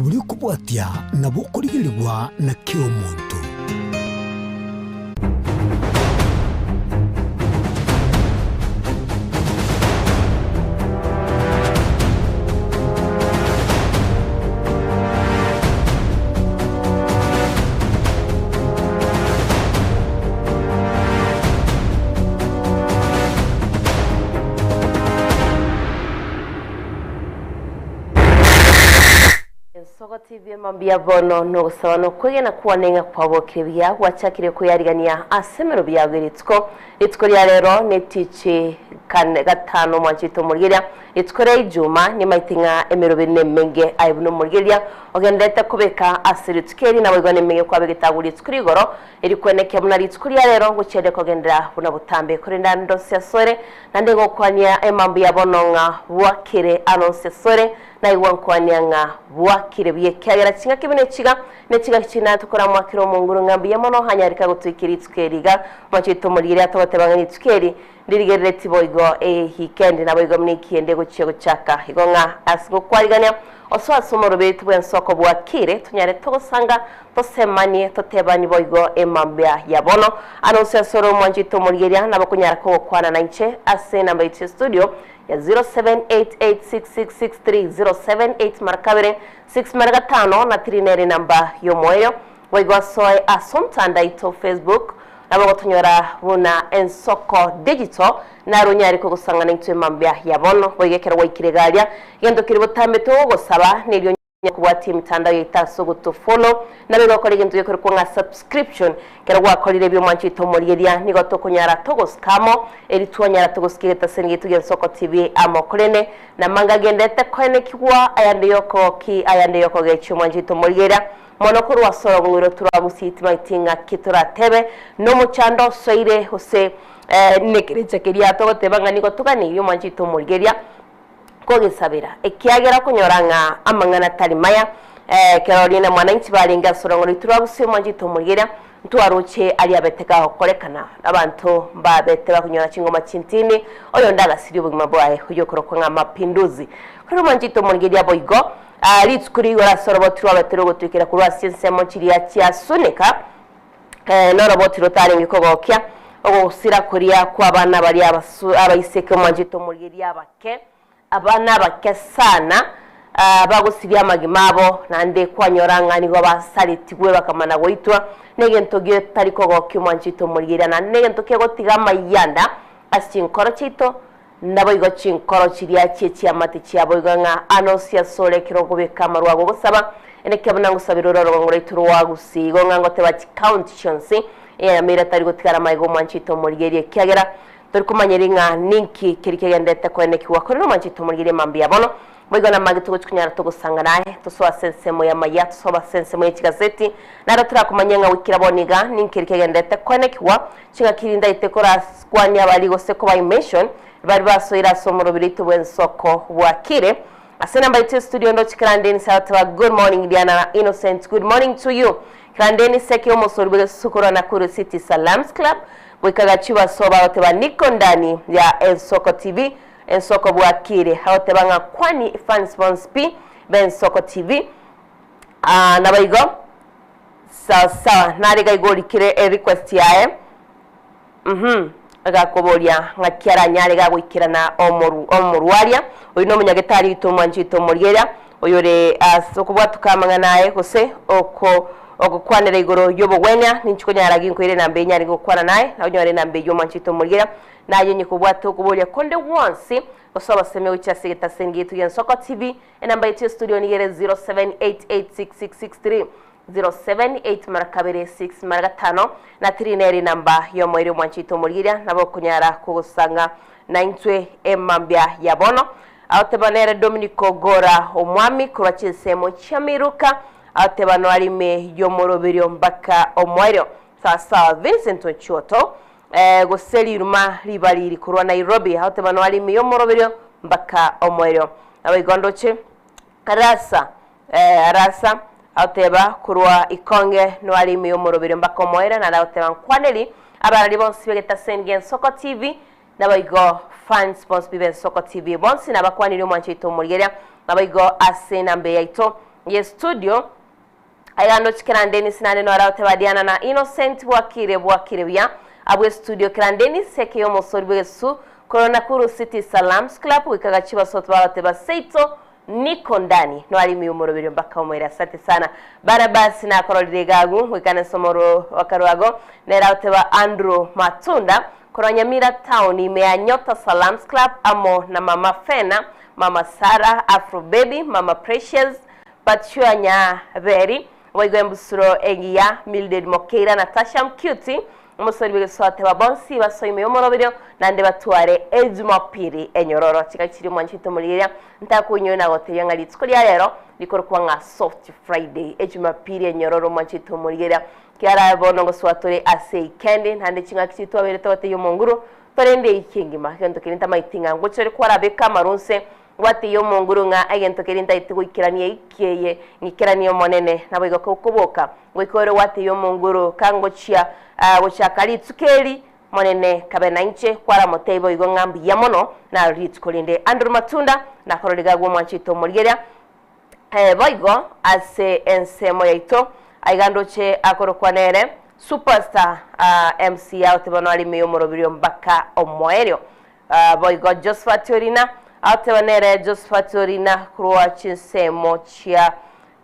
Oria okobwatia nabo okorigerigwa na kera omonto. Ensogoti biema mbuya bono nogosaba nokwegena kwane ng'a kwabokire buya gwachakire koyarigania ase emerobio yago erituko. Rituko ria rero netichi kane gatano omwanchete omorigeria rituko ria ijuma nimaete ng'a emerobio nemenge aye buna omorigeria ogenderete kobeka ase rituko eri naboigo nemenge kwabegete agwo rituko rigoro Erikwenekia buna rituko ria rero ngochiaria kogenderera buna botambe, korende ande onsi asore, naende ngokwania emambia bono ng'a bwakire ande onsi asore, naigwa nkwania ng'a bwakire buya, ekiagera chingaki buna echiga nechingaki chinde tokoramoakera Omonguru ng'a mbuya mono anyareka gotoikia rituko eri iga. Mwanchete omorigereria togoteba ng'a rituko eri ndirigerereti boigo ehikendi naboigo buna ekiende gochia gochaka. Igo ng'a ase gokwarigania osoe ase omorobeti bw'ensoko bwakire, tonyare togosanga, tosemanie, totebanie boigo emambia ya bono. Ande onsi ase ore omwanchete omorigereria nabo okonyara kogokwana nainche ase enamba yaito ya studio ya 0788666307 mara kabere 6 mara gatano na 3 nere enamba y'omoerio. Boigo asoe ase omotandao oito Facebook, nabo ogotonyora buna Ensoko Digital, naro onyare kogosang'ana intwe mambia ya bono. Boigo ekero gwaikire iga aria, egento keria botambe togogosaba nerio onyare kobwatia emitandao yaito ase ogotofollow, naboigo okore egento gekorokwa ng'a subscription. Ekero gwakorire ebio mwanchete omorigeria, nigo tokonyara togosika amo, eri twanyara togosika egetaseni giaito gia Ensoko TV amo. Korende namanga agenderete koenekigwa ayande yokogoki ayande yokogechia omwanchete omorigeria. Mono korwa ase orogong'o turagusie timaeti ng'aki toratebe, nomochando osoire gose nekerecha keria togoteba ng'a nigo toganeirie omwanchete omorigeria kogesabera, ekiagera okonyora ng'a amang'ana tari maya. Ekero rinde mwananchi barenge ase orogong'o rwaito rwagusie omwanchete omorigeria, ntwaroche aria abete gagokorekana, abanto mbabete bakonyora chingoma chintindi, oyonde agasiria obogima bwaye, oyio okorokwa ng'a mapinduzi. Korende omwanchete omorigeria boigo, Rituko rigoro ase oroboti rwabete rogotwekera korwa ase chinsemo chiria chiasuneka, noroboti rotarenge kogokia, ogosira koria kw'abana baria abaiseke omwanchete omorigereria abake, abana abake sana, bagosiria amagima abo, naende kwanyora ng'a nigo basaretigwe bakamana goitwa, negento getari kogokia omwanchete omorigereria, naende negento kegotiga amayanda ase chinkoro chiaito, Naboigo chinkoro chiria chie chiamate chiabo igo ng'a anonsi asore ekero okobeka amarwa ago ogosaba, eneke buna ngosabera ore orogongo rwaito rwa Gusii igo ng'a ngoteba chicounty chionsi eyemo eria tari gotigara maiga omwanchete omorigerie ekiagera tori komanyeri ng'a ninki keri kegenderete koenekigwa korende omwanchete omorigerie mambia bono boigo namage togochi konyara togosanga naye tosoe ase ensemo y'amaya tosobe ase ensemo ye chigazeti naro torakomanye ng'a goikera bono iga ninki keri kegenderete koenekigwa Ching'aki rindaite korakwanie abari gose koba-mention baria basoire ase omorobiri oito bw'ensoko bwakire. Ase enamba yaito ya studio ndoche Kirandeni Sarateba good morning Diana Innocent good morning to you Kirandeni Seke omosori bw'egesusu korwa Nakuru City Salams Club goika Gachuba soba agoteba niko ndani ya Ensoko TV Ensoko bwakire agoteba ng'a kwani fans bonsi pi b'Ensoko TV Aa naboigo Sawa sawa nare iga igo orikire e request yaye uhum agakoboria ng'aki aranyare iga goikerana omoru omorwaria oyio na omonyagetari oito omwanchi oito omorieria oyore ase okobwatuka amang'ana aye gose oko ogokwanera igoro y'obogwenia ninchi konyara ginkoire enamba eye nyare gokwana naye nonyore enamba eywo omwanchi oito omorieria naye onye kobwate okoboria konde gwonsi gose obosemi gochia ase egetaseni giaito gia Nsoko TV Enamba yaito ya studio nigo ere 07886663 078 mara kabere 6 mara gatano na 3 nere enamba y'omoerio omwanchete omorigeria nabo okonyara kogosanga naintwe emambia ya bono. Agoteba nere Dominic Ogora omwami korwa chinsemo chia Miruka agoteba noare ime y'omoroberio mpaka omoerio. Sawasawa Vincent Ochuoto eh, gose riruma ribariri korwa Nairobi agoteba noare ime y'omoroberio mpaka omoerio. Naboigo ndoche Arasa, eh, Arasa, agoteba korwa ikonge noare ime y'omoroberio mpaka omoerio, naende agoteba nkwaneri abarari bonsi b'egetaseni gi'Ensoko TV, naboigo fans bonsi pi b'Ensoko TV bonsi nabakwaniri omwancho oito omorigereria, naboigo ase enamba eye yaito. ye studio. Aiga ndoche kera Dennis naende nore agoteba Diana na Innocent bwakire bwakire buya abwo estudio kera Dennis eke y'omosori bw'egesusu korwa Nakuru City Salams Club goika gachie basoto bagoteba seito niko ndani noari ime y'omoroberio mpaka omoerio asante sana Barnabas nakororire iga agwo goika nase omoro wakarwago nere agoteba Andrew Matunda korwa Nyamira Town ime ya Nyota Salams Club amo na Mama Fena Mama Sarah Afro Baby Mama Precious Bathshua Nyaberi, boigo embusuro engiya, Mildred Mokeira na Tasha Mcuti, omosori bw'egesoa bonsi basoe ime y'omoroberio naende batware Ejumapili enyororo. Chingaki chiria omwanchete omorigereria, ntakoinyore nagotebia ng'a rituko ria rero rikorokwa ng'a Soft Friday, Ejumapili enyororo omwanchete omorigereria. Kiara bono ngosoa tore ase eikendi, naende chingaki chiria twabeire togotebia omonguru, torende eiki engima. Egento keria ntamaeti ng'a ngochia ore kwarabeka amaru nse Gwatebia omonguru ng'a egento keria ntaete goikerania eiki eye, ng'ikeranie Omonene. Naboigo koboka goika ore gwatebia omonguru, Kangochia gochaka rituko eri, Monene kabe nainche. Kwaramotebia boigo ng'a mbuya mono naro rituko rinde. Andrew Matunda nakorora iga agwo omwanchete omorigereria. Boigo ase ensemo yaito aiga ndoche akorokwa nere Superstar MC agoteba noare ime y'omoroberio mpaka omoerio. Boigo Josephat Orina agoteba nere Josephat Orina korwa chinsemo chia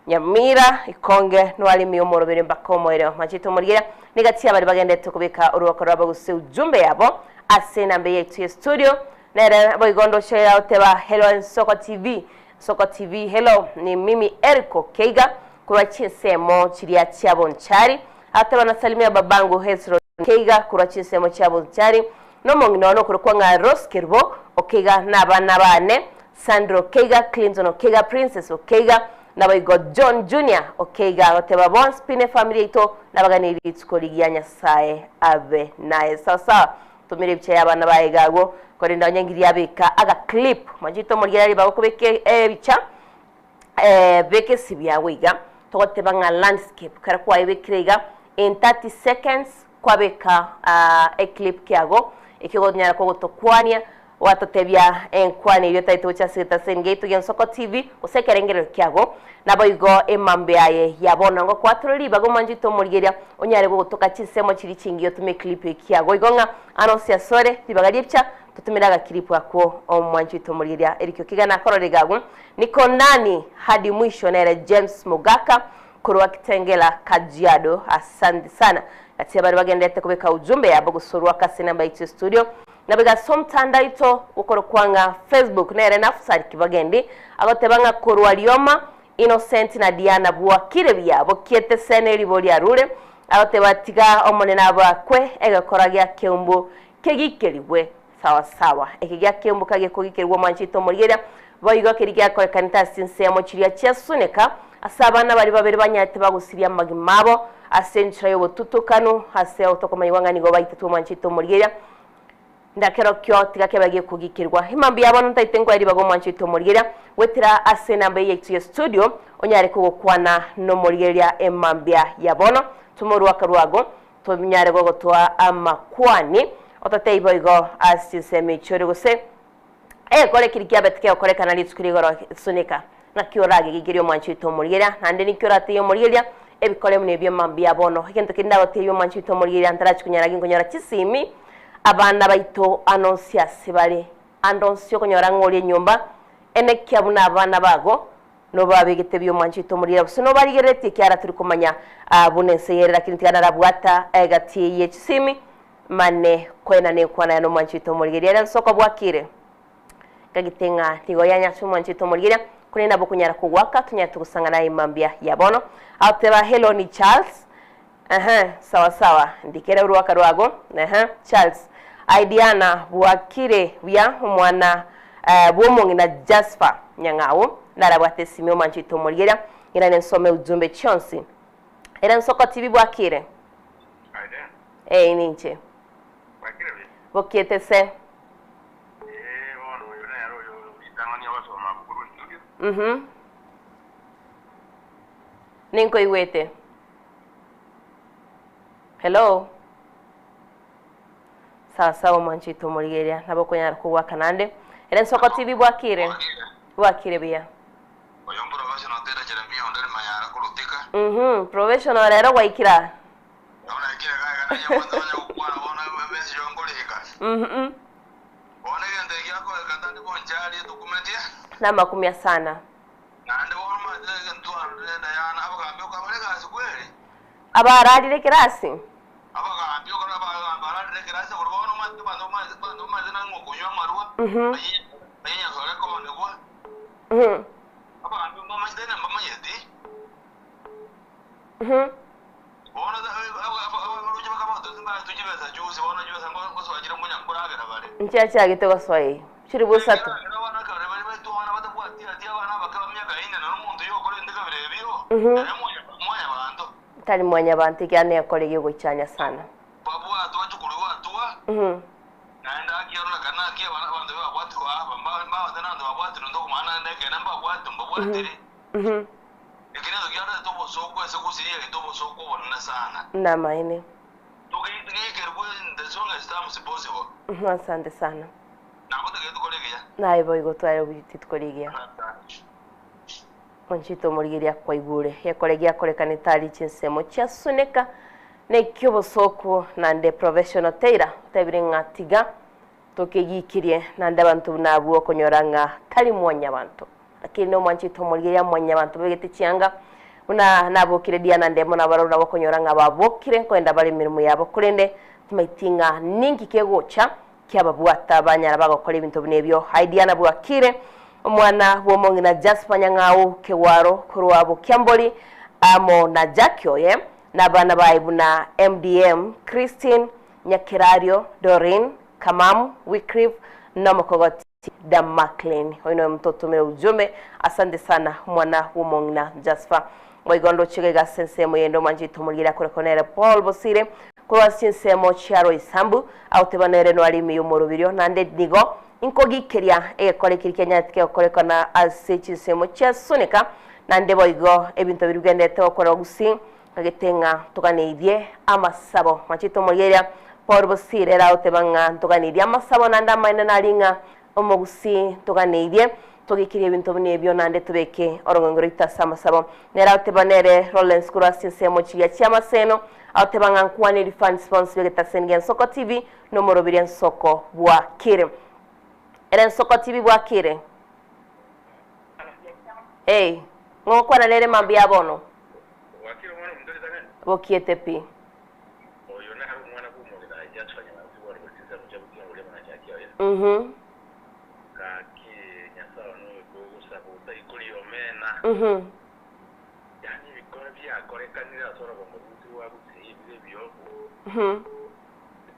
Nyamira Ikonge noare ime y'omoroberio mpaka omoerio. Machete omorigereria niga chiabare bagendete kobeka orwako rwabo gose ujumbe yabo ase enamba yaito ya studio. Nere boigo ndoche agoteba Hello Ensoko TV Soko TV hello ni mimi Eric Okeiga korwa chinsemo chiria chia Bonchari agateba nasalimia babangu Hezron Okeiga korwa chinsemo chia Bonchari nomong'ina one okorokwa ng'a Rose Kerubo Okeiga na abana bane Sandra Okeiga Clinton Okeiga Princess Okeiga naboigo John Junior Okeiga agoteba bonsi pi nefamiri yaito nabaganiri rituko rigiya Nyasaye abe naye sawa sawa Tumera ebicha y'abana baye iga agwo, korende onye ngiria abeka aga clip, mwanchete omorigereria ribaga okobeka ebicha, beka esibi yago iga, togoteba ng'a landscape, ekero kwayebekire iga, in 30 seconds kwabeka eclip kiago, ekio okonyara kogotokwania, gwatotebia enkwana eyio otagete gocha ase egetaseni giaito gia Nsoko TV, gose ekerengerero kiago, naboigo emambia aye ya bono ngokwatorore ribaga omwanchete omorigereria, Onyare gogotoka chinsemo chiria chingiya otome eclip ekiago igo ng'a anonsi asore ribaga ri'ebicha totomere agaclip akwo omwanchi oito omorigereria erikio kegana akorore iga agwo Niko ndani hadi mwisho nere James Mogaka korwa Kitengela Kajiado asante sana gati abare bagenderete kobeka ujumbe yabo gosorwa ase enamba yaito ya studio Nabo iga ase omotandao oito okorokwa ng'a Facebook nere Nafutali Kibagendi agoteba ng'a korwa rioma Innocent na Diana bwakire buya bokiete sene eribo riarure, agoteba tiga Omonene abakwe egekora gia keumbu kegikerigwe sawa sawa. Eke gia keumbu kagekogikerigwa omwanchete omorigereria, boigo keria giakorekanete ase chinsemo chiria chiasuneka ase abana baria babere banyarete bagosiria amagima abo ase enchera y'obotutukanu ase otokomanyigwa ng'a nigo baitetwe omwanchete omorigereria. Ndakerokio tiga kebe gekogikirwa. Imambia bono ntaete nkoe ribaga omwancho oito omorigereria, goetera ase enamba eye yaito ya studio, onyare kogokwana nomorigereria emambia ya bono. Toma oruaka rwago, tonyare gogotoa amakwani, ototebie boigo ase chinsemo echio ore gose egekore keria kiabete kegokorekana rituko ria igoro sunika. Naki oragegigerie omwancho oito omorigereria, naende ninki oratebie omorigereria ebikore buna ebio mambia bono. Egento keria ndagotebie omwancho oito omorigereria ntarachi konyara ginkonyora chisimi, abana baito ande onsi ase bare, ande onsi okonyora ng'a orie enyomba, enekia buna abana bago nobabegete buya omwancho oito omorigereria gose nobarigereretie ekiagera tori komanya buna ense eye ere lakini tiga narabwata egati ye chisimi mane koenana enkwana yane omwancho oito omorigereria ere nsoko bwakire. Nkagete ng'a nigo yanyacha omwanchete omorigereria, korende nabo okonyara kogoaka tonyarete gosang'ana aye mambia ya bono. Agoteba, Hello, ni Charles. Ehe, sawa sawa, ndikere orwaka rwago. Ehe, Charles. Aye Diana, bwakire buya omwana bw'omong'ina Jasper Nyang'au, narabwate esimi omwanchete omorigereria, ng'ina nensome ujumbe chionsi. Ere nsoko tibi bwakire? Aye. Ee, ninche. Bwakire buya? Bokiete se. Ee, bono oyo nere oyo ritang'ani ogosoma abwo korwa studio. Mhm. Ninkoigwete. Hello. Sawa sawa omwanchi oito omorigereria nabo okonyara kogwaka naende. Ere Nsoko TV bwakire? Bwakire. Bwakire buya. Oyo mprofessional tera Jeremia onde. Mhm, professional rero gwaikire aa. Bono naikire iga iga naye kwanza onye gokwana bono emessage oyo nkorika. Mhm. Bono egento eki giakoreka ntari goncharia etokumetie. Namakumia sana. Naende bono omanyete egento twarorire Diana, abagambi okabare egasi kweri. Abararire ekerasi. Abagambi okaba abagambi bararire ekerasi igoro bono omanyete abanto bamanyete abanto bamanyete nang'o okonywa amarwa, baye Nyasae koonigwa. Abagambi mbamanyete na mbamanyeti. Bono abaroche bakaba mbaetwe chibesa chionsi, bono chibesa ngosoa chire ngonya nkoragera bare. Nchiachagete gosoa eyio chilifu isato. Ekiagera abana ekero baria baitwe abana batabwati hatia, abana abake ba miaka ine, na omonto oyio okorente kabere ebio, ere mwanyabanto. Tari mwanyabanto ekiagera nekore gegoichania sana. Babwatwe bachukurigwe atua, naende akiarorekana naki abana abanto babwatirwe aba, mbabate nabanto babwatirwe ntokomanya naende ekeene mbabwatwe mbabwatire. Eki nento kiarete obosooku ase gusii yaito obosooku obonene sana. Namaene. Togiikerwe in the strongest terms possible. Asante sana. Nabo togenderete gokora egiya. Naye boigo tware rituko rigiya. Monchito omorigereria kwaigure gekore giakorekanete aria chinsemo chiasuneka na eki'obosooku naende professional tailor otebire ng'a tiga Tokegikirie naende abanto buna abwo okonyora ng'a tari mwanyabanto. Lakini nomwanchete omorigereria mwanyabanto babegete chianga buna nabokire Diana ndemo nabarabwo nabo okonyora ng'a babokire nkoenda bare emeremo yabo korende timaiti ng'a ninki kegocha kiababwata banyara bagokora ebinto buna ebio. Aye Diana bwakire omwana bw'omong'ina Jasper Nyang'au Kegwaro korwa Bokiambori amo na Jackie oye na abana baye buna MDM Christine Nyakerario, Doreen, Kamamu, Wycliffe, na omokogoti Damaklin. Oyo noyo omonto otomire ujumbe. Asante sana omwana bw'omong'ina Jasper. Boigo ndoche iga iga ase ensemo yende omwanchete omorigeri akorekwa nere Paul Bosire korwa ase chinsemo chia Roysambu agoteba nere noare ime y'omoroberio naende nigo inkogikeria egekora ekeri kianyarete kegokorekana ase chinsemo chia Sunika naende boigo ebinto biria bigenderete gokorwa Gusii Ntagete ng'a ntoganeirie amasabo. Machete omorigereria Paul Bosire ere agoteba ng'a ntoganeirie amasabo naende amaene nari ng'a omogusii ntoganeirie togikirie ebinto buna ebio naende tobeke orogongo rwaito ase amasabo. Nere agoteba nere Lawrence korwa ase chinsemo chiria chi'amaseno agoteba ng'a nkwane fans bonsi b'egetaseni gia Nsoko TV nomoroberio Nsoko bwakire. Ere Nsoko TV bwakire. Hey, ng'o okwana nere mambia ya bono? Gwakire omwana ominto ritang'ani? Bokiete pi. Oyo nare omwana bw'omorero Jasper Nyang'au bware gochia chinsemo chia Busia oria buna Jackie oye. Mhm. Gaki Nyasae one oyo togosaba otaikoria omena. Mhm. Yaani ebikora biakorekanire ase orogongo rwaito rwa Gusii ebire ebiogo. Mhm.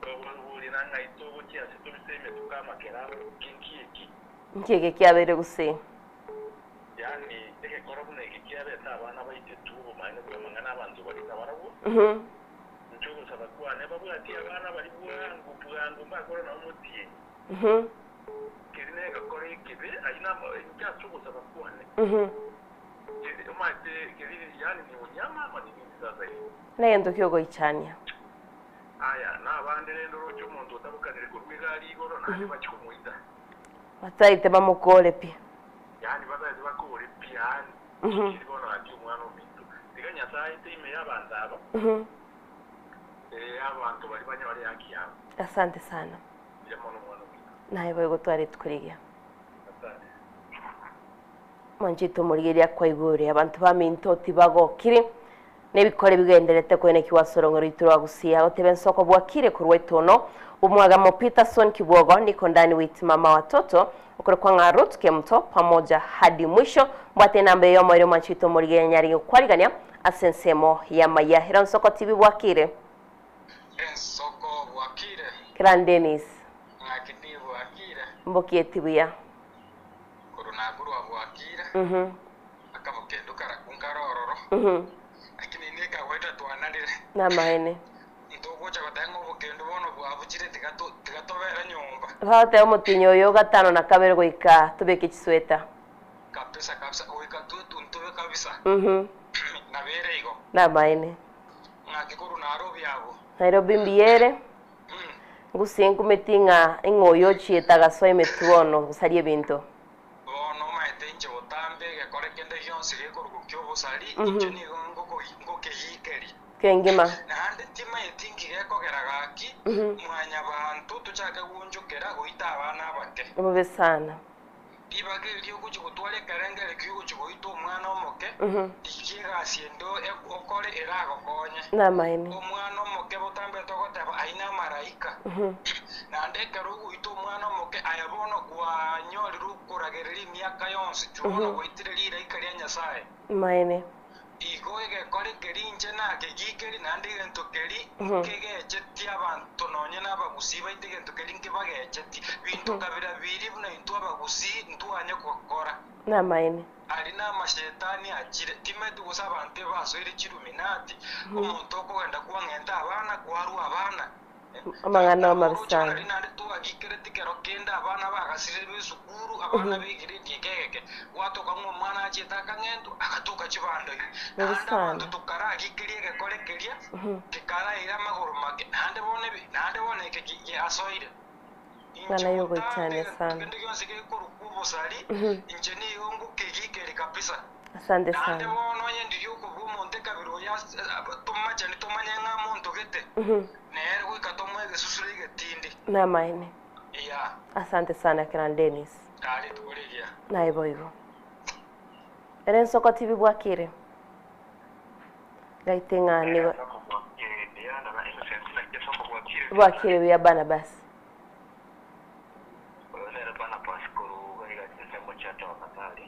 Tokoboria nang'ai togochia ase tobise emetuko amakera abo ki nki eki? Nki eke kiabeire Gusii? Yaani egekora buna eke kiabete abana baitetwe obomaene bw'amang'ana abanto baria nabarabwo, inche ogosaba kwane babwatie abana baria bwango bwango mbakore nabo motienyi. Keri negekora ekebe, ayio namo inche ase ogosaba kwane, keri omanyete keri yaani ni unyama ama ni nini sasa hii? Negento kiogoichania. Aya, nabande rende oroche omonto otabokanire korwa egari igoro, naende bachie komoita. Bataete bamokore pi. Yaani bataete bakore pi yaani Inchili bono gaki omwana ominto. Tiga Nyasae aete ime y'abanto aba, ee, abanto baria banyore ehaki yabo. Asante sana. Mbuya mono omwana ominto. Naye boigo tware rituko rigiya. Asante. Mwanchete omorigereria kwaigure abanto baminto tibagokiri Nebikore bigendererete koenekigwa ase orong'o rwaito rwa Gusii. Agoteba ensoko bwakire korwa etono, Omwagamo Peterson Kibwogo, Niko ndani with mama watoto, okorokwa ng'a Ruth Kemuto, pamoja hadi mwisho. Mbwate enamba eyomo ere omwanchi oito omorigereria nyarenge gokwarigania ase ensemo y'amaya. Ero Nsoko TV bwakire. Ensoko bwakire. Clan Dennis. Ng'aki di bwakire. Mbokieti buya. Korwa nakorwa bwakire. Akabokendu karakwo nkare ororo, lakini inwe ekagoeta twanarire. Namaene. Ntogocha goteba ng'a obokendu bono bwabuchire, tiga to, tiga tobere nyomba. Bagoteba omotienyi oyo gatano na kabere goika tobeke chisweta. Kabisa kabisa, goika twetuntobe kabisa. Nabo ere igo. Namaene. Ng'aki korwa Nairobi abwo. Nairobi mbuya ere. Ngusie nkumeti ng'a ing'o oyo ochiete agasoa emetwe bono gosaria ebinto. Bono omanyete inche botambe. Botambe egekore kende gionsi gekorokwa ki'obosari, inche nigo ngokeyikeria. Kengima. Naende timaeti inki gekogera gaki, Mwanyabaanto tochake gwonchokera goita abana abake. Bobe sana. Ribaga erio ogochia gotwara ekerengerio ki'ogochia goita omwana omoke, rigia egasi ende okore eragokonye. Namaene. Omwana omoke botambe togoteba ayio namaraika. Naende ekero ogoita omwana omoke, aye bono kwanyorire okoragereria emiaka yonsi, bono gwaitire riraika ria Nyasae. Maene. Igo egekore keria inche nakegikeri, naende egento keria nkegecheti abanto nonya nabagusii baito egento keria nkebagecheti. Binto kabira biria buna intwe abagusii ntwanye gokora. Namaene. Aria namashetani achire, timanyeti gose abanto ebasoire chiluminati, omonto okogenda kwang'enta abana, kwarua abana. Amang'ana amabe Nabo oroche sana. buna naende twagikereti kero kende abana bagasirire b'esukuru, abana b'egiredi eke egeke, gwatoka ng'a omwana achiete akang'entwa, agatoka chibando ime. Bobe Naende abanto sana. tokaragikeria egekore keria, gekaraira amagoro make, naende bono ebi, naende bono eke ki giasoire. Inche Ng'ana botambe yogoichania egento sana. kende gionsi gekorokwa obosari, inche nigo ngokegikeria kabisa. Asante Naende sana. bono onye ndiria okobua omonto ekabira oyo ase tomachani tomanye ng'a monto gete, nere goika tomoe egesusuro egetindi. Namaene. Iya. Asante sana Kiran Dennis. Kaa rituko rigiya. Naye boigo. Ere ensoko tibi bwakire. Gaite ng'a nigo bwakire buya Barnabas. Oyo nere Barnabas korwa iga chinsemo chia Tafakari.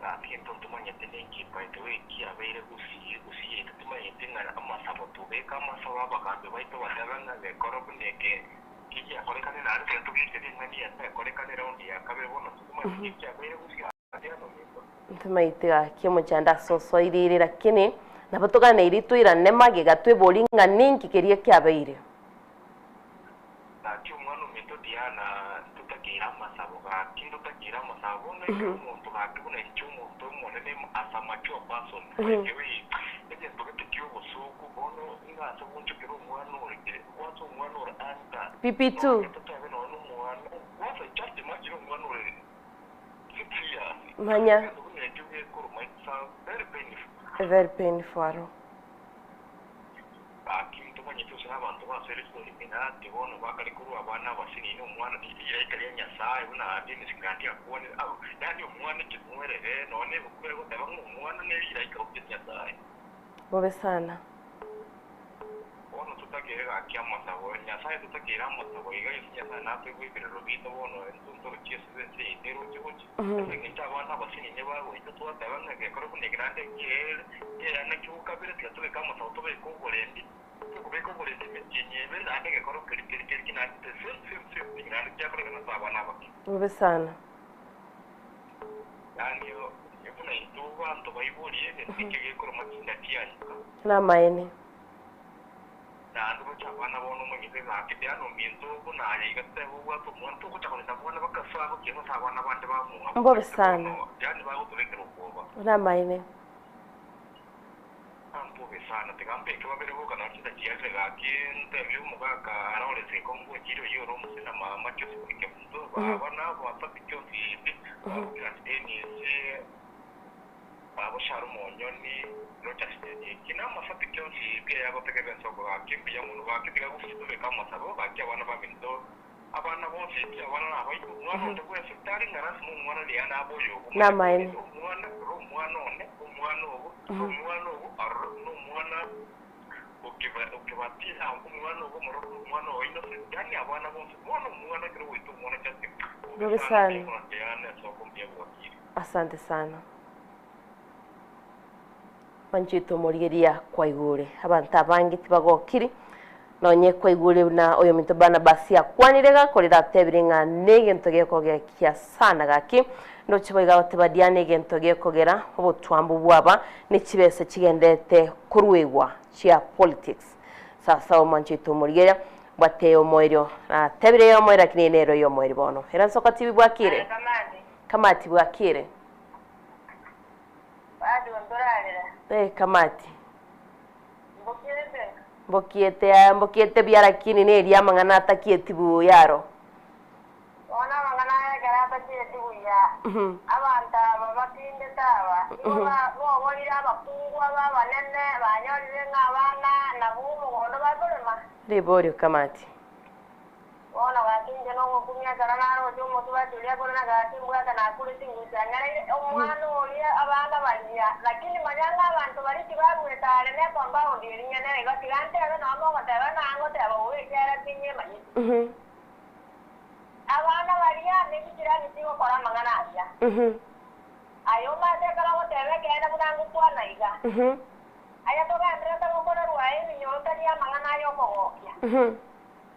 Gaki intwe ntomanyete ninki by the way kiabeire gusii gusii yaito timanyeti ng'a amasabo tobeke amasabo abagambi baito batebe ng'a gekoro buna eke kigiakorekane naende tari togete ring'ana eri ekorekane round ya kabere bono titomanyeti ninki kiabeire gusii ase ano minto. Ntomaete gaki omochando ase osoirire lakini nabo toganeiri toirane magega tweborie ng'a ninki keria kiabeire. Gaki omwana ominto Diana ntotakeire amasabo gaki ntotakeire amasabo bono ekero omonto gaki buna inche omonto omonene as a mature person by the way egento gete kiobosoku bono inga ase gonchokera omwana ore kere kwanza omwana ore under PP2. nonye totabe nonye nomwana kwanza just imagine omwana ore 6 years Manya. egento buna ekio gekoruma it's a very painful. Very painful aro. Gaki ntomanyeti gose nabanto basoire chidominati bono bakare korwa abana abasinini omwana rilaika ria Nyasae buna Dennis Ngandi akwanire abwo yaani omwana ekemwerere nonya nebuku egoteba ng'a omwana ne rilaika gochia Nyasae. Bobe sana. Bono totakeire gaki amasabo Nyasae totakeire amasabo iga gose Nyasae natoigwe ebirero biaito bono intwe ntorochie ase ense yaito eroche gochia ase eng'encho abana abasinini bagoita twateba ng'a gekore buna eke naende ekiaere Ekeene ki'okabere tiga tobeke amasabo tobeke oborendi, tokobeka oborendi emetienyi ebere naende egekoro keria keria keria ki naende the same same same thing naende kiakorekana ase abana abake. Bobe sana. Yaani buna intwe abanto baiborie egento ekio gekoroma chinda chianyuka. Namaene. Naende gocha abana bono omonyete gaki yaani ominto buna aye iga totebe obwate omwana togocha korenda mwana bakasoa gochia ase abana bande bamwabo Mbobe sana. bono yaani bagotobekera obwoba. Namaene. Mbobe sana, tiga mbeke babere boka nonye chinsa chiarire gaki ntebie omogaka Lawrence Gekongu enchiri oyio ore omose na mama Josephine Kemunto, baba na abasabi Josephine, baba Dennis, baba Sharon Onyoni, Rogers Nyaniki, na amasabi chionsi pi ayagotegerera ensoko gaki mbuya mono gaki tiga gose tobeke amasabo gaki abana baminto Abana bonsi pi abana nabaito, omwana onde bwensi tari ng'a lasima omwana riria nabe oyogo, omanye Namaene. korende omwana, rora omwana one, omwana ogo, omwana ogo, aroro buna omwana okeba- okebatira, omwana ogo omororo buna omwana o Innocent, yaani abana bonsi, bono omwana ekero ogoita omwana just Bobe bobe sana sana. kegima kiane ase okombia gwakire. Asante sana. Manchete omorigeria kwaigure. Abanto abange tibagokiri, nonye kwaigure buna oyominto Barnabas akwanire gakorire atebire ng'a negento gekogekia sana gaki. Ndoche boigo agoteba Diana egento gekogera obotwambu bwaba ne chibesa chigendete koruegwa chia politics. Sasa omanchete omorigeria bwate omoerio natebire eyomoerio lakini eye nero eyomoerio bono. Era nsoka TV bwakire? Kamati bwakire? Bado ntorarera. Eh, kamati. Mbokiete. Mbokiete aya, mbokiete buya lakini neria amang'ana atakieti buya aro. Bono amang'ana aya ekero atakieti buya, Abanto aba batindete aba, nigo boborire abakungu aba abanene, banyorire ng'a abana nabwo omogondo bakorema. Riborio kamati. Bono gaki inche nogokumia ekero naroche omosubati oria akorera gaki mbwate nakure chinguru chiang'ereire omwana oria abana baria. Lakini manya ng'a abanto baria tibaruete are ne compound eria nyene igo tiga ntebe nonya mogoteba ng'a ngoteba bobe ekiagera tinyemanyeti. Abana baria nechichirani chigokora amang'ana aria. Aye omanyete ekero ogoteba ekeene buna ngokwana iga. Aye togendererete gokorerwa ebinyoro tari amang'ana ay'okogokia.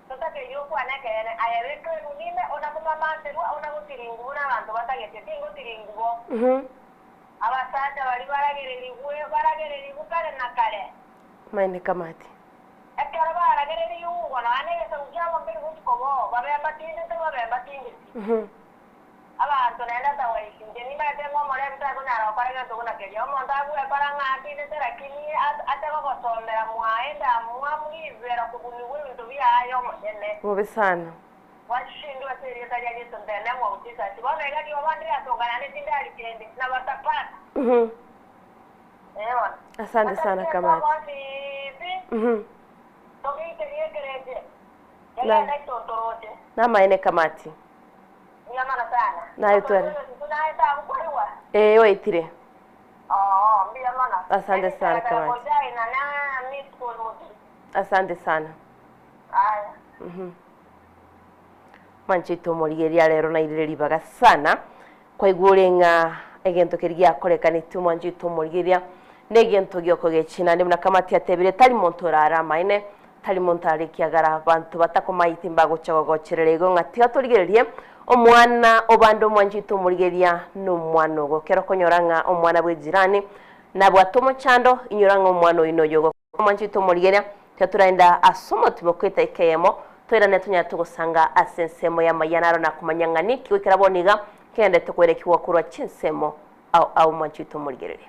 Totakeiri gokwana ekeene. Aye beka erumi ime, ona komamanterwa, ona gotiringwa buna abanto batagete, tingotiringwa bo. Abasacha baria baragererigwe, baragererigwe kare na kare. Maene kamati. Ekero baragererigwe, nonya negesaku kiabo nkeri gochia kobao, babe mbatindete, babe mbatindeti. Abanto naende atawaisi, inche nimanyete ng'a omorebi takonyara gokora egento buna keria. Omonto agwekora ng'a atindete lakini ate gogosomera mwaye endamwamu ribero kobunigwa ebinto biaye omonyene. Bobe sana. Gwachindwe ase erieta ria Yeso in the name of Jesus. Bono iga rioba ndiratonga naende tindari kende, na batapata. Ee bono. Asante sana Ase Kamati. bonsi pi, togeikerie ekereche, kegende itontoroche. Namaene Kamati. Mbuya mono sana. Naye tware. Okoigwa naye tagokoigwa? Ee oetire. Oo, mbuya mono. Asante sana Kamati. Kojaina na miss call motiri. Asante sana. Aya. Mwanchete omorigereria rero nairire ribaga sana kwaigwa ore ng'a egento keria giakorekanete omwanchete omorigereria na egento giokogechia naende buna Kamati atebire tari monto orare amaene tari monto arare ekiagera abanto batakomaeti mbagocha gogocherera igo ng'a tiga torigererie omwana obande omwanchete omorigereria na omwana ogo ekero okonyora ng'a omwana bwe ejirani nabwate omochando inyora ng'a omwana oyio noyo ogo Omwanchete omorigereria, tiga toraenda ase omotimo kw'etaika eyemo, toirane tonyare togosanga ase ensemo y'amayia naro na komanya ng'a ninki goikera bono iga kegenderete koerekigwa korwa chinsemo ao ao omwanchete omorigereria.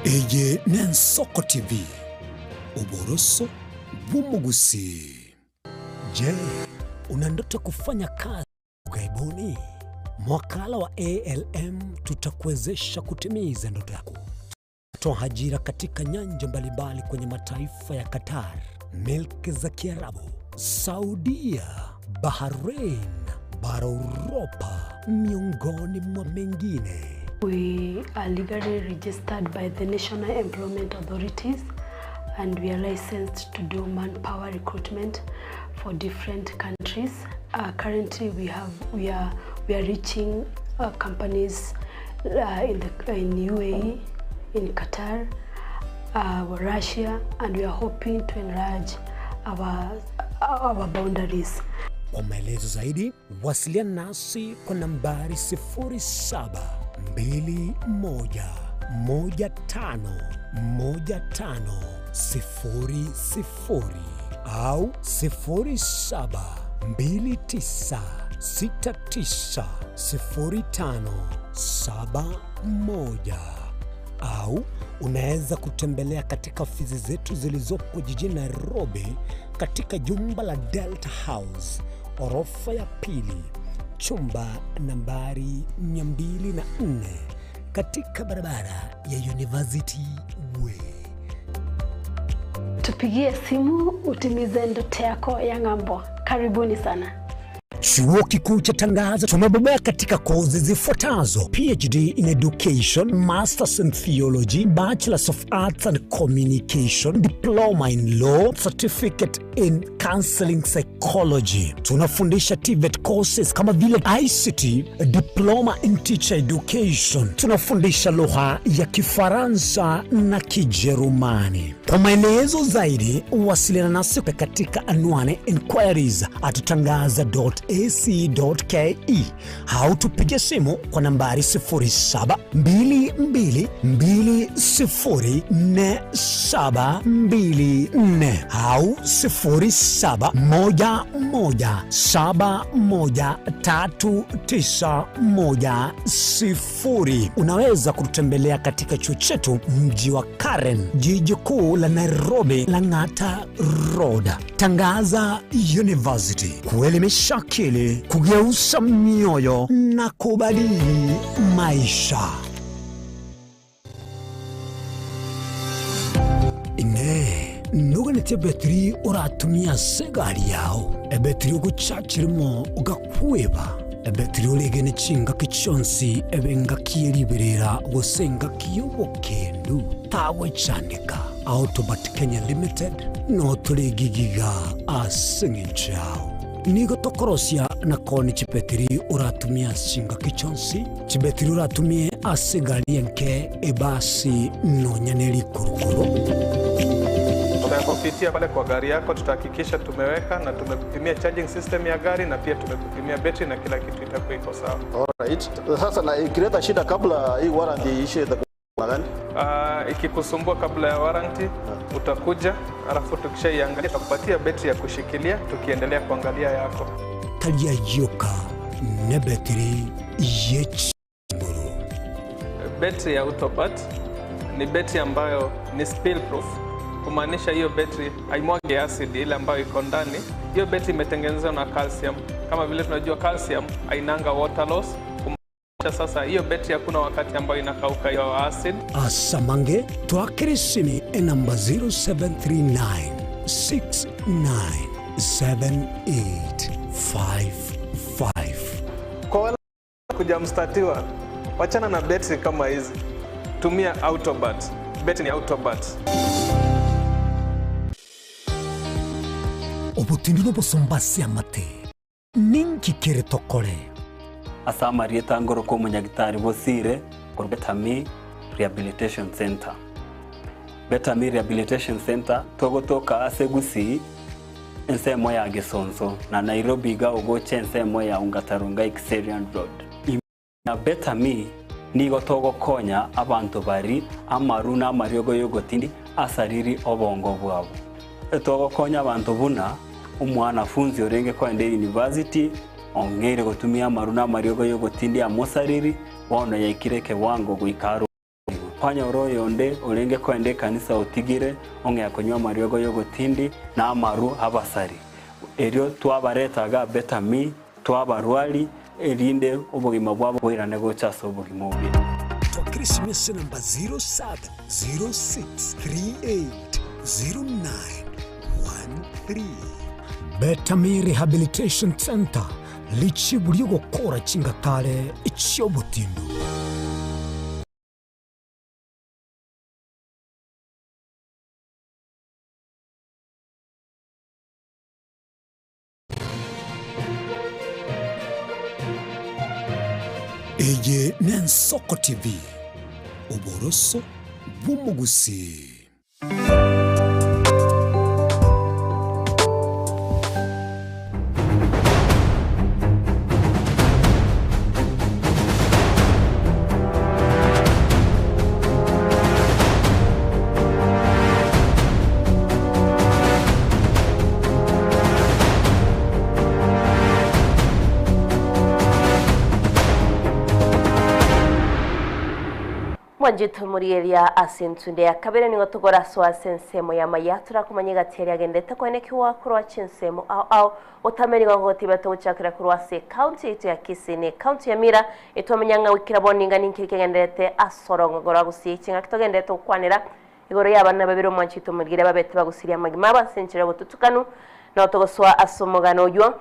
Eye n'Ensoko TV, oboroso bw'omogusii. Je, una ndoto ya kufanya kazi ughaibuni? Mwakala wa ALM tutakuwezesha kutimiza ndoto yako. Toa ajira katika nyanja mbalimbali kwenye mataifa ya Qatar, milki za Kiarabu, Saudia, Bahrain, bara Uropa, miongoni mwa mengine. We are legally registered by the National Employment Authorities and we are licensed to do manpower recruitment for different countries. Uh, currently we have we are we are reaching uh, companies uh, in the in UAE, in Qatar, uh, Russia and we are hoping to enlarge our our boundaries. Kwa maelezo zaidi wasiliana nasi kwa nambari 0721151500 au 0729690571 au unaweza kutembelea katika ofisi zetu zilizopo jijini Nairobi katika jumba la Delta House orofa ya pili chumba nambari 204 katika barabara ya University Way. Tupigie simu utimize ndoto yako ya ng'ambo. Karibuni sana. Chuo Kikuu cha Tangaza tumebobea katika kozi zifuatazo: PhD in Education, Masters in Theology, Bachelors of Arts and Communication, Diploma in Law, Certificate in Counseling Psychology. Tunafundisha TVET courses kama vile ICT, Diploma in Teacher Education. Tunafundisha lugha ya Kifaransa na Kijerumani. Kwa maelezo zaidi, wasiliana nasi katika anwani inquiries at tangaza.ac.ke au tupige simu kwa nambari 0722204724 au 0711713910. Unaweza kututembelea katika chuo chetu mji wa Karen, jiji kuu la Nairobi, Lang'ata Road. Tangaza University, kuelimisha akili, kugeuza mioyo na kubadili maisha. Ine nuganĩtie betiri ũratumia ase egari yao ebetiri ogochachirimo ogakweba ebetiri orege chingaki chionsi ebe engaki eriberera gose engaki ya obokendu tagwechandeka Autobat Kenya Limited no tũrĩgigiga ase eng'encho yao nigo tokorosia na koni chibetiri oratumia chingaki chionsi chibetiri oratumie ase egari enke ebasi nonya na erikorokoro. Tutakupitia pale kwa gari yako, tutahakikisha tumeweka na tumekupimia charging system ya gari na pia tumekupimia betri na kila kitu itakuwa iko sawa. Alright. Sasa na ikileta shida kabla hii warranty iishe itakuwa gani? Ikikusumbua kabla ya warranty utakuja, alafu tukishaiangalia tutakupatia betri ya kushikilia tukiendelea kuangalia yako. Taria yoka ne betiri yechimburu. Betri ya Autobat ni betri ambayo ni spill proof, kumaanisha hiyo betri haimwagi acid ile ambayo iko ndani. Hiyo betri imetengenezwa na calcium. Kama vile tunajua calcium hainanga water loss, kumaanisha sasa hiyo betri hakuna wakati ambayo inakauka hiyo acid. Asamange twakirisimi enamba 0739 697855. Kwa wale kujamstatiwa, wachana na betri kama hizi, tumia Autobat. Betri ni Autobat. Obotindi nobosomba ase amate ninki kere tokore. Ase amarieta ngoro kwa omonyagitari bosire korwa Betami Rehabilitation Center. Betami Rehabilitation Center togotoka ase Gusii ensemo ya Gesonso na Nairobi iga ogocha ensemo ya Ungatarunga Exerian Road. Na Betami nigo togokonya abanto bari amaru na amariogo yogotindi asariri obongo bwabo. Togokonya abanto buna omwanafunzi orenge koenda university ong'eire gotumia amaru na amariogo yogotindi amosariri bono yaikire ekewango goika aro kwanyora oyonde orenge koenda ekanisa otigire ong'ea konywa amariogo yogotindi na amaru abasari erio twabaretaga Betami twabarwari erinde obogima bwabo bwairane gocha ase obogima obuya. Twakirisimi namba 0706380913. Betami Rehabilitation Center lichibu lyogokora chingatale chiobotindu. Eye nensoko TV oboroso bw'omogusi. Mwanjito murieria ase entunde ya kabere nigo togorasoa ase ensemo ya maya turakumanya egati eria agendete kwenekiwa korwa chinsemo ao ao otameri gogotiba togochakera korwa ase county yetu ya Kisii ne county ya Mira etwamenya ng'a wikira boninga ninkiri kegenderete asorongo gora gusie ching'aki togenderete gokwanera igoro ya abana babere omwanchito murigire babete bagusiria amagima abo ase enchera gotutukanu no togosoa ase omogano oywo.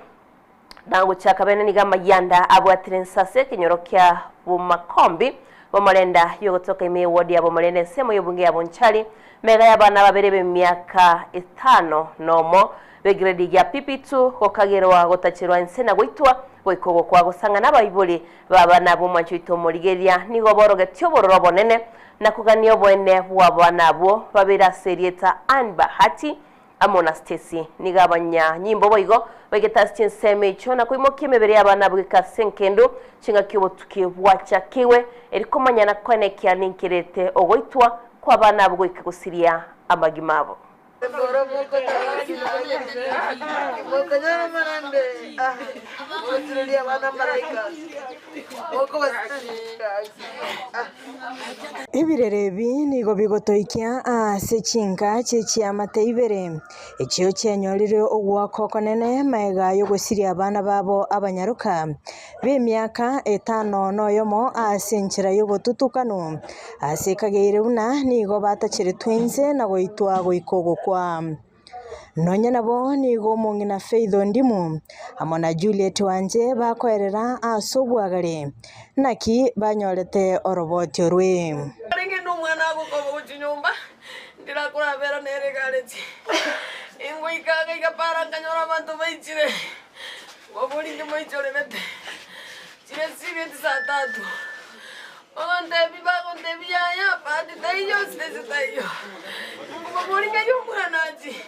Na gochaka bene nigo amayanda abwatire ensase ekenyoro kia Bomakombi, Bomorenda yogotoka ime y'eward ya Bomorenda ensemo y'obunge ya Bonchari, mega y'abana babere b'emiaka etano nomo b'egrade ya PP2 gokagerwa gotacherwa inse na goitwa goika ogokwa gosang'ana abaibori b'abana b'omwancho oito omorigereria nigo borogetie obororo obonene na kogania oboene bw'abana abwo babere ase erieta Ann Bahati Amo na Stacy nigo abanyanyimbo boigo baigete ase chinsemo echio na koimokia emebere y'abana abwo goika ase engendu chingaki obotuki bwachakigwe, eri komanya na koenekia ninkerete ogoitwa kw'abana abwo goika gosiria amagima abo. Ebirero ebi nigo bigotoikia ase chinka chie chiamate ibere, echio chianyorire ogoaka okonene magega y'ogosiria abana babo abanyaroka b'emiaka etano na oyomo ase enchera y'obotutukanu. Ase ekageire buna nigo batacheretwe inse na goitwa goika ogokwa. Nonya nabo nigo omong'ina Faith Ondimu amo na Juliet Wanje bakoerera ase obwagare, naki banyorete oroboti orwe. Arenge nomwana agokoba gochia nyomba, ndirakorabera nere egareti. Ingoika agaika para nkanyora abanto baichire, nkoboria moichorerete, chire chibeti saa tatu. Ogontebia bagontebia yaya bahati taiyo sese taiyo nkobaboria ng'ai omwana achie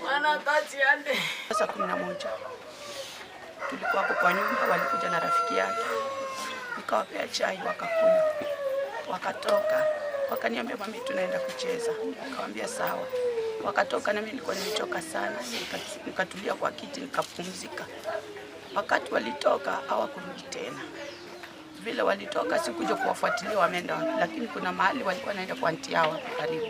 mwana atachia ande. Saa 11 tulikuwa hapo kwa nyumba, walikuja na rafiki yake, nikawapea chai wakakunywa, wakatoka, wakaniambia mami, tunaenda kucheza. Nikawambia sawa. Wakatoka na mimi nilikuwa nimechoka sana, nikatulia kwa kiti nikapumzika. Wakati walitoka hawakurudi tena. Vile walitoka sikuja kuwafuatilia wameenda wapi, lakini kuna mahali walikuwa naenda kwa auntie yao hapo karibu.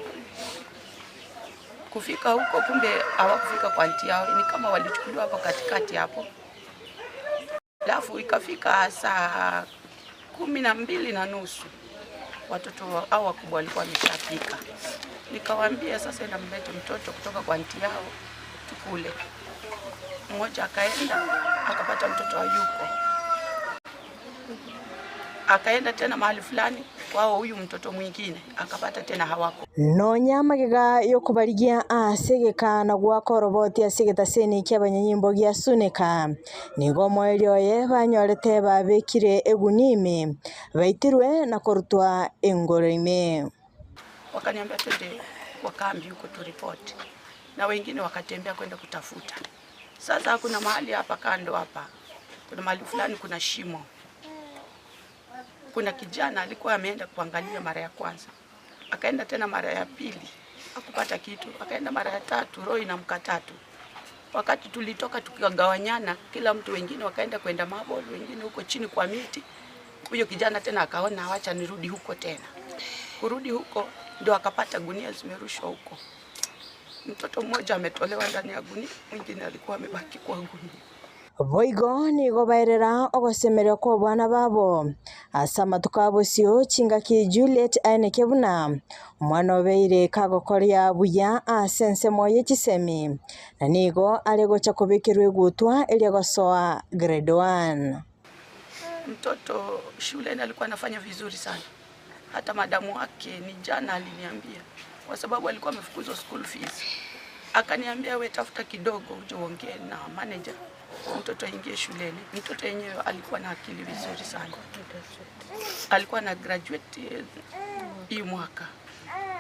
Kufika huko, kumbe hawakufika kwa auntie yao, ni kama walichukuliwa hapo katikati hapo. Alafu ikafika saa 12:30 watoto hao wakubwa walikuwa wameshafika. Nikawaambia sasa, enda mlete mtoto kutoka kwa auntie yao tukule. Mmoja akaenda akapata mtoto hayuko, akaenda tena mahali fulani kwao huyu mtoto mwingine akapata tena hawako. Nonya magega yokobarigia ase egeka gwaka oroboti ase egetaseni kia abanyanyimbo gia Suneka nigo omoerio oye banyorete babekire egunia ime baitirwe na korutwa engoro ime. Wakaniambia twende kwa kambi huko turipoti, na wengine wakatembea kwenda kutafuta. Sasa kuna mahali hapa kando hapa, kuna mahali fulani kuna shimo, kuna kijana alikuwa ameenda kuangalia mara ya kwanza, akaenda tena mara ya pili hakupata kitu, akaenda mara ya tatu, roho inamkataa tu. Wakati tulitoka tukagawanyana, kila mtu, wengine wakaenda kwenda mabol, wengine huko chini kwa miti. Huyo kijana tena akaona wacha nirudi huko tena. Kurudi huko ndio akapata gunia zimerushwa huko. Mtoto mmoja ametolewa ndani ya gunia, mwingine alikuwa amebaki kwa gunia. Boigo nigo baerera ogosemeria kwa obwana babo ase amatuko abosio chingaki Juliet aeneke buna omwana obeire kagokoria buya ase ensemo ye chisemi na nigo are gocha kobekerwa egutwa eria gosoa grade 1. Mtoto shuleni alikuwa anafanya vizuri sana, hata madamu wake ni jana aliniambia, kwa sababu alikuwa amefukuzwa school fees. Akaniambia we tafuta kidogo uje uongee na manager mtoto aingie shuleni. Mtoto yenyewe alikuwa na akili vizuri sana, alikuwa na graduate hii mwaka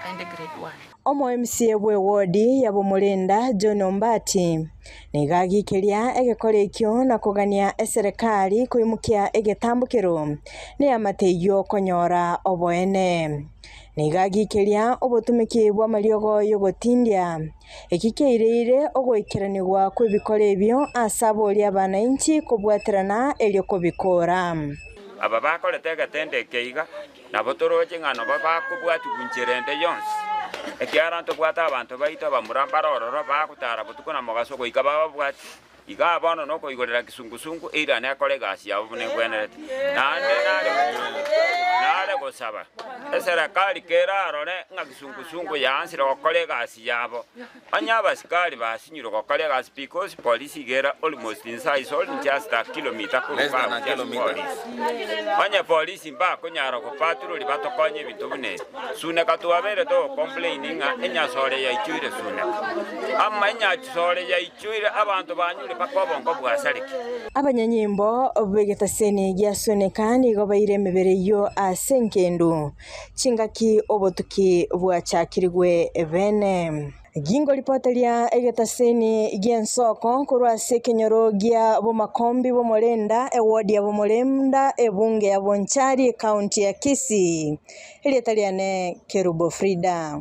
aende grade 1. Omo MCA bwe wodi ya Bomorinda John Ombati niga egekora ekio na kogania eserekari koimukia egetambukero neyamateio konyora oboene niga gikeria obotumiki bwa amariogo yogotindia eki keireire ogoikeranigwa kwa ebikora ebio ase aboria abananchi kobwaterana erio kobikora. Aba bakorete egetende ekeiga nabo toroche ng'a nabo bakobwati gunchera ende yonsi ekiara ntobwate abanto baito abamura mbarororo bagotara botuko na mogaso goika bababwati iga bono nokoigorera kisungusungu eira nekore egasi yabo buna ebwenerete naende nare nare gosaba. togosaba, eserekari kerarore ng'a kisungusungu yaansire gokora egasi yabo, onye abasikari basinyirwe gokora egasi because polisi iga ere almost insa is only just a kilometer korwa Less than a iga just kilometer. polisi. Onye polisi mbakonyara gopatroli batokonye ebinto buna ebi, Suneka twabeire togocomplain ng'a enyasore yaichoire Suneka. Ama enyasore yaichoire abanto banyure mpaka obongo bwasareke. Abanyanyimbo b'egetaseni gia Suneka nigo baire emebere eyio ase engendu chingaki obotuki bwachakirigwe bene. Gingoripoteria egetaseni gi'ensoko korwa ase ekenyoro gia Bomakombi b'Omorenda, ewodi ya Bomorenda, ebunge ya Bonchari, ekaunti ya Kisii. Erieta riane Kerubo Frida.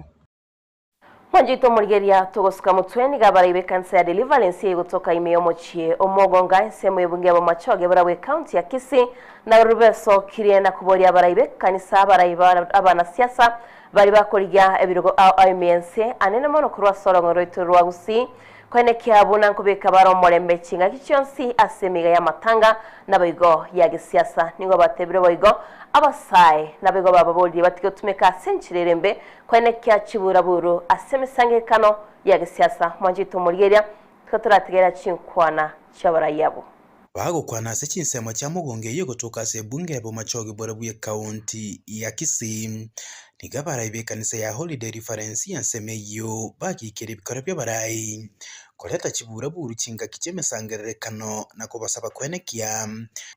Mwanchete omorigereria togosuka motwe nigo abarai b'ekanisa ya Deliverance egotoka ime y'omochie omogonga ensemo y'ebunge ya Bomachoge barabwo ecounty ya Kisii nabarobwo besokirie na koboria abarai b'ekanisa abarai ba abanasiasa baria bakorigia ebirogo ao ao ime y'ense anene mono korwa ase orong'o rwaito rwa Gusii Koenekia buna nkobeka bare omorembe chingaki chionsi ase emiga y'amatanga naboigo ya gesiasa. Nigo batebire boigo abasae naboigo bababorie batige gotumeka ase enchera ere embe koenekia chiburaburu ase emesangererekano ya gesiasa. Mwanchete omorigereria, tiga torategerera chinkwana chi'abarai abwo. Bagokwana ase chinsemo chia mogongo eyio egotoka ase ebunge ya Bomachoge Borabu ekaunti ya Kisii, nigo abarai b'ekanisa ya Holy Deliverance y'ensemo eyio bagiikire ebikora bi'abarai koreta chiburaburu chingaki chi'emesangererekano na kobasaba kwenekia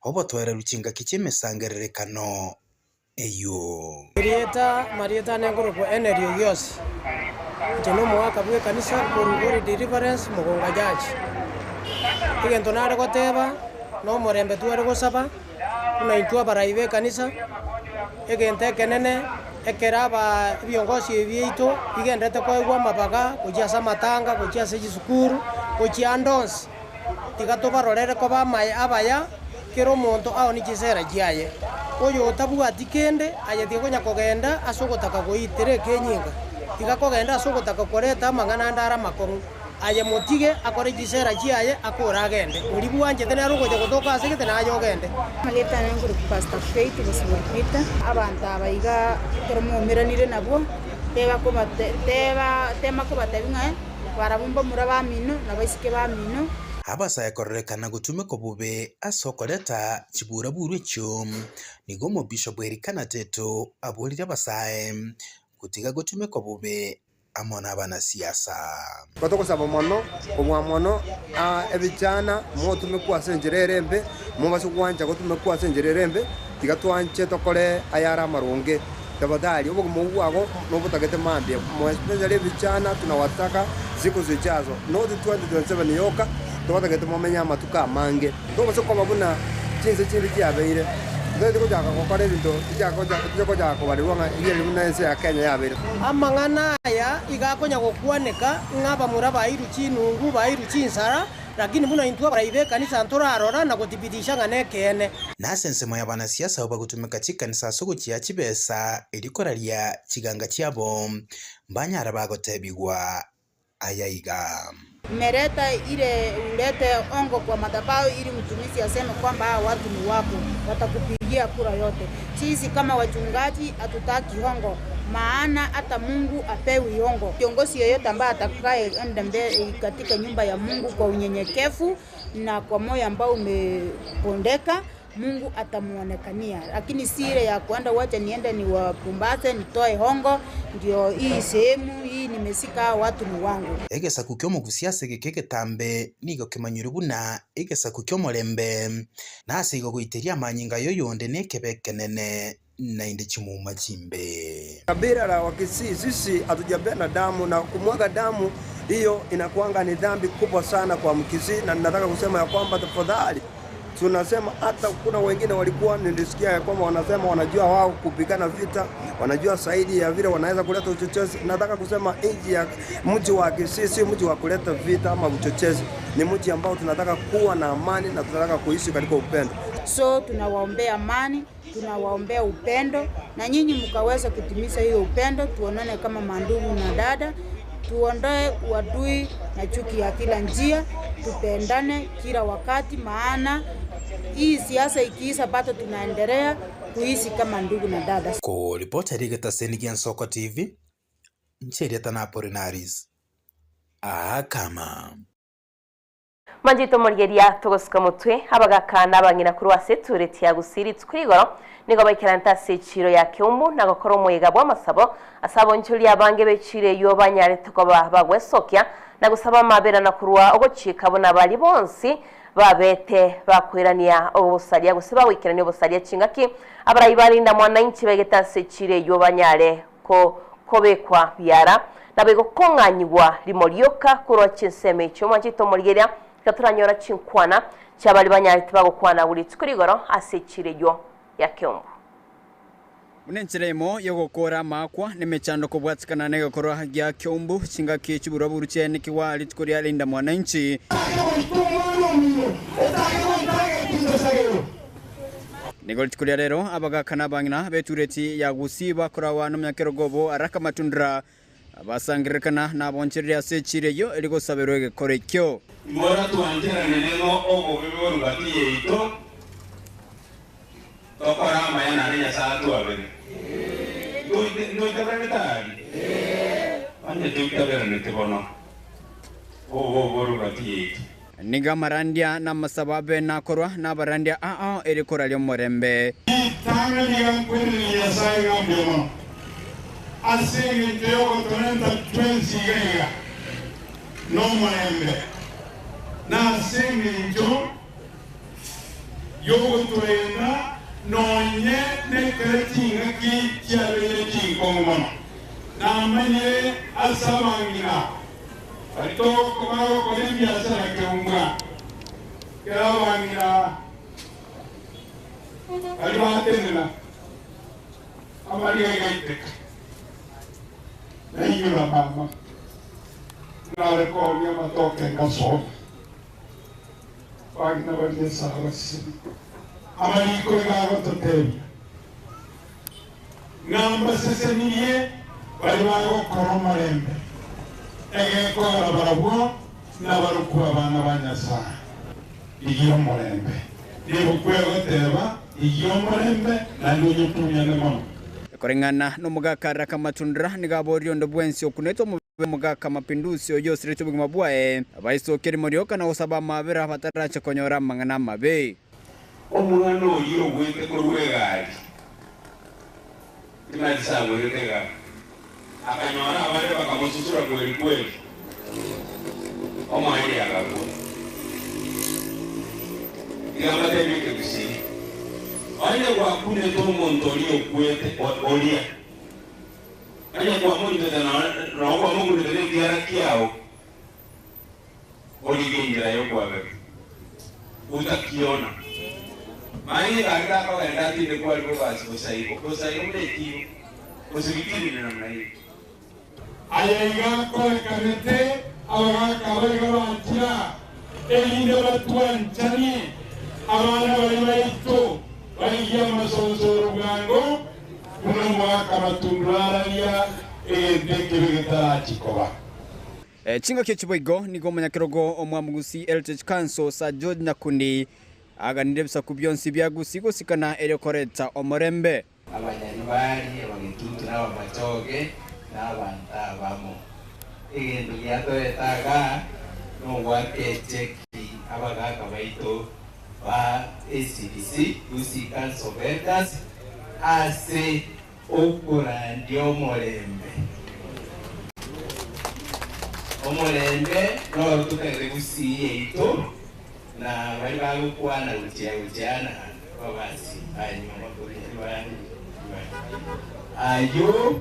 obotoereru chingaki chi'emesangererekano eyio. Erieta Marieta ane nkorokwa Henry Ogiosi. Inche nomogaka bw'ekanisa korwa Holy Deliverance Mogonga Church. Egento nare goteba, nomorembe tware gosaba, buna intwe abarai b'ekanisa, egento ekenene ekero aba ebiongosi ebi biaito bigenderete koegwa amabaga gochia ase amatanga, gochia ase chisukuru, gochia ande onsi. Tiga tobarorere koba abaya, kera omonto aonie chinsera chiaye. Oyo otabwati kende, aye tiga konya kogenda ase ogotaka goitera ekenyinga, tiga kogenda ase ogotaka koreta amang'ana ande are amakong'u. Aye motige akore chinsera chiaye akore agende. Oria bwanchete nere ogocha gotoka ase gete naye ogende. Amarieta ane nkorokwa Pastor Faith Bosibori Peter. Abanto aba iga ekero mwaumeranire nabwo, teba kobate teba tema kobatebia ng'a Barabwo mbamura bamino, na baiseke bamino. Abasae kororekana gotumekwa bobe ase okoreta chiburaburu echio, nigo omobishop Elikana Teto aborire abasae gotiga gotumekwa bobe amo nabanasiasa. Togosaba mono kobua mono ebichana motumekwe ase enchera ere embe, mobase gwancha gotumekwa ase enchera ere embe, tiga twanche tokore ayare amaronge. Tafadhali, obogima obwo bwago nobotagete mambia, more especially ebichana tunawataka siku zijazo, not 2027 yoka, tobatagete momenye amatuko amange. Tobase koba buna chinse chinde chiabeire, totagete gochaka gokora ebinto ticha gochaka kobarerwa ng'a erio buna ense ya Kenya yabeire. Amang'ana aya iga akonya gokwaneka, ng'a abamura bairwe chinungu, bairwe chinsara, Lakini buna intwe abarai b'ekanisa ntorarora na gothibitisha ng'a nekeene. Na ase ensemo y'abanasiasa abwo bagotumeka chikanisa ase ogochia chibesa erio koraria chiganga chiabo, mbanyare bagotebigwa aya iga. Mmeleta ile ulete hongo kwa madhabahu ili mtumishi aseme kwamba hawa watu ni wako, watakupigia kura yote. Sisi kama wachungaji hatutaki hongo, maana hata Mungu hapewi hongo. Kiongozi yeyote ambaye atakaye enda mbele katika nyumba ya Mungu kwa unyenyekevu na kwa moyo ambao umepondeka, Mungu atamuonekania, lakini si ile ya kuenda wacha niende niwapumbaze nitoe hongo, ndio hii sehemu hii nimesika hawa watu ni wangu. Egesaku ki'omogusia ase egeka egetambe nigo kemanyirwe buna egesaku ki'omorembe, na ase igo goiteria amanyinga y'oyonde nekebe ekenene, naende chimuma chimbe. Kabila la Wakisii sisi hatujapenda damu na kumwaga damu hiyo inakuanga ni dhambi kubwa sana kwa Mkisii, na ninataka kusema ya kwamba tafadhali, tunasema hata kuna wengine walikuwa nilisikia ya kwamba wanasema wanajua wao kupigana vita, wanajua zaidi ya vile wanaweza kuleta uchochezi. Nataka kusema nchi ya mji wa Kisii si mji wa kuleta vita ama uchochezi, ni mji ambao tunataka kuwa na amani na tunataka kuishi katika upendo. So tunawaombea amani, tunawaombea upendo, na nyinyi mkaweza kutimiza hiyo upendo, tuonane kama mandugu na dada, tuondoe uadui na chuki ya kila njia, tupendane kila wakati, maana hii siasa ikiisha bado tunaendelea Tuishi kama ndugu na dada. Koripota rigetaseni gia Nsoko TV, inche erieta na Apolinaris Akama. Manchete omorigeria togosika motwe, abagaka na abang'ina korwa ase etureti ya Gusii rituko rigoro nigo baikaranete ase echiiro ya Keumbu na gokora omoyega bw'amasabo ase abonchoria abange b'echiiro eyio banyarete koba bagwesokia na gosaba amabera na korwa ogochika buna baria bonsi babete bakoirania obosaria gose bagoikerania obosaria chingaki abarai barinda mwananchi baigete ase echiiro eyio banyare kobekwa biara, naboigo kong'anyigwa rimo rioka korwa chinsemo echio. Mwanchete omorigereria, tiga toranyora chinkwana chi'abaria banyarete bagokwana agwo rituko rigoro ase echiiro eyio ya Keumbu. Buna enchera emo y'ogokoora amaakwa nemechando kobwatikana negekorwa gia Keumbu, chingaki chiburaburu chiaenekigwa rituko ria Linda Mwananchi. Nigo rituko ria rero abagaka na abang'ina b'etureti ya Gusii bakorawa nomonyakerogo obo Araka Matundura basangererekana nabonchereri ase echiiro eyio eri gosaberwa egekoro ekio. Mbora twancherane ning'o obobe bore gati yaito, tokore amaya naende Nyasae atwabere. Ntoitaberanete aria? Onye toitaberaneti bono, obobe obore gati yaito. Nigo amarandia na amasabo abe nakorwa nabarandia ao ere koraria omorembe. Ritang'ani iga nkweneria Nyasae ng'a mbuya mono ase engencho y'ogotorenta twensi iga iga nomorembe, na ase engencho y'ogotorenda nonye nekero chingaki chiabeire chinkong'u mono. Namanyire ase abang'ina Baria togokora ebiasara keumwa, kera abang'ina baria batenena amariga igaiteka, nainyora mama nare koonia amatoke ngasoma, abang'ina baria esaha baseseniwe. Amariko iga agototebia Ng'a mbasesenirie baria bagokora omorembe, egekogera barabwo nabarokwe abana ba Nyasae. Rigia omorembe. Nigo egoteba, Rigia omorembe, naende onyotunyane mono. Koreng'ana nomogaka Raka Matundura nigo aborie onde bwensi okunete omobere omogaka Mapinduzi oyio osiretie obogima bwaye, baisokie rimo rioka na gosaba amabera batarache konyora amang'ana amabe. Omwana oyio ogwete korwa egari, timanyeti ase agwerete egari, akanyora abande bakamosusura kweri kweri, omoerio agakwa. Tiga mbatebie ekegusii, onye gwakunete omonto oria okwete oria, onye kwamoritete nonye kwamokunete nekiara kiao, Origie enchera y'okwabera, otakiona. Manya egari takogenda atindekwe aria bobasi bosa igo, bosa igo buna ekiiro, gose bitirire namna hiyo. Aya iga akorekanete abagaaka aba iga banchia, erinde batwanchanie abana baria baito barigie amasonsoro bwango, buna omogaka amatundura araria egento ekebe getarachia koba. Chingaki echi boigo nigo omonyakerogo omwamugusi Heritage Council Sir George Nyakundi aganire ebisaku bionsi bia Gusii gosikana erio koreta omorembe. Abanyaribari, abagetutu na abamachoge, na abanto abamo. Egento giatoreta igaa nogoaka echeki abagaka baito ba ACDC, Gusii Council of Elders, ase Okorandia omorembe. Omorembe noro totagete gusii yaito na baria bagokwana gochia gochia na babasi anyuma koria ayio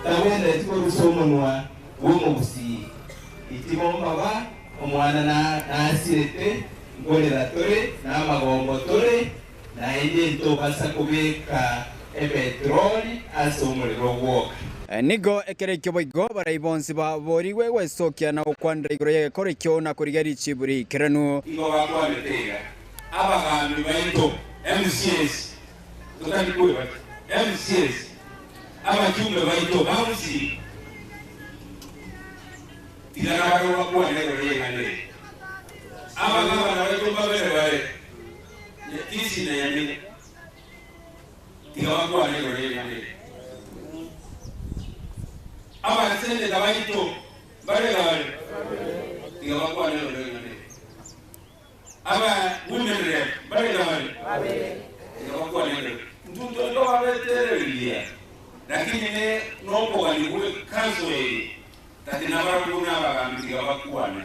tagwenereti korusia omonwa bw'omogusii. Itimo mbaba omwana nasirete nkorera tore na amagombo tore Naende ntobasa kobeka epetroli ase omorero ogwoka. Nigo ekero ekio boigo barai bonsi baboorigwe gwesokia na gokwanera igoro y'egekoro ekio na korigia richibu riikeranu. Igo bakwanete iga, Abagaambi baito, MCAs, totari kwebachia, MCAs, abachumbe baito bonsi, tiga nabarabwo bakwane igoro y'eng'ana eye. Abagabana baito mbabere bare. Nyakisi na Yamina. Tiga bakwane igoro y'ring'ana eri. Abaseneta baito mbarega bare? Tiga bakwane igoro y'ring'ana eri. Aba women rep mbarega bare? Tiga bakwane igoro. Intwe ntobabetereria, lakini ne nokogania gwe council eye tati nabarabwo buna abagambi tiga bakwane.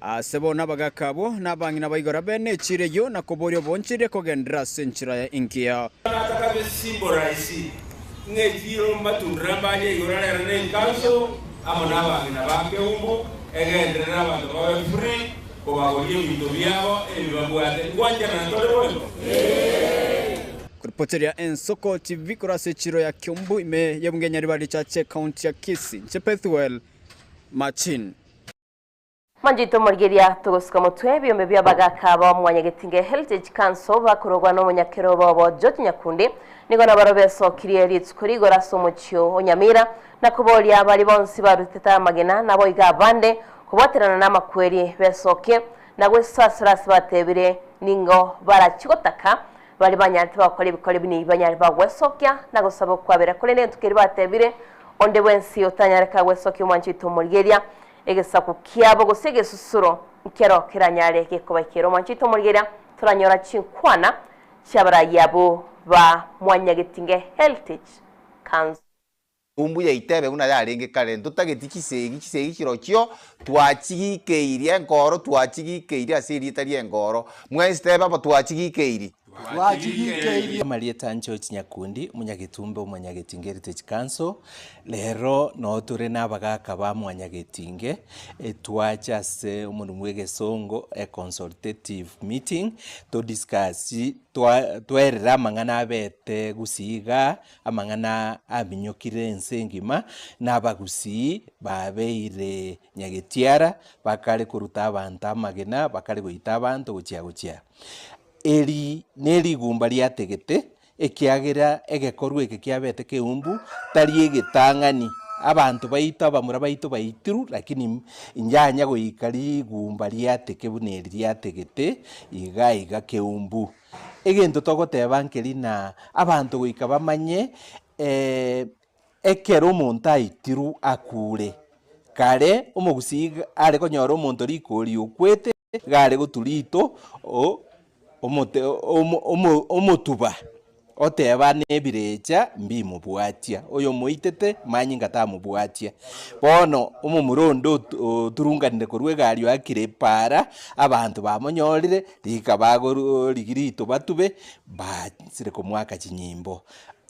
Ase bono abagaaka abwo na abang'ina ba igoro abe nechiira eyio, na koboria oboncheire kogenderera ase enchera ya engiya. Nataka besymbolize ng'a echiro mbatundire ambache igoro rero ne ecouncil amo na abang'ina ba Keumbu egenderere abanto babe free kobagoria ebinto biabo ebi babwate. Ngwancherana tore boigo? Koripoteria Ensoko TV korwa ase echiro ya Kiambu ime y'ebunge ya Nyaribari Church Ekaunti ya Kisii, inche Bethuel Machin. Manchete omorigeria togosuka motwe ebiombe bia abagaka ba Mwanyagetinge Heritage Council bakorogwa nomonyakerobo obo George Nyakundi nigo nabaro besokirie rituko rigoro ase omochio o Nyamira na koboria baria bonsi barutete amagena naboigo abande kobwaterana namakweri besokie na gwesasera ase batebire ningo barachie gotaka baria banyarete bagokora ebikora ebi nigo banyare bagwesokia na gosaba okwabera korende egento keria batebire onde bwensi otanyare kagwesokia omwancho oito omorigeria Egesaku kiabo gose egesusuro nkero keranyare gekobaikera. Omwancho oito omorigereria toranyora chinkwana chi'abarai abwo ba Mwanyagetinge Heritage Council. Mbuya itebe buna yarenge kare, ntotageti chisegi, chisegi chirochio twachigikeirie enkoro, twachigikeirie ase erieta ri'enkoro. Mwensi tebe abo twachigikeirie. Twachigikeirie. Amarieta George Nyakundi, omonyagetumbe o Mwanyagetinge Heritage Council, Rero noo tore nabagaka ba Mwanyagetinge, twacha ase omonwe bwa egesongo a consultative meeting, to discuss twerere amang'ana abete gusii igaa, amang'ana aminyokire ense engima, na abagusii babeire nyagetiara, bakare koruta abanto amagena, bakare goita abanto gochia gochia. Eri nerigumba riategete, ekiagera egekorwa eke kiabete keumbu, tari egetang'ani. Abanto baito, abamura baito baitirwe, lakini injanya goika rigumba riateke buna eri riategete iga iga keumbu. Egento togoteba nkeri na abanto goika bamanye ekero omonto aitirwe akure, kare omogusii iga are konyora omonto rikori okwete, iga are gotura rito omote omotuba oteba nebirecha mbimobwatia, oyomoitete manyinga tamobwatia. Bono omomura onde oturunganire korwa egari oakire epaara, abanto bamonyorire, rika bagorigia rito batube, baanchire komoaka chinyimbo.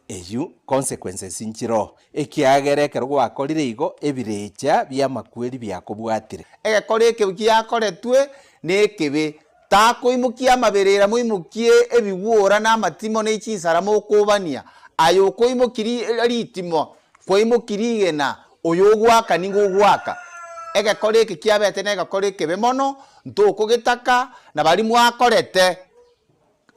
Eyio consequences nchiroo, ekiagera ekero gwakorire igo, ebirecha bi'amakweri biakobwatire. Egekora ekebe giakoretwe nekebe, takoimokia amaberera moimokie ebigwora na amatimo ne chinsara mokobania. Aye okoimokia ritimo, kwaimokia rigena, oyo ogoaka nigo ogoaka. Egekora eke kiabete negekora ekebe mono, ntokogetaka, na baria mwakorete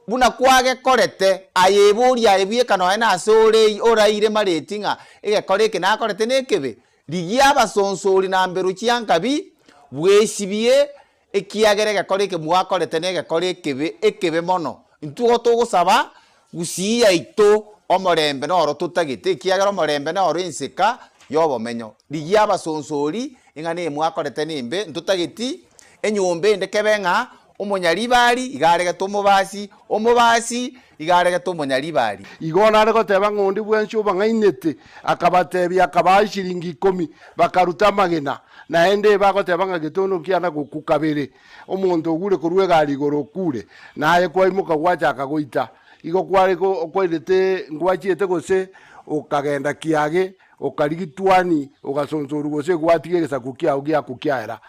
Buna kwagekorete, aye eboria aye bweka nonya nase ore oraire mareti ng'a egekora eke nakorete nekebe, rigia abasonsori na mberu chiankabi, bwesibie, ekiagera egekora eke mwakorete negekora ekebe, ekebe mono. Intwe igo togosaba gusii yaito omorembe noro totagete, ekiagera omorembe noro enseka y'obomenyo. Rigia abasonsori ing'a nemwakorete nembe, ntotageti enyomba ende kebe ng'a Omonyaribari iga aregete omobasi, omobasi iga aregete omonyaribari. Igo nare goteba ng'a onde bwensi obang'ainete, akabatebia, akabaa eshilingi ikomi, bakaruta amagena. Naende bagoteba ng'a getondo nkiana gokwa kabere. Omonto ogure korwa egari igoro okure, naye kwaimoka gwachaka goita. Igo kware kwairete ngwachiete gose okagenda kiage, okarigia twani, ogasonsorwa gose gwatiga egesaku kiao giakwa kiaera.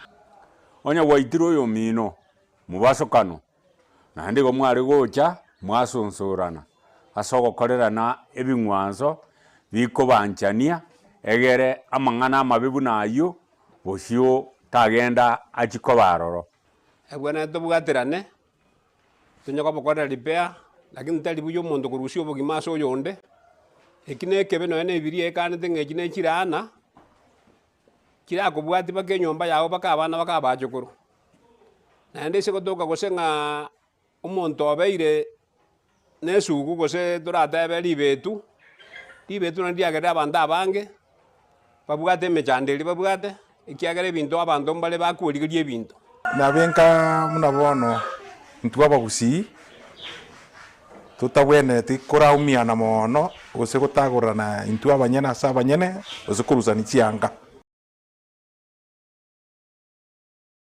Onye gwaitirwe oyomino mobasokano, naende igo mware gocha mwasonsorana ase ogokorerana ebing'wanso bikobanchania, egere amang'ana amabe buna ayio bosio tagenda achie koba aroro. Ebwenerete tobwaterane, tonye kobokorera repair, lakini tari buya omonto korusia obogima ase oyonde, eki na ekebe nonya na ebiria ekanete ng'a echi ne chiraana. Chirakobwatia mpaka enyomba yao mpaka abana mpaka abachokoro. Naende ase gotoka gose ng'a omonto obeire. na esugu gose toratebe ribetu, ribetu nario riagerire abanto abange, babwate emechando eria babwate, ekiagera ebinto abanto mbare bakorigeria ebinto. Nabe nka buna bono intwe abagusii totabwenereti koraumiana mono gose gotagorana intwe abanyene ase abanyene gose korusani chianga.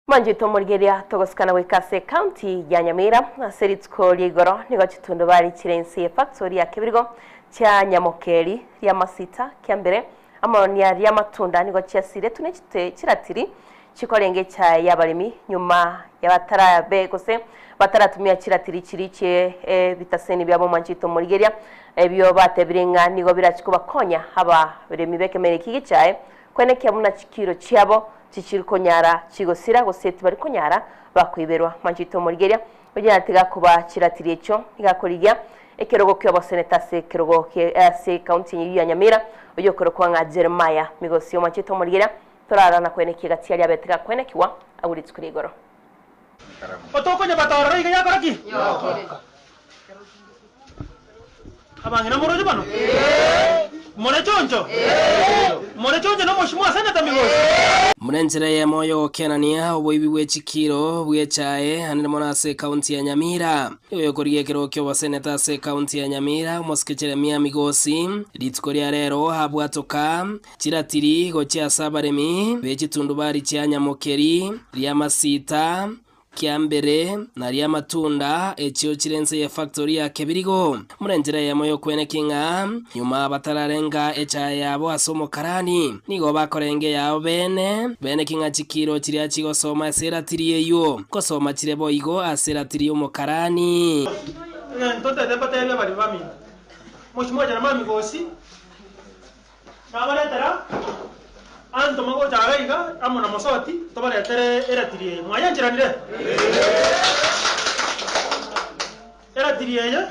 Manchete omorigereria togosikana goika ase ecounty ya Nyamira ase rituko ria igoro nigo chitundubari chire inse ye factory ya Kebirigo chia Nyamokeri ria Masita Kiambere amo ria Matunda nigo chiasiretwe ne chite chiratiri chikorenge echae y'abaremi nyuma yabatarabe gose bataratumia chiratiri chiri chie ebitaseni biabo manchete omorigereria ebio batebire ng'a nigo birachi kobakonya abaremi bekemeri eki gichae kwenekia buna chikiro chiabo chichiri konyara chigosira gose tibari konyara bakoiberwa manchete omorigereria oye tiga koba chiratiri ekio igakorigia ekerogo kia oboseneta ase ekerogo ase ekaunti eyio ya Nyamira oyo okorokwa ng'a Jeremiah Migosi omanchete omorigereria torarana kwenekia gati aria abete gakwenekiwa agwo rituko ria igoro. Otokonya batorora iga yakora ki? Abang'ina moroche bano? More choncho? More choncho no moshimwa seneta Migosi. Muna enchera eyemo yogokenania oboibi bwa echikiro bwa echae anene mono ase ekaunti ya Nyamira. Oyo okorigia ekero kia oboseneta ase ekaunti ya Nyamira omosike Jeremiah Migosi rituko ria rero abwatoka chiratiri gochia ase abaremi bechitundubari chia Nyamokeri ria Masita Kiambere na ria Matunda echio chire ense ya factory ya Kebirigo. Muna enchera eyemo yokweneki ng'a nyuma batararenga echae yabo ase omokarani nigo bakorenge yabo bene bene king'a chikiro chiria chigosoma ase eratiri eywo kosoma chire boigo ase eratiri y'omokarani. Ntotete mbatebia bari bamino. Moshimwa Jeremiah Migosi nabaretera anto magochaga iga amo na mosoti tobaretere eratiri eye mwayancheranire eratiri eye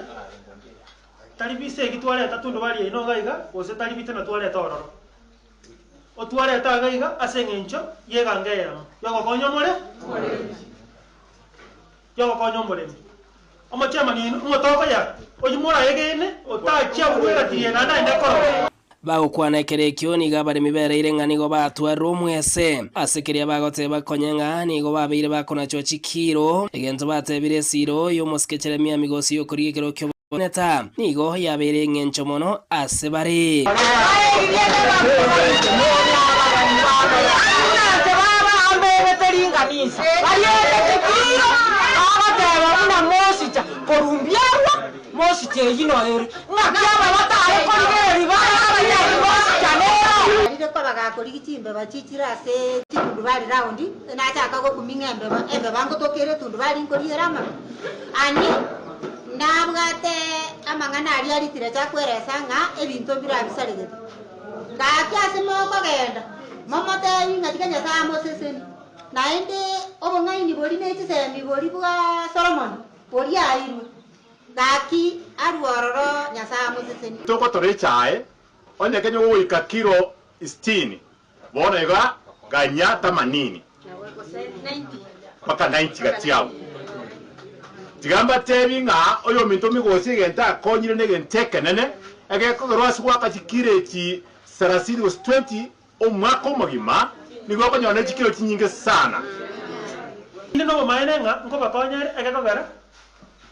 tari bise eki twareta tundubari eye noga iga gose tari bite na twareta ororo otwareta iga iga ase eng'encho yeganga eyemo yogokonya omore yogokonya omoremi omochemani omotoko ya oyu moraegene otachia bweratiri eye naende aende korora. Bagokwana ekero ekio nigo abaremi bereire ng'a nigo batwarire omwese ase keria bagoteba konya ng'a nigo babeire bakonachwa chikiro egento batebire esiro y'omosike Jeremiah Migosi yokorigia ekero kia oboseneta nigo yabeire eng'encho mono ase bare. Mosicha eyino ere ng'aki aba batare korigereria bara mosicha nero rire koba gakorigi chimbeba chichire ase chitundubari raundi nachaka gokuming'a embeba embeba ngotokere etundubari nkoriera amabe ani nabwate amang'ana aria aritire chakweresa ng'a ebinto birabisaregete gaki ase mokogenda momotebi ng'a tiga Nyasaye amoseseni naende obong'aini bori na echisemi bori bwa Solomon bori airwe gaki arwororo Nyasaye amoseseni. Togotora echae onye kenya goika kilo 60 bono iga ganya 80 mpaka 90 gati abo tiga mbatebi ng'a oyo ominto Migosi egento akonyire na egento ekenene egekogerwa ase gwaka chikiro echi 30 gose 20 omwaka omogima nigo okonyora na chikiro chinyinge sana. Inde nobomaene ng'a nkobakonyere egekogera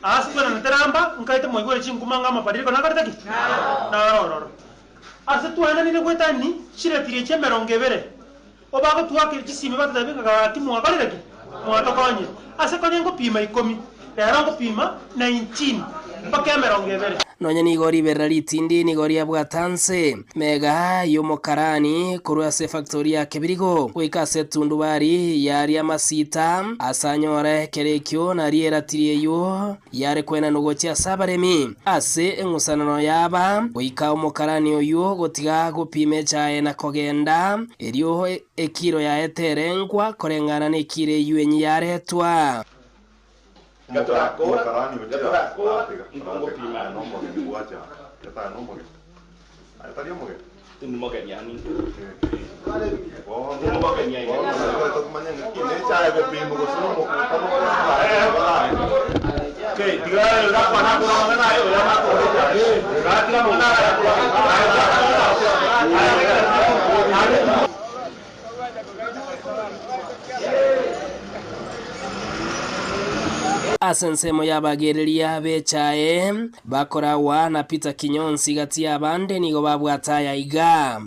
ase kwenana teramba nkaete moigwere chinkuma ng'a amabadiliko nakorete ki narororo ase twaenanire gwetani chiretiri echi emerongo ebere obagotwakire chisimi batotebi ng'a gaki mwakorire ki mwatokonyire ase konya ngopima 10 rero ngopima 19 mpaka emerongo ebere. Nonya nigo riberera ritindi nigo riabwata nse mega y'omokarani korwa ase factory ya Kebirigo goika ase etundubari yaria Masita ase anyore ekero ekio nari eratiri eywo yare kwenanwa gochia ase abaremi ase eng'usanano yaba goika omokarani oywo gotiga gopima echae na kogenda erio ekiro yaeterengwa koreng'ana na ekiro eywo enyi yaretwa. Ase ensemo y'abagereria b'echae, bakoragwa na Peter Kinyonsi gati y'abande nigo babwate aya iga.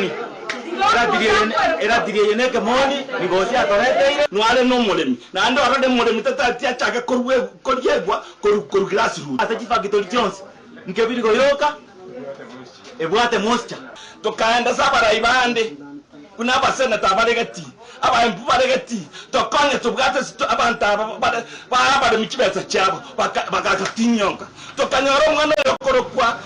Eratiri eye nekemoni, Migosi atoreteire. Noare nomoremi, naende orore moremi tatati achake koriegwa korwa grassroots. Ase chifactory chionsi nkebiri goyoka ebwate moisture. Tokaenda ase abarai bande, buna abaseneta bare gati, abaembu bare gati, tokonye tobwate abanto aba bare bae abaremi chibesa chiabo, bagatinyonka. Tokanyora omwana oyo okorokwa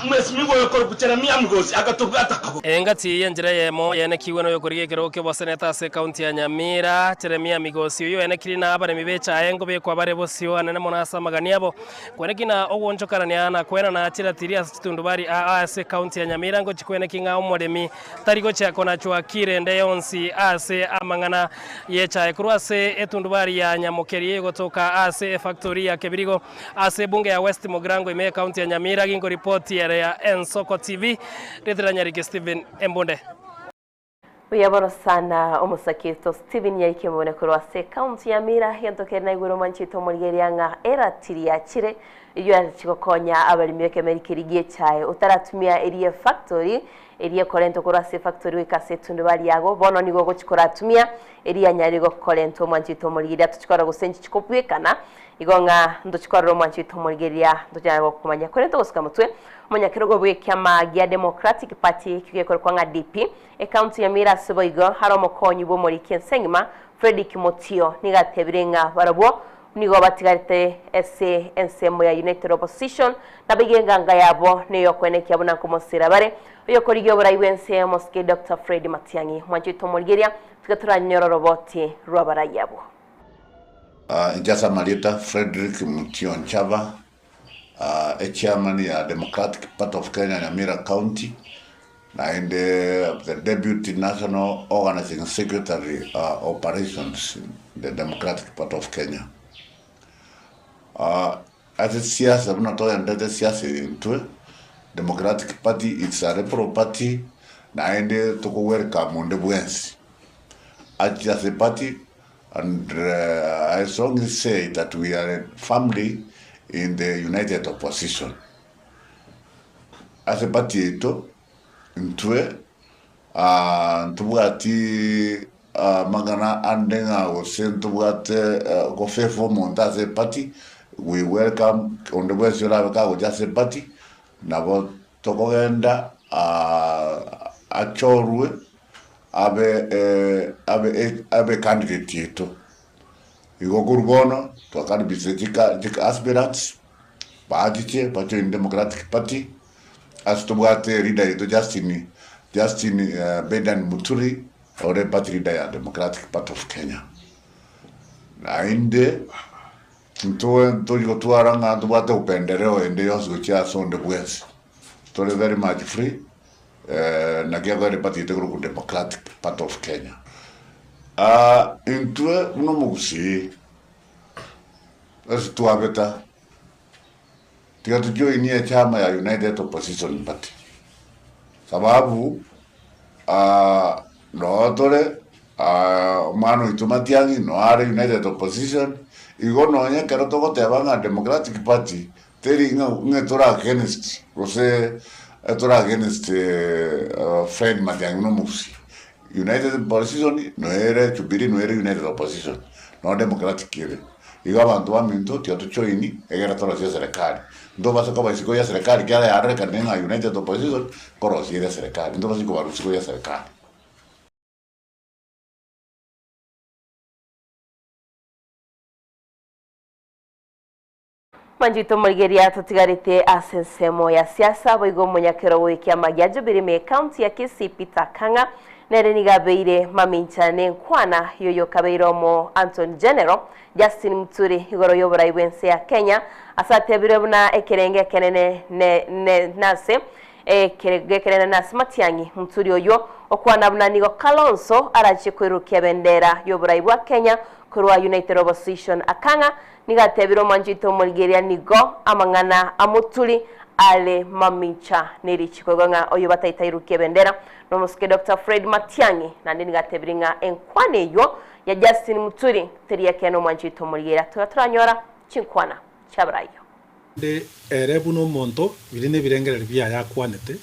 Omwesimigwa oyo okorokwa Jeremia Migosi agatobwata koboko. Engati y'enchera eyemo yaenekigwe noyokorigia ekerogo ki'oboseneta ase ekaunti ya Nyamira, Jeremia Migosi, oyio oenekirie na abaremi b'echae nkobekwa bare bosio anene mono ase amagani abo. Kweneki na ogwonchokanania na kwenana chiratiri ase chitundubari aa ase ekaunti ya Nyamira ngochi kweneki ng'a omoremi tari gochia konachwa kire ende yonsi ase amang'ana y'echae korwa ase etundubari ya Nyamokeri egotoka ase efactori ya Kebirigo ase ebunge ya West Mugirango ime y'ekaunti ya Nyamira ginkoripoti ere ya Ensoko TV Ritira Nyariki Stephen Embunde. Buya bono sana omosaketo Stephen Nyaike Mbone korwa ase ekaunti ya Nyamira gento kere naigwere omwanchete omorigereria ng'a eratiri yachire eyio yachia gokonya abaremi b'ekemeri keria gi'echae otaratumia eria efactory eria ekorentwa korwa ase efactory goika ase etundubari yago bono nigo ogochia koratumia eria yanyarire gokorentwa omwanchete omorigereria tochia korora gose nchichi kobwekana igo ng'a ntochia korora omwanchete omorigereria ntochia gokomanya korende togosuka motwe omonyakerogo bw'ekiama gia Democratic Party ekio gekorokwa ng'a DP Ekaunti ya Nyamira ase boigo are omokonyi bw'omoriki ense engima Fredrick Mutio nigo atebire ng'a barabwo nigo batigarete ase ensemo ya United Opposition naboigo enganga yabo neyokwenekia buna nkomosira bare oyokorigia oborai bw'ense omosike Doctor Fred Matiang'i. Mwanchete omorigeria tiga toranyore oroboti rw'abarai abwo. Inche ase amarieta Fredrick Mutio Nchaba, echairman ya Democratic Party of Kenya Nyamira County, naende the deputy national organizing secretary operations in the Democratic Party of Kenya. Ase siasa buna togenderete siasa eye intwe, Democratic Party it's a liberal party, naende toko welcome onde bwensi ache ase party And I strongly say that we are a family in the united opposition. Ase party yaito intwe ntobwati amang'ana ande ng'a gose ntobwate gofavor omonto ase eparty, we welcome onde bwensi orabe kagocha ase eparty nabo tokogenda achorwe abe abe abe candidate yaito. Igo korwa bono twakaribisire chika chika aspirants bachiche bajoin Democratic Party ase tobwate leader yaito Justin Justin Bedan Muturi ore party leader ya Democratic Party of Kenya. Naende intwe ntori gotwara ng'a ntobwate upendeleo ende yonsi gochia ase onde bwensi, tore very much free. Naki akoira eparty yaito ekorokwa Democratic Party of Kenya. Intwe buna omogusii, ase twabeta, tiga tojoinie echama ya United Opposition Party, sababu noo tore omwana oito Matiang'i noo are United Opposition, igo nonye ekero togoteba ng'a Democratic Party Teri ng'a ng'a tore against gose tore against Fred Matiang'i na omogusii. United Opposition noere Jubilee noere United Opposition, no Democratic ere. Igo abanto baminto tiga to join egere torosie eserekari. Ntobase koba isiko ya eserekari ekiagera yarorekanire ng'a United Opposition nkorosia ere eserekari, ntobase kobarwa isiko ya eserekari. Manchito omorigeria totigarete ase ensemo ya siasa boigo omonyakerogo bw'ekiama gia Jubilee ime ekaunti ya Kisii Peter Kang'a nere nigo abeire mamincha nenkwana yoyokabeire omo Anton General Justin Muturi igoro y'oborai bw'ense ya Kenya ase atebire buna ekerenge ekenene ne ne nase Ekerengo ekenene nase Matiang'i, Muturi oyio okwana buna nigo Kalonzo arachie koirurukia ebendera y'oborai bwa Kenya. Korwa United Opposition akang'a nigo atebire omwancho oito omorigereria nigo amang'ana amoturi are mamincha nerichiko igo ng'a oyo bataitairukia ebendera nomosuke Doctor Fred Matiang'i naende nigo atebire ng'a enkwana eywo ya Justin Muturi teri ekeene omwancho oito omorigereria toga toranyora chinkwana chiabarayio. Rende ere buna omonto, biria nebirengererio biaye akwanete,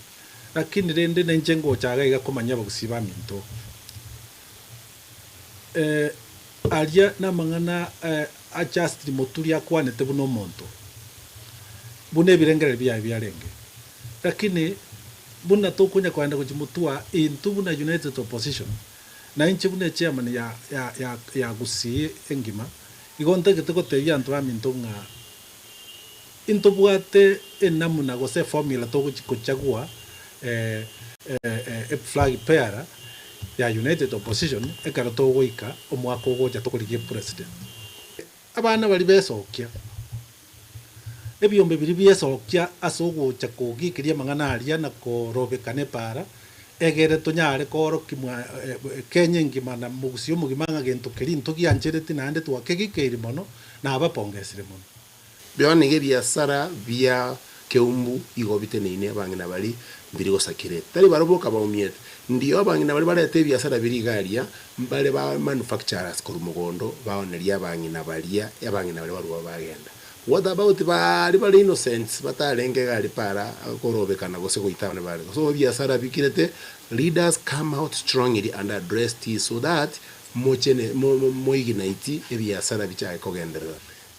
lakini rende nainche ngocha iga iga komanyia abagusii baminto. Aria namang'ana a Justin Muturi akwanete buna omonto, buna ebirengererio biaye biarenge. Lakini buna tokonya kogenda gochia motwe intwe buna United Opposition, na inche buna echairman ya ya ya ya Gusii engima, igo ntagete gotebia abanto baminto ng'a intobwate enamuna gose eformula togochia kochagua eflag bearer ya United Opposition ekero togoika omwaka ogocha tokorigia epresident. Abana baria besokia, ebiombe biria biesokia ase ogocha kogiikeria amang'ana aria na korobekana epaara, egere tonyare koorokia mwa Kenya engima na mogusii omogima ng'a gento keria ntogianchereti naende twakegikeiri mono na abapongesire mono. Bono nigo ebiasara bia keumbu igo biteneine abang'ina baria mbiri gosakire, tari barabwo boka baumiete. Ndio abang'ina baria barete ebiasara biria iga aria, mbare ba manufacturers korwa mogondo baoneria abang'ina baria, abang'ina baria barwa bagenda. What about baria bare innocents batarenge iga aria para korobekana gose goita abana bare. So ebiasara bikirete, leaders come out strongly and address this so that mochene moignite ebiasara bichake kogenderera.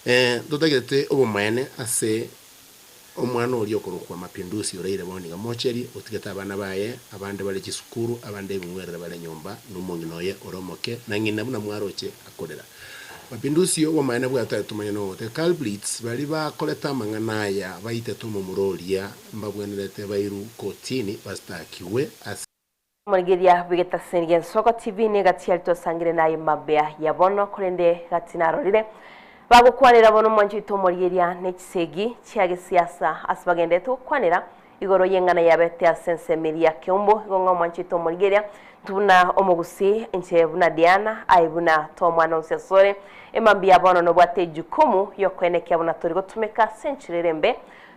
Ee, ntotagete obomaene ase omwana oria okorokwa Mapinduzi oraire bono iga mocheri, otigete abana baye, abande bare chisukuru, abande ebing'werere bare nyomba, na omong'ina oye ore omoke, na ng'ina buna mwaroche akorera. Mapinduzi obomaene bwatari tomanye nogo. The culprits baria bakorete amang'ana aya baitete omomura oria mbabwenerete bairu kotini bastakigwe ase. Omorigereria bw'egetaseni gi'Ensoko TV nigo gati tosangire naye mambia ya bono korende gati narorire bagokwanera bono omwancho oito omorigereria ne chisegi chia gesiasa ase bagenderete gokwanera igoro y'eng'ana yabete ase ensemo eria ya Keumbu igo ng'a omwancho oito omorigereria intwe buna omogusii inche buna Diana aye buna tomwana onsi asore emambia ya bono nobwate ejukumu yokoenekia buna tori gotumeka ase enchera ere embe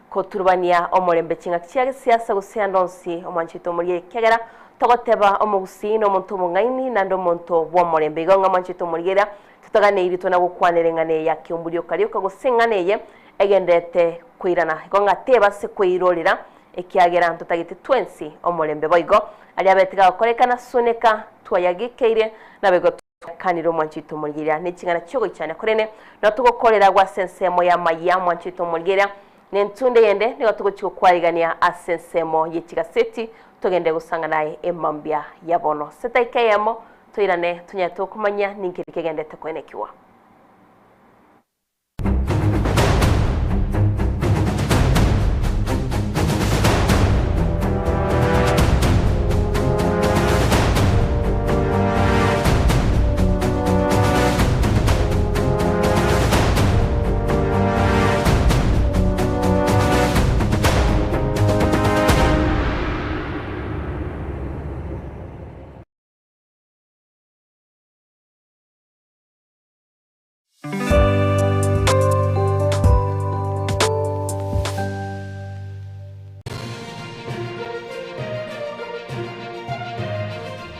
Koturubania omorembe ching'aki chia gesiasa gose ande onsi, omwanchete omoria ekiagera togoteba omogusii nomonto omong'aini naende omonto bw'omorembe. Igo ng'a mwanchete omoria eria totaganeiri tona gokwanera eng'ana eye ya kiombu rioka rioka gose eng'ana eye egendererete koirana. Igo ng'a teba ase koirorera ekiagera ntotagete twensi omorembe. Boigo aria abete gagokorekana suneka twayagikeire naboigo Twakanire omwanchete omorigereria ne ching'ana chi'ogoichania, korende nigo togokorera agwo ase ensemo y'amayia omwanchete omorigereria, na entunde eyende nigo togochia gokwarigania ase ensemo ye chigaseti, togende gosanga naye emambia ya bono. Ase edaika eyemo toirane tonyare tokomanyia ninki kegendete koenekigwa.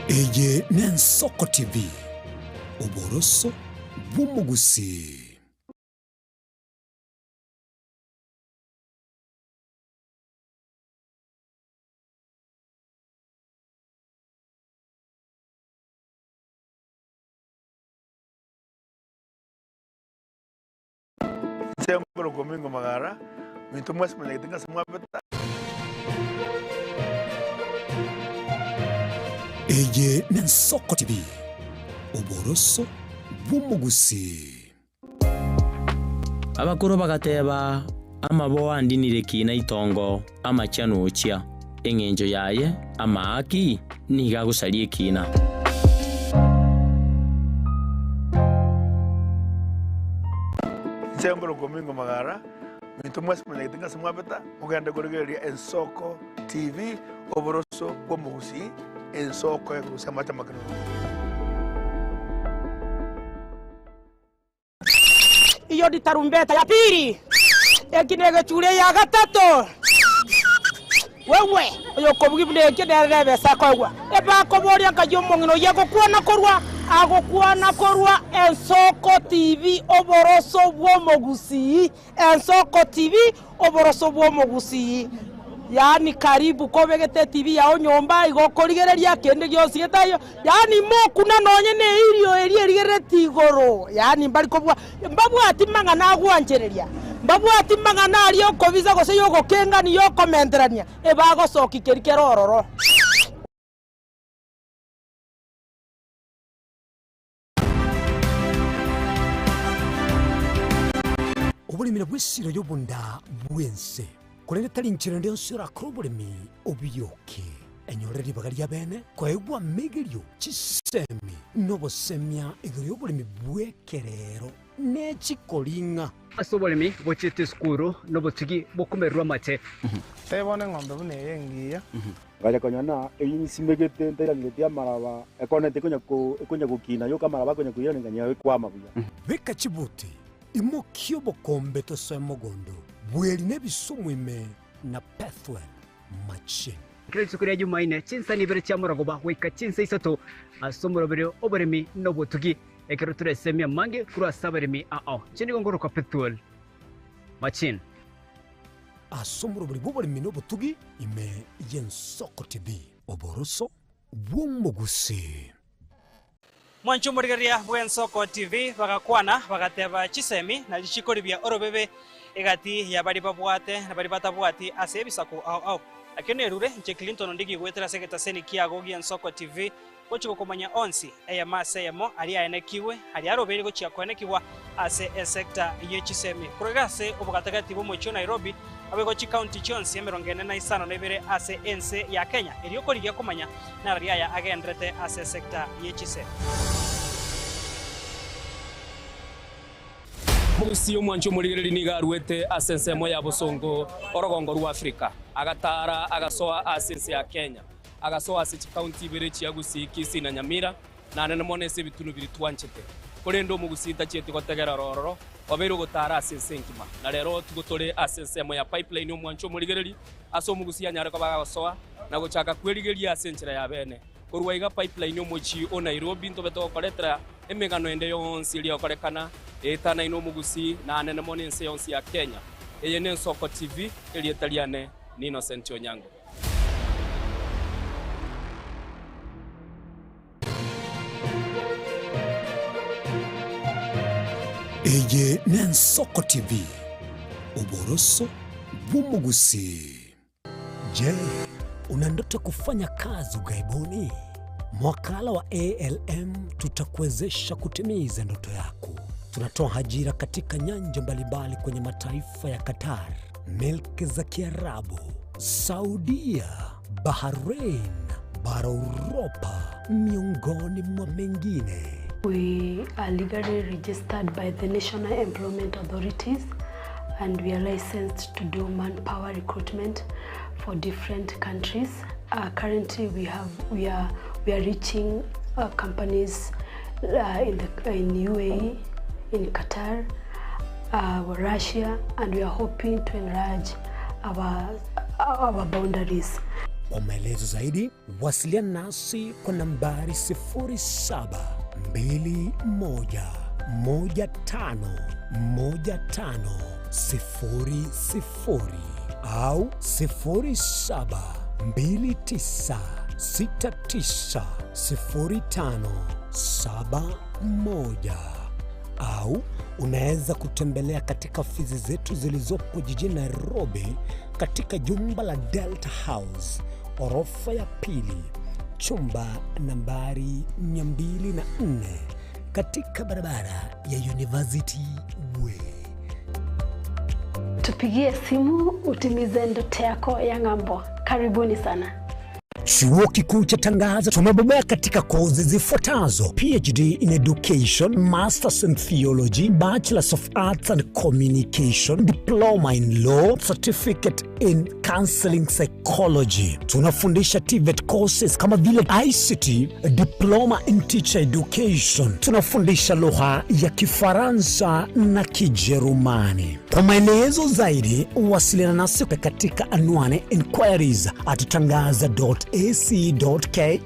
Eye n'Ensoko TV, oboroso bw'omogusii. Inche nkorokwa Omingo Magara, minto mwensi monyagete ng'a ase mwabeta. Eye n'Ensoko TV, oboroso bw'omogusii. Abakoro bagateba, Amaboa andinire kina itongo, amachia nochia. Engencho yaye, amaaki, nigo agosaria ekina. Inche nkorokwa Omingo Magara, minto mwensi monyagete ng'a ase mwabeta, mogende korigereria Ensoko TV, oboroso bw'omogusii, ensoko ekorusia amache amakenono. Eyio ni tarumbeta ya pili, eki negechure eya gatato. Wewe, oyokobugia buna ekio nere nebesa akoegwa. Ebakoboria nkai omong'ina oyio agokwana korwa? Agokwana korwa Ensoko TV oboroso bw'omogusii. Ensoko TV oboroso bw'omogusii. Yaani karibu kobegete etibi yao nyomba igo okorigereria kende gionsi getaiyo, yaani mokuna nonye ne eirio eria erigerereti igoro, yaani mbari kobua mbabwati mang'ana agwanchereria, mbabwati mang'ana aria okobisa gose yogokengania yokomenterania, ebagosokia keria kere ororo. Oboremi nabwo esiro y'obonda bw'ense, korende tari nchera ende yonsi orakore oboremi obioke. Enyorere ribaga ri'abeene koegwa amegerio, chisemi, na obosemia igoro y'oboremi bw'ekerero ne chikoring'a. Ase oboremi bochiete esukuru nobotugi bokomererwa amate. Tebia bono eng'ombe buna eye engiya. Ngacha konyora na eyio nsimegete ntairangeretie amaraba, ekoneti ekonya ko ekonya gokina yoka amaraba akonya koirana nkanyora ekwama buya. Beka chibuti, imokia obokombe tosoe mogondo, bweri na ebisumu ime na Pethuel machine. Kera rituko ria Jumaine, chinsa nibere chia morogoba goika chinsa isato ase omoroberi oboremi na obotugi, ekero toresemie amange korwa ase abaremi ao. Inche nigo ngorokwa Pethuel Machine. Ase omoroberi bw'oboremi na obotugi ime y'ensoko TV. Oboroso bw'omogusii. Mwanche omorigereria bw'Ensoko TV bagakwana, bagateba chisemi nachi chikoribia orobebe egati ya baria babwate na baria batabwati ase ebisaku ao ao. Nakio nerure inche Clinton Ondigi goetera ase egetaseni kiago gi'Ensoko TV gochia gokomanya onsi, eyemo ase eyemo, aria aenekigwe, aria arobeire gochia koenekigwa ase esecta ye chisemi. Korwa iga ase obogatagati bw'omochie o Nairobi, naboigo chikaunti chionsi emerongo ene na isano na ibere ase ense ya Kenya, erio korigia komanya nararia aya agenderete ase esecta ye chisemi. Omogusii omwanchi omorigereria nigo aruete ase ensemo ya bosongo orogongo rwa Afrika, agataara agasoa ase ense ya Kenya. Agasoa ase chikaunti ibere chia Gusii, Kisii na Nyamira, na anene mono ase ebitunu biria twanchete. Korende omogusii tachieti gotegera ororo, obeire ogotaara ase ense engima. Na rero tigo tore ase ensemo ya Pipeline omwancho omorigereri, ase omogusii anyare koba agosoa na gochaka kwerigeria ase enchera ya bene. Korwa iga Pipeline omochie o Nairobi ntobe togokoretera emegano ende yonsi eria egokorekana eetanaine omogusii na anene mono ense yonsi ya Kenya. Eye n'Ensoko TV, erieta riane ni Innocent Onyango. Eye n'Ensoko TV, oboroso bw'omogusii. Je, una ndoto kufanya kazi ughaibuni? Mwakala wa ALM tutakuwezesha kutimiza ndoto yako. Tunatoa ajira katika nyanja mbalimbali kwenye mataifa ya Qatar, milki za Kiarabu, Saudia, Bahrain, bara Uropa, miongoni mwa mengine. We are legally registered by the National Employment Authorities and we are licensed to do manpower recruitment for different countries. Uh, currently we have we are we are reaching uh, companies uh, in the in UAE, in Qatar, uh, Russia and we are hoping to enlarge our our boundaries. Kwa maelezo zaidi wasiliana nasi kwa nambari 0721151500 au 0729690571 au unaweza kutembelea katika ofisi zetu zilizopo jijini Nairobi katika jumba la Delta House orofa ya pili chumba nambari 204 katika barabara ya University Way. Tupigie simu utimize ndoto yako ya ng'ambo. Karibuni sana. Chuo Kikuu cha Tangaza tumebobea katika kozi zifuatazo: PhD in Education, Masters in Theology, Bachelors of Arts and Communication, Diploma in Law, Certificate in Counseling Psychology. Tunafundisha TVET courses kama vile ICT, Diploma in Teacher Education. Tunafundisha lugha ya Kifaransa na Kijerumani. Kwa maelezo zaidi, wasiliana nasi katika anwani inquiries at tangaza.ac.ke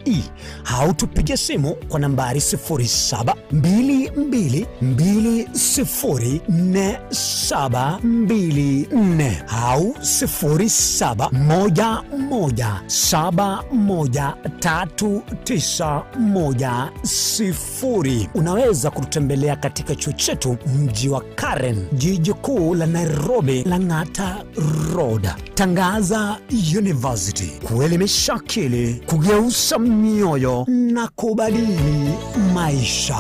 au tupige simu kwa nambari 0722204724 au 0711713910. Unaweza kututembelea katika chuo chetu mji wa Karen, jiji kuu la Nairobi, Lang'ata Road. Tangaza University, kuelimisha akili, kugeuza mioyo na kubadili maisha.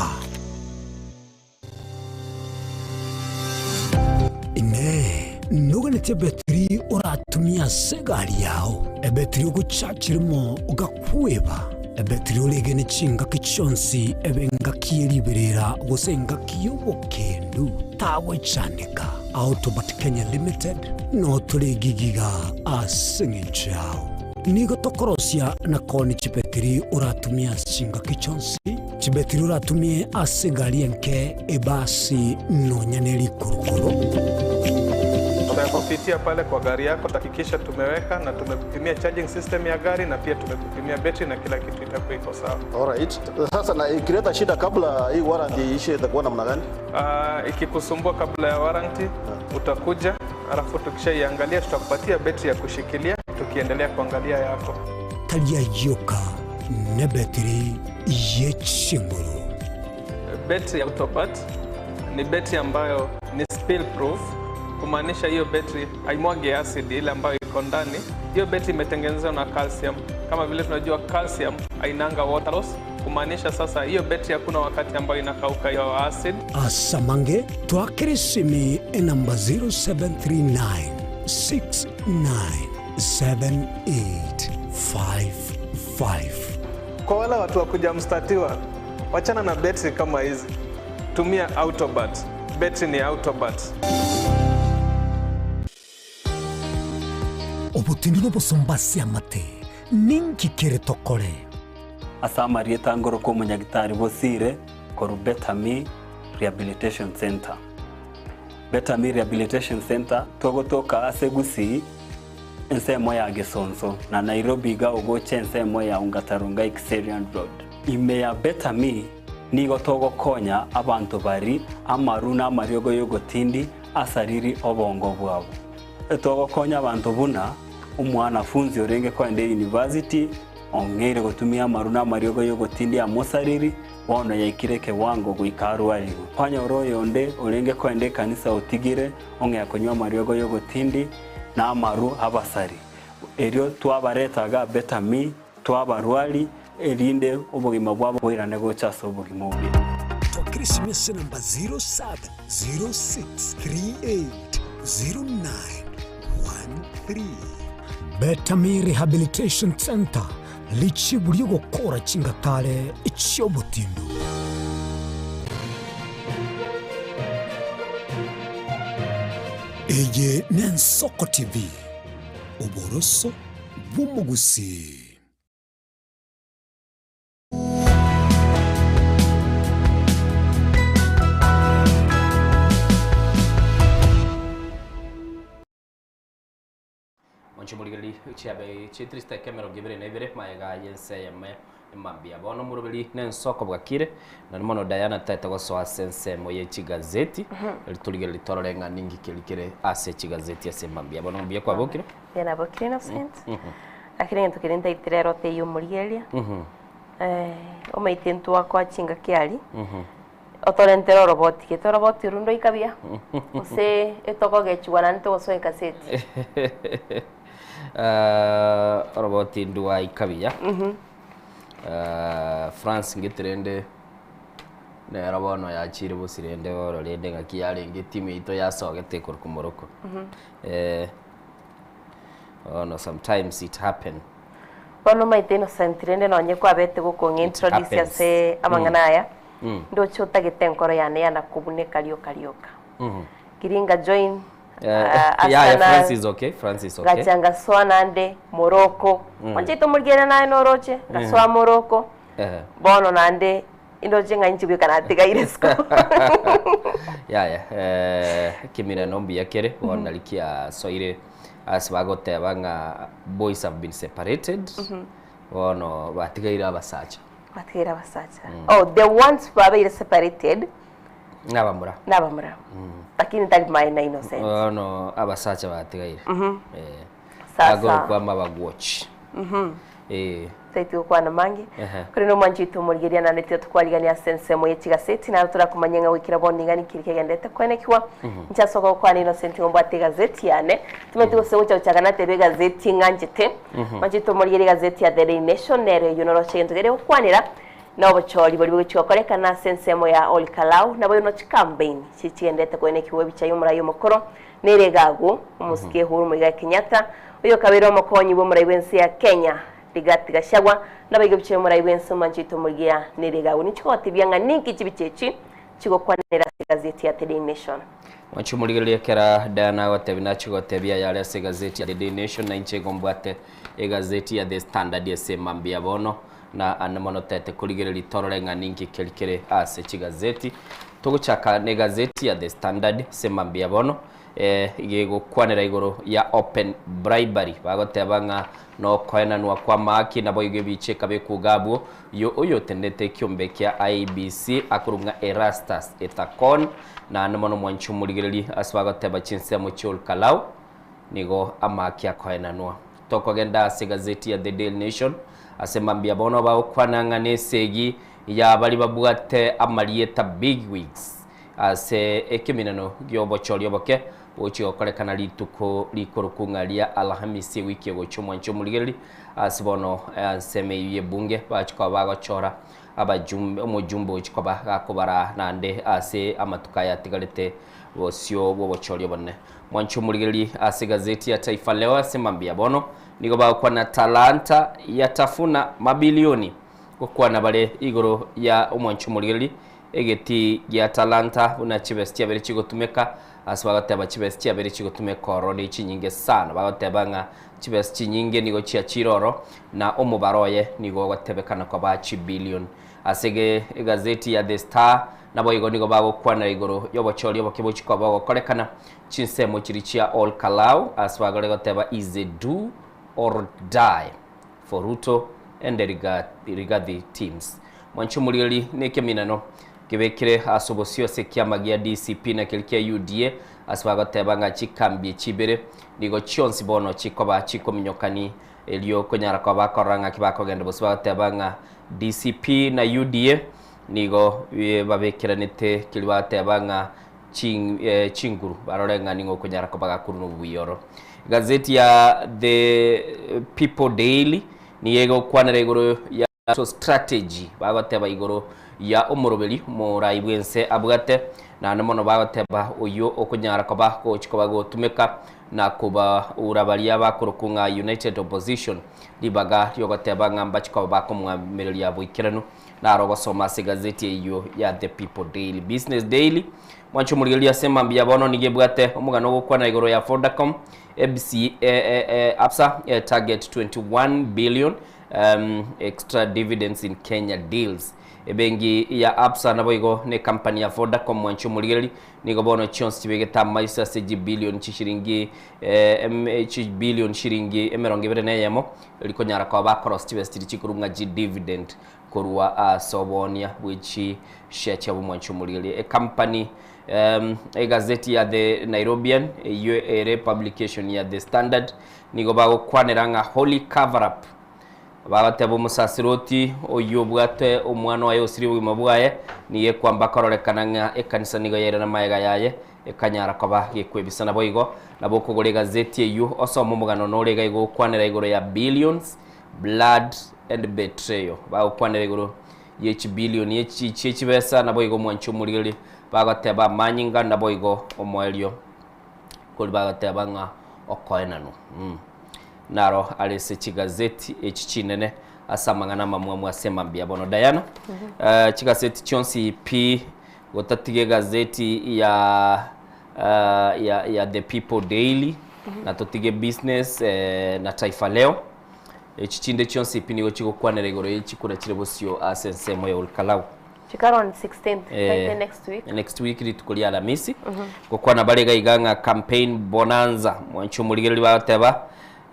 Ine nuganĩtie betiri ũratumia ase egari yao ebetiri ogochachirimo ogakweba ebetiri oregene chingaki chionsi ebe engaki ye riberera gose engaki y'obokendu tagwechandeka Autobat Kenya Limited no tore gigiga ase eng'encho yao nigo tokorosia na koni chibetiri oratumia chingaki chionsi chibetiri oratumie ase egari enke ebasi nonya na erikorokoro Tutakupitia pale kwa gari yako, tutahakikisha tumeweka na tumekupimia charging system ya gari na pia tumekupimia betri na kila kitu itakuwa iko sawa. Alright. Sasa na ikileta shida kabla hii warranty iishe itakuwa namna gani? Uh, ikikusumbua kabla ya warranty utakuja, alafu tukishaiangalia tutakupatia betri ya kushikilia tukiendelea kuangalia yako. Taria yoka ne betiri yechinguru. Betri ya Autopat ni betri ambayo ni spill proof, kumaanisha hiyo betri haimwagi acid ile ambayo iko ndani. Hiyo betri imetengenezwa na calcium. Kama vile tunajua calcium hainanga water loss, kumaanisha sasa hiyo betri hakuna wakati ambayo inakauka hiyo acid. Asamange twakere simi enamba 0739 697855. Kwa wale watu wa kuja mstatiwa, wachana na betri kama hizi, tumia Autobat. Betri ni Autobat. Obotindi n'obosomba ase amate ninki kere tokore? Ase amarieta ngoro omonyagitari Bosire korwa Better Me Rehabilitation Center. Better Me Rehabilitation Center togotoka ase Gusii ensemo ya Gesonso na Nairobi iga ogocha ensemo ya Ongata Rongai Kiserian Road. Ime ya Better Me nigo togokonya abanto bari amaru na amariogo y'ogotindi asariri obongo bwabo. Togokonya abanto buna omwanafunzi orenge koenda university ong'eire gotumia amaru na amariogo y'ogotindi amosariri bono yaikire ekewango goika arwarigwe. Kwanyora oyonde orenge koenda ekanisa otigire ong'ea konywa amariogo y'ogotindi na amaru abasari. Erio twabaretaga Better Me twabarwari erinde obogima bwabo boirane gocha ase obogima obuya. Twakire namba 0706380913. Better Me Rehabilitation Center lichibu riogokora chingatare chiobotindu. Eye nensoko TV oboroso bw'omogusi. Monche morigereri chiabe chitrista ekemero gibere na ibere maega yense yeme emambia bono moroberi nensoko bwakire na mono Diana tete gosoa ase ensemo ye chigazeti ritorigereri torore ng'a ningi kerikere ase chigazeti ase emambia bono mbuya kwabokire Bena bokire Innocent. Lakini ngento kiri ntaitire erote iyo omorigereria omaite ntwakwa chinga kiari otorentera oroboti gete oroboti oru ndoikabia gose etokogechigwa naende togosoa ekaseti oroboti ndwa ikabiya France ngetirende nero bono yachire bosirende oro rende ng'aki yarenge etimu yaito yasogete korwa Morocco oh no, sometimes it happen bono maite Innocent rende nonye kwabete gokong'a introduce happens. ase amang'ana aya ndoche otagete enkoro yane yana kobuneka rioka rioka kiringa join Ah, Yaya Arsenal. Francis okay, Francis okay. Ngacha ngasoa nande Morocco. Onchaito omorigereria naye noroche, ngasoa Morocco. Bono naende indoche ng'a inche bweka natigaire isiko. Yaya, eh, ekemirano mbuya kere, bono nari kiasoire ase bagoteba ng'a boys have been separated, bono batigaire abasacha. Batigaire abasacha. Oh, the ones babeire separated Nabamura. nabamura. Lakini tari minor innocent. Bono abasacha batigaire. Eh. Sasa. Agorokwa amabagwochi. Eh. Taiti gokwana mange. Ehe. Korende omwanchi oito omorigereria naende tiga tokwarigania ase ensemo ye chigaseti naro torakomanya ng'a goikera bono niga nikeri kegenderete koenekigwa. Inche ase ogokwana Innocent nigo mbwate egazeti yane. Timanyeti gose gocha gochaka natebe egazeti ng'anchete. Mwanchi oito omorigereria egazeti ya The Daily Nation nero eyio noroche egento keria egokwanera na obochori boria bogochia gokorekana ase ensemo ya Ol Kalou naboigo no chikampeini chichigenderete koenekigwa ebicha y'omorai omokoro nere iga agwo omosike Uhuru Muigai Kenyatta oyokabeire omokonyi bw'omorai bw'ense ya Kenya Rigathi Gachagua naboigo ebicha y'omorai bw'ense omwanchi oito omorigia nere iga agwo ninchi gogotebia ng'a ninki chibicha echi chigokwanera ase egazeti ya The Daily Nation. Mwanche omorigereria ekera Diana agotebia nachie gotebia ayare ase egazeti ya The Daily Nation na inche igo mbwate egazeti ya The Standard ase mambia bono. Na ande mono tete korigereria torore ng'a ninki keri kere ase chigazeti. Togochaka negazeti ya The Standard ase mambia bono, eh, gegokwanera igoro ya open bribery. Bagoteba ng'a nokoenanwa kw'amaaki naboigo ebicha ekabekwa iga abwo, yo oyotenenete ekiombe kia IEBC akorwa ng'a Erastus Ethakon. Na ande mono mwanche omorigereri ase bagoteba chinsemo chi'Olkalau nigo amaaki akoenanwa. Tokogenda ase egazeti ya The Daily Nation, ase mambia bono bagokwana ng'a nesegi ya baria babwate amarieta bigwigs ase ekeminano gi'obochori oboke bogochia gokorekana rituko rikoroku ng'a ria Alhamisi ewiki egochia omwancho omorigereri ase bono ensemo eyio y'ebunge bachia koba bagochora abajumbe omojumbe ogochia koba gakobara naende ase amatuko aya atigarete bosio bw'obochori obonene. Mwanche omorigererie ase egazeti ya Taifa Leo ase mambia bono nigo bagokwana Talanta yatafuna mabilioni. Gokwana bare igoro ya omwanche omorigererie egetii gia Talanta buna chibesa chiabere chigotumeka ase bagoteba chibesa chiabere chigotumeka oro ne chinyinge sana. Bagoteba ng'a chibesa chinyinge nigo chiachire oro na omobaro oye nigo ogotebekana koba chibilioni. Ase egazeti ya The Star Naboigo nigo bagokwana igoro y'obochori oboke bochia koba bogokorekana chinsemo chiria chia Ol Kalou ase bagore goteba is a do or die for Ruto and the Rigathi teams. Mwanche omorigereria nekeminano kebekire ase obosio ase ekiama gia DCP na keria kia UDA ase bagoteba ng'a chikambi echi ibere nigo chionsi bono chikoba chikominyokani erio konyara koba bakorora ng'aki bakogenda bosio bagoteba ng'a DCP na UDA Nigo babekeranete keria bateba ng'a chinguru barore ng'a ning'o okonyara koba gakorwa nobuya oro. Egazeti ya The People Daily nigo egokwanera igoro ya strategy bagoteba igoro ya omoroberi omorai bw'ense abwate naende mono bagoteba oyio okonyara koba gochi koba gotumeka na kobaura baria bakorokwa ng'a United Opposition ribaga riogoteba ng'a mbachi koba bakomwamereria boikeranu. Naro ogosoma ase egazeti eyio ya The People Daily. Business Daily, mwanche omorigereria ase mambia bono nigo ebwate omogano ogokwana igoro ya Vodacom, ABC, eh, eh, eh, Absa eh, target 21 billion um, extra dividends in Kenya deals. Ebenki ya Absa naboigo ne company ya Vodacom mwanche omorigereria nigo bono chionsi chibegete amaiso ase chibillion chishiringi eh, em, chibillion shiringi emerongo ebere na eyemo Rikonyara koba bakorosia chibesa chiria chikorwa ng'a chidividend korwa ase oboonia bwe chishare chiabo omwanchi omorigereria. Ecompany em, egazeti ya The Nairobian eyio ere publication ya The Standard nigo bagokwanera ng'a holy cover up bagoteba omosasiroti oyio obwate omwana oye osirie obogima bwaye nigo ekwamba kororekana ng'a ekanisa nigo yairana magega yaye Ekanyara koba gekwebisa. Naboigo nabo okogora egazeti eyio osome omogano nore iga igo okwanera igoro ya Billions, Blood and Betrayal. Bagokwanera igoro ye chibillion echi chie chibesa naboigo omwanchi omorigereria bagoteba amanyinga naboigo omoerio kori bagoteba ng'a okoenanwa. Mm. Naro are ase chigazeti echi chinene ase amang'ana amamwamu ase emambia bono. Diana, eh, chigaseti chionsi pi Gotatiga egazeti ya ya ya The People Daily, na totige Business na Taifa Leo. Echi chinde chionsi pi nigo chigokwanera igoro ye chikura chire bosio ase ensemo ya Olkalau. Chikare on 16th, Friday next week. Next week rituko ria Alamisi. Gokwana bare iga iga ng'a campaign bonanza. Mwanche omorigereria bagoteba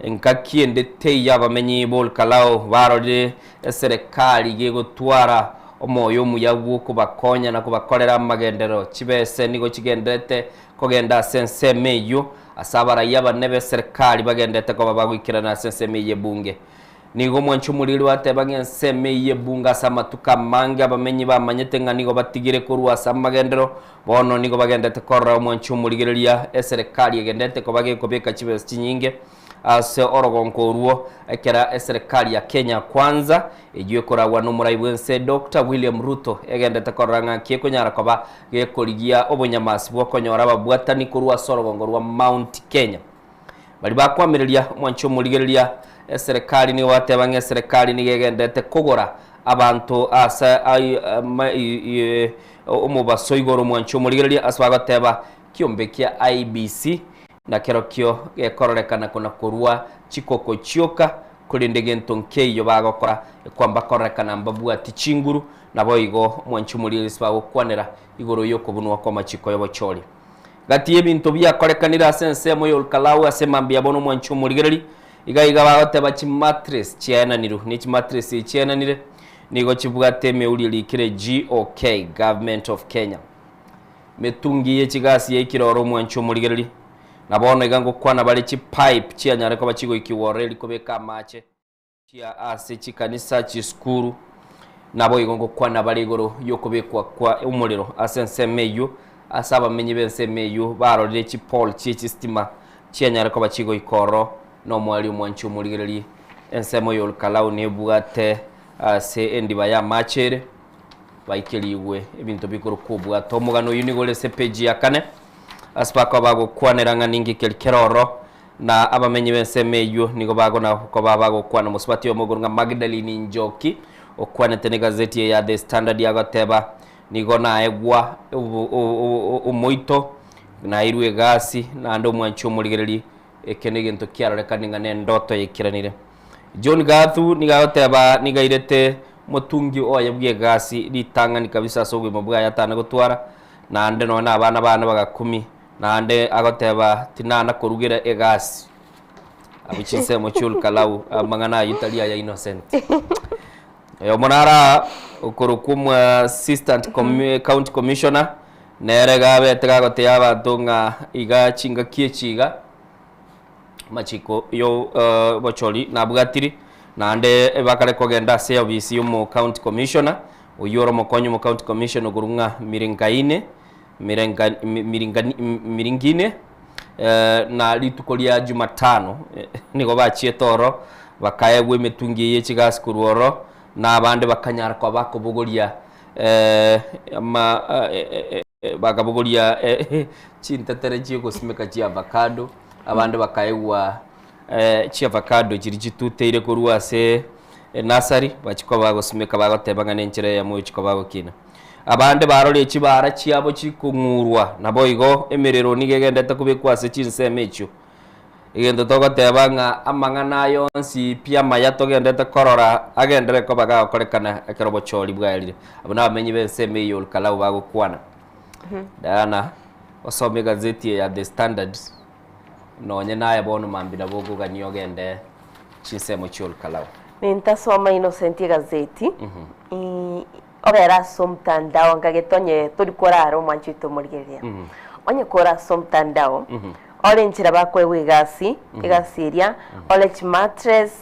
engaki ende teiyo abamenyi ba Olkalau barorire eserekari gegotwara omoyo omuya bw'okobakonya na kobakorera amagenderero. Chibese nigo chigenderete kogenda ase ensemo eyio ase abarai abanene b'eserekari bagenderete koba bagoikerana ase ensemo eyio y'ebunge. Nigo omwanchi omoriri gwateba ng'a ensemo eyio y'ebunge ase amatuko amange abamenyi bamanyete ng'a nigo batigire korwa ase amagenderero, bono nigo bagenderete korora omwanchi omorigereria eserekari egenderete koba gekobeka chibesa chinyinge ase orogonko orwo ekero eserekari ya Kenya Kwanza eyio ekoragwa nomorai bw'ense Doctor William Ruto egenderete korora ng'a nki ekonyara koba gekorigia obonyamasi bw'okonyora ababwatani korwa ase orogongo rwa Mount Kenya. Baria bakoamereria omwanchi omorigereria eserekari nigo bateba ng'a eserekari nigo egenderete kogora abanto ase omobaso igoro omwanchi omorigereria ase bagoteba kiombe kia IEBC nakerokio gekororekana kona korua chikoko chioka korende gento nkeiyo bagokora ekwamba kororekana mbabwati chinguru naboigo omwanchi omorigereria ase bagokwanera igoro yokobunwa kw'amachiko y'obochori. Gati y'ebinto biakorekanire ase ensemo y'Olkalau ase mambia bono omwanchi omorigereri, iga iga bagoteba chimatress chiaenanirwe, ne chimatress echi chiaenanire nigo chibwate emeuri erikire GOK, Government of Kenya. Metungi ye chigasi yaikire oro omwanchi omorigereri, na bono iga ngokwana bare chipipe chianyare koba chigoikigwa ororo eri kobeka amache. Chia ase chikanisa, chisukuru, naboigo ngokwana bare igoro y'okobekwa kwa omorero ase ensemo eyio, ase abamenyi b'ensemo eyio barorire chipole chie chistima chianyare koba chigoika ororo, na omwari omwanchi omorigererie ensemo y'Olkalau nebwate ase endiba y'amache ere, baikerigwe ebinto bikorokwa obwato. Omogano oyio nigo ore ase epeji ya kane, ase bakoba bagokwanera ng'a ninki keri kere ororo. Na abamenyi b'ensemo eyio nigo bagona koba bagokwana omosubati oyomo igoro ng'a Magdalene Njoki, okwanete negazeti eye ya The Standard agoteba, Nigo naegwa omoito, nairwe egasi, naende omwanchi omorigereri, eke negento kiarorekane ng'a nendoto yaikeranire. John Gathu nigo agoteba nigo airete motungi oye bw'egasi ritang'ani kabisa ase obogima bwaye atana gotwara, naende nonya na abana bane bagakumia. Naende agoteba, Tinana korugera egasi. Abwo chinsemo chi'Olkalau, amang'ana ayio tari aya Innocent. Oyomo naro aa, okorokwa omo assistant commi county commissioner, nere iga abete gagotebia abanto ng'a iga chingaki echi iga, amachiko yo obochori nabwatiri, naende bakare kogenda ase eofisi ya omo county commissioner, oyio ore omokonyi omo county commissioner okorokwa ng'a Miringaine. Miringine, na rituko ria Jumatano nigo bachiete ororo, bakaegwa emetungi eye ye chigasi korwa ororo, na abande bakanyara koba bakobogoria bakabogoria chintetere chi'ogosimeka chi'avacado, abande bakaegwa chi'avacado chiria chituteire korwa ase enasari, bachia koba bagosimeka bagoteba ng'a nenchera eyemo gochia koba bagokina. Abande barorie chibaara chiabo chikong'urwa, naboigo emerero nigo egenderete kobekwa ase chinsemo echio. Egento togoteba ng'a amang'ana aya onsi pi amaya togenderete korora agenderere koba gagokorekana ekero obochori bwaerire. Abwo nabamenyi b'ensemo eye Olkalau bagokwana. Diana, osome egazeti eye ya The Standard, nonye naye bono mambia nabo okogania ogende chinsemo chia Olkalau. Nintasoma Innocent egazeti. Ogere ase omtandao nkagete onye tori korara omwanchi oito omorigereria. Onye kore ase omtandao, ore enchera bakoegwa egasi, egasi eria, ore chimattress,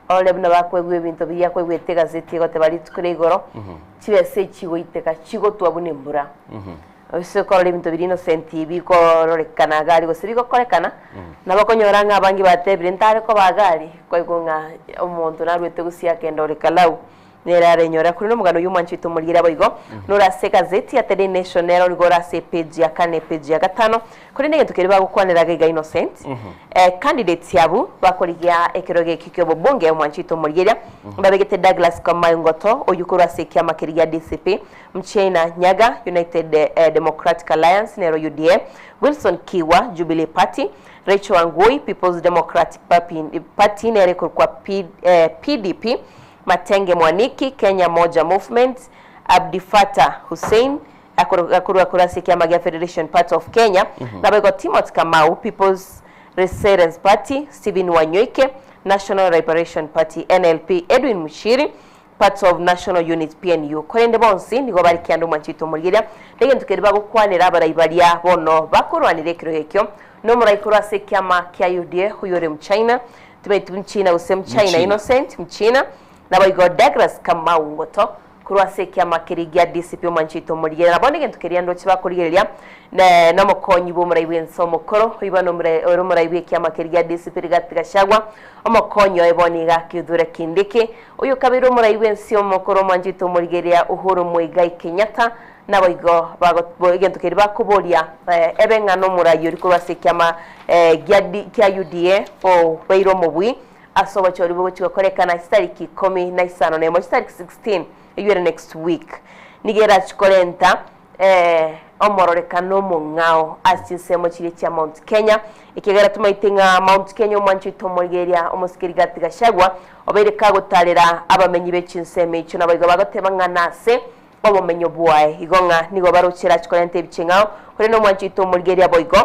ore buna bakoegwa ebinto biria koegwete egazeti egoteba rituko ria igoro, chibesa echi chigoiteka chigotwa buna embura. Ase okorora ebinto biria Innocent bikororekana iga aria gose bigokorekana, nabo okonyora ng'a abange batebire ntare koba iga aria, koigwa ng'a omonto narwete gusii akenda ore Kalau. Nere arenyore korende omogano oyio omwanchete omorigereria boigo nore ase egazeti ya The Daily Nation nero nigo ore ase epage ya kane epage ya gatano korende egento keria bagokwanera iga iga Innocent eh, candidates abwo bakorigia ekerogo ekio kia obobunge omwanchete omorigereria mbabegete Douglas Kamau Ngoto oyio korwa ase ekiama keria gia DCP, Mchina Nyaga United eh, Democratic Alliance nero UDA, Wilson Kiwa Jubilee Party, Rachel Wangui People's Democratic Party nere ekorokwa P, eh, PDP, Matenge Mwaniki, Kenya Moja Movement, Abdifatah Hussein, akorwa korwa ase ekiama gia Federation Party of Kenya, naboigo Timothy Kamau, People's Resistance Party, Stephen Wanyoike, National Liberation Party, NLP, Edwin Muchiri, Party of National Unity, PNU. Korende bonsi nigo bare kianda omwanchete omorigereria, na egento keria bagokwanera abarai baria bono bakorwanera ekerogo ekio, nomorai korwa ase ekiama kia UDA oyore Mchina, Tibaiti Mchina gose Mchina Mchina. Innocent Mchina, naboigo Douglas Kamau Ngoto korwa ase ekiama keria gia DCP omwanchete omorigereria. Na bono egento keria ndoche bakorigereria ne nomokonyi bw'omorai bw'ense omokoro oiba nomore ore omorai bw'ekiama keria gia DCP Rigathi Gachagua, omokonyi oye bono iga Kithure Kindiki, oyo kabeire omorai bw'ense omokoro omwanchete omorigereria Uhuru Muigai Kenyatta, Naboigo bago egento keria bakoboria, ebe ng'a nomorai oria korwa ase ekiama gia kia UDA obeire omobui ase obochori bogochia gokorekana chitariki ikomi na isano na emo, chitariki 16 eywo ere next week, nigo erachi korenta omororekano omong'ao ase chinsemo chiria chia Mount Kenya, ekiagera tomaete ng'a Mount Kenya omwancho oito omorigereria omosike Rigathi Gachagua obeire kagotarera abamenyi be chinsemo echio, naboigo bagoteba ng'a nase obomenyo bwaye. Igo ng'a nigo baroche erache korenta ebicheng'ao, korende omwancho oito omorigereria boigo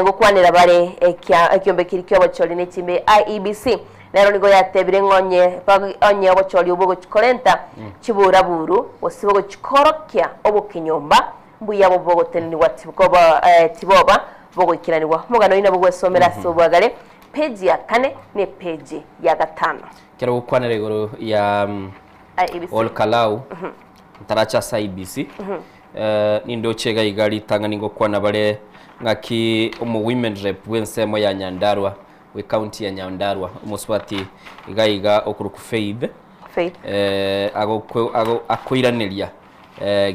gokwanera bare ekia ekiombe keria ki'obochori ne chimbe IEBC nero nigo yatebire ng'a onye onye obochori obwo bogochi korenta chiburaburu gose bogochi korokia obokenyomba mbuya bo bogotenenigwa tibokoba tiboba bogoikeranigwa. Omogano oyio nabo gwesomera ase obwagare page ya kane ne page ya gatano. Ekero gokwanera igoro ya IEBC. Ol Kalou ntarache ase IEBC nindoche iga iga ritang'ani ngokwana bare ng'aki omo women rep bw'ensemo ya Nyandarua bwe county ya Nyandarua omosubati iga iga okorokwa Faith Faith. agokwe ago akoiraneria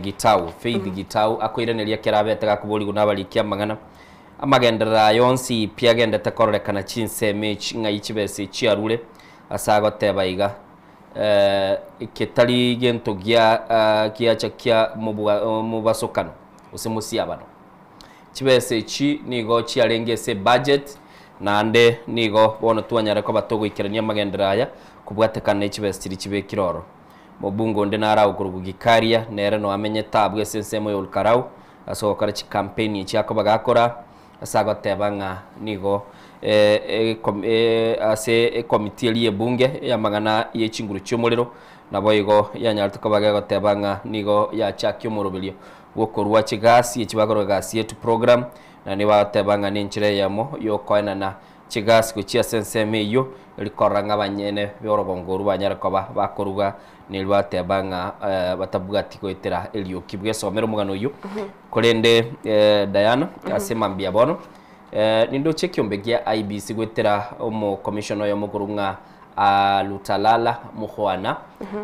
Gitau Faith Gitau akoiraneria ekero abete gakoborigwa na abariki amang'ana amagenderero aya onsi pi agendete kororekana chinsemo echi ng'ai chibesa echi chiarure ase agoteba iga. Ketari gento gia giacha kia mobasokano gose mosiabano. Chibesa echi nigo chiarenge ase ebudget naende nigo bono twanyare koba togoikerania amagenderero aya kobwatekana ne chibesa chiria chibekire ororo. Mobunge onde nare agokorokwa Gikaria nere noe amenyete abwo ase ensemo ya Olkalau ase ogokora chikampeni echi akoba gakora Ase agoteba ng'a nigo ase ekomiti eria y'ebunge y'amang'ana ye chinguru chi'omorero, naboigo yanyarete koba gegoteba ng'a nigo yachakia omoroberio bw'okorua chigasi echi bakoroka Gasi Yetu Program, na nigo bagoteba ng'a nenchera eyemo y'okoenana chigasi gochia ase ensemo eyio, eri korora ng'a abanyene b'orogongo orwo banyare koba bakoruga, neri bagoteba ng'a batabwati goetera erioki. Bwesomere omogano oyio. Korende Diana, ase mambia bono, nindoche ekiombe gia IEBC goetera omokomishona oyomo okorwa ng'a Alutalala Mukhwana,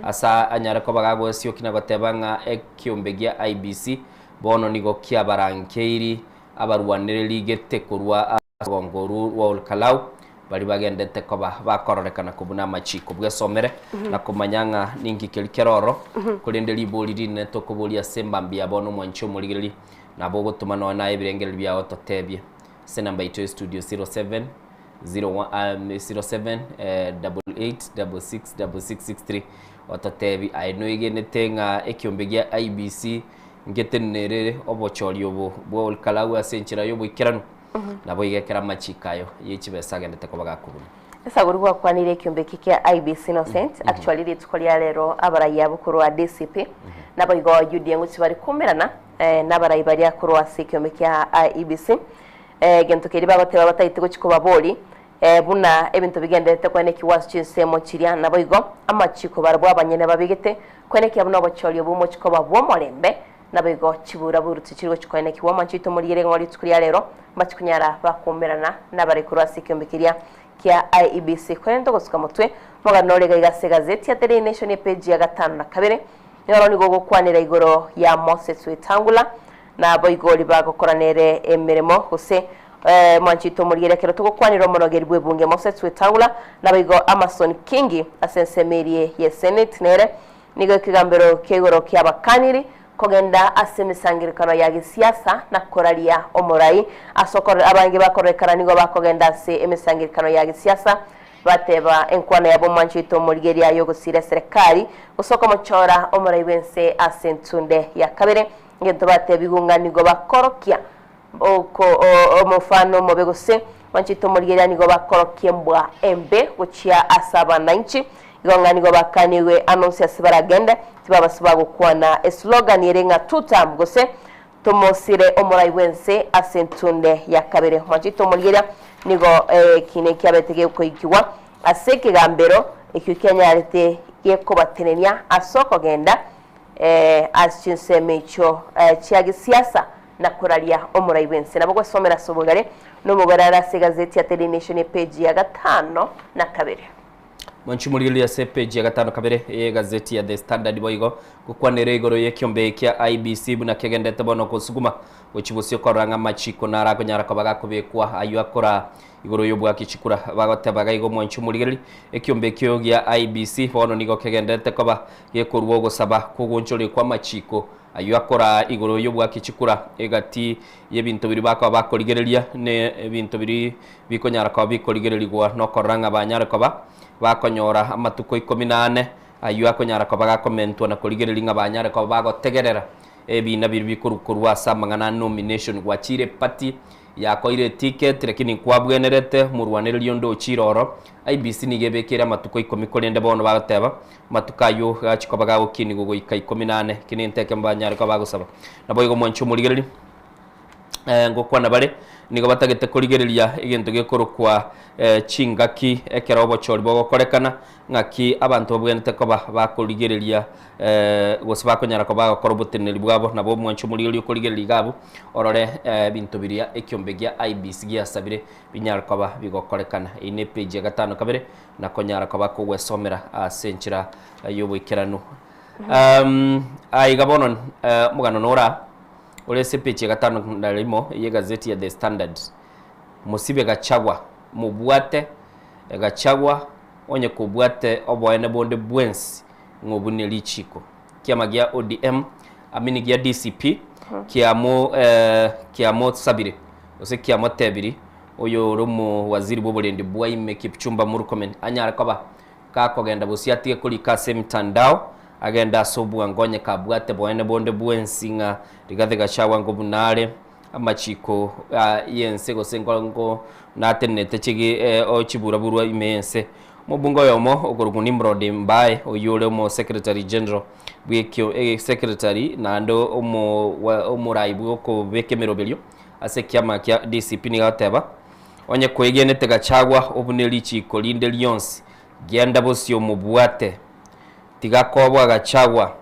ase anyare koba gagoesiokia na goteba ng'a ekiombe gia IEBC bono nigo kiabarankeiri abarwanereri gete korwa ase orogongo orwo rwa Olkalau, baria bagendete koba bakororekana kobuna amachiko. Bwesomere na komanya ng'a ninki keria kere ororo, korende ribori rinene tokoboria ase embambi ya bono omwanchi omorigereria, nabo ogotoma nonya naye ebirengererio biao totebie ase enamba yaito ya studio 07 01 07 88 66 66 63 ototebi aye noegenete ng'a ekiombe gia IEBC ngetenenere obochori obo bwa Olkalau ase enchera y'oboikeranu. Naboigo ekero amachiko ayo ye chibesa agendete koba gakobunwa. Esaguri gwakwanire ekiombe eke kia IEBC Innocent, actually rituko ria rero abarai abwo korwa DCP naboigo UDA ngochia bare koumerana nabarai baria korwa ase ekiombe kia IEBC egento keria bagoteba batagete gochia kobabori buna ebinto bigendererete koenekigwa ase chinsemo chiria naboigo amachiko barabwo abanyene babegete koenekia buna obochori obwo mochie koba bw'omorembe Naboigo chiburaburu tichiri gochia koenekigwa omonto oito omorigereria ng'a rituko ria rero mbachie konyara bakoumerana nabare korwa ase ekeombe keria kia IEBC. Korende togosuka motwe omogano ore iga ase egazeti ya The Daily Nation epeji ya gatano na kabere, nigo nigo ogokwanera igoro ya Moses Wetangula na abaigori bagokora nere emeremo gose mwanchete omorigereria ekero togokwanera omonogeri bw'ebunge Moses Wetangula naboigo Amason Kingi ase ensemo erie ye Senate nere nigo ekegambero kia igoro kiabakaniri kogenda ase emesangererekano ya gesiasa na koraria omorai. Ase okorora abange bakororekana nigo bakogenda ase emesangererekano ya gesiasa bateba enkwana yabo omwanchete omorigereria y'ogosira eserekari gose okomochora omorai bw'ense ase entunde ya kabere. Egento batebigwe ng'a nigo bakorokia oko omofano omobe gose mwanchete omorigereria nigo bakorokia embwa embe gochia ase abananchi. Igo ng'a nigo bakanigwe anonsi ase baragende, tibabasa bagokwana eslogan ere ng'a tutam gose tomosire omorai bw'ense ase entunde ya kabere. Mwanchete omorigereria nigo ekina kiabete gekoikigwa ase ekegambero ekio kianyarete gekobatenenia ase okogenda ase chinsemo echio chia gesiasa na koraria omorai bw'ense. Nabo gwesomera ase obogare nomogwere are ase egazeti ya Daily Nation epeji ya gatano na kabere. Mwanchi morigereria ase epeji ya gatano kabere y'egazeti ya The Standard boigo gokwanera igoro y'ekiombe kia IEBC buna kegendete bono gosuguma gochia bosio korora ng'a amachiko narakonyara koba gakobekwa ayio akora Igoro y'obwaki chikura bagoteba iga igo mwanche omorigereria, ekiombe ekio gia IEBC bono nigo kegendererete koba gekorua ogosaba kw'ogoonchoreria kw'amachiko ayio akoraa igoro y'obwaki chikura egati y'ebinto biria bakoba bakorigereria ne ebinto biria bikonyara koba bikorigererigwa nokorora ng'a banyare koba bakonyora amatuko ikomi na ane ayio akonyara koba gakomentwa na korigereria ng'a banyare koba bagotegerera ebina biria bikorwa korwa ase amang'ana a nomination gwachire eparty Yakoire eticket lakini nkwabwenerete omorwanereria onde ochire oro. IEBC nigo ebekeire amatuko ikomi korende bono bagoteba amatuko ayio gachia koba gagokinigwa goika ikomi na ane. Eki nento ekemo banyare koba bagosaba. Naboigo mwanche omorigereria ngokwana bare nigo batagete korigereria egento gekorokwa chingaki ekero obochori bogokorekana ng'aki abanto babwenerete koba bakorigereria gose bakonyara koba bagokora oboteneneri bwabo. Nabo omwanche omorigereria okorigereria iga abwo orore ebinto biria ekiombe gia IEBC giasabire binyare koba bigokorekana. Eyio ne page ya gatano kabere na konyara koba kogwesomera ase enchera y'oboikeranu. Aiga bono omogano nora ore ase page ya gatano na rimo y'egazeti ya The Standard. Mosibe Gachagua, mobwate Gachagua onye kobwate oboene bonde bwensi ng'a obwo ne richiko. Kiama gia ODM amini gia DCP kiamo kiamosabire gose kiamotebiri oyo ore omowaziri bw'oborendi bwa ime Kipchumba Murkomen anyare koba gakogenda bosio atige korika ase emitandao agende ase obwango onye kabwate boene bonde bwensi ng'a Rigathi Gachagua ngobuna are amachiko y'ense gose nko natenenete chigi chiburaburwa ime y'ense. Omobunge oyomo okorokwa Nimrod Mbae oyio ore omo secretary general bw'ekio secretary naende omo omorai bw'okobeka emeroberio ase ekiama kia DCP nigo agoteba onye kwegenete Gachagua obune richiko rinde rionsi genda bosio omobwate tiga koboa Gachagua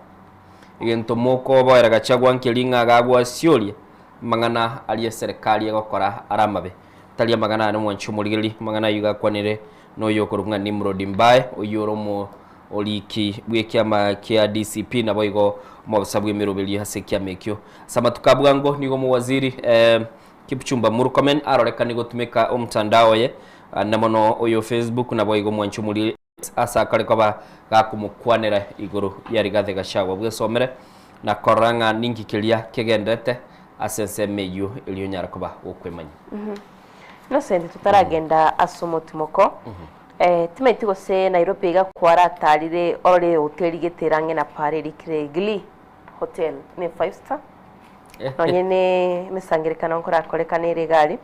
Egento mokoboera Gachagua nkeri ng'a gagwasioria amang'ana aria eserekari egokora are amabe. Tari amang'ana aya nomwanchi omorigereria, amang'ana ayio gakwanire noyo okorokwa ng'a Nimrod Mbae, oyio ore omo oriki bw'ekiama kia DCP naboigo omobisa bw'emeroberio ase ekiama ekio. Ase amatuko a bwango nigo omowaziri Kipchumba Murkomen arorekane gotumeka omotandao oye ande mono oyo Facebook naboigo omwanchi omorigereria Ase akare koba gakomokwanera igoro ya Rigathi Gachagua bwesomere na korora ng'a ninki keria kegenderete ase ensemo eyio erio onyare koba gokwemanya. Innocent totaragenda ase omotimoko timaeti gose Nairobi iga kwaratarire orore ehoteli gete ere ang'e na pare eria Craiglee Hotel ne five star nonye ne emesangerekano nkorakorekana ere iga aria.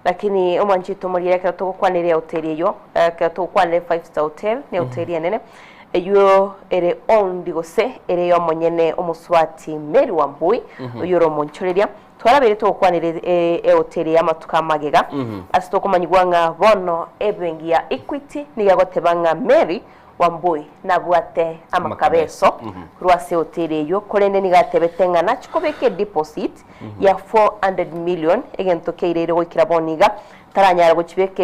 Lakini omwanchete omoriere ekero togokwanera ehoteli eyio, ekero togokwanera efive star hotel, ne ehoteli enene, eyio ere owned gose ere y'omonyene omosubati Mary Wambui, oyio ore omonchoreria. Twarabeire togokwanera ehoteli eye amatuko amagega, ase tokomanyigwa ng'a bono ebenki ya Equity nigo egoteba ng'a Mary Wambui nabwate amakabeso korwa ase ehoteli eyio, korende nigo atebete ng'a nachie kobeka edeposit ya 400 million, egento keireire goikera bono iga. Taranyara gochibeka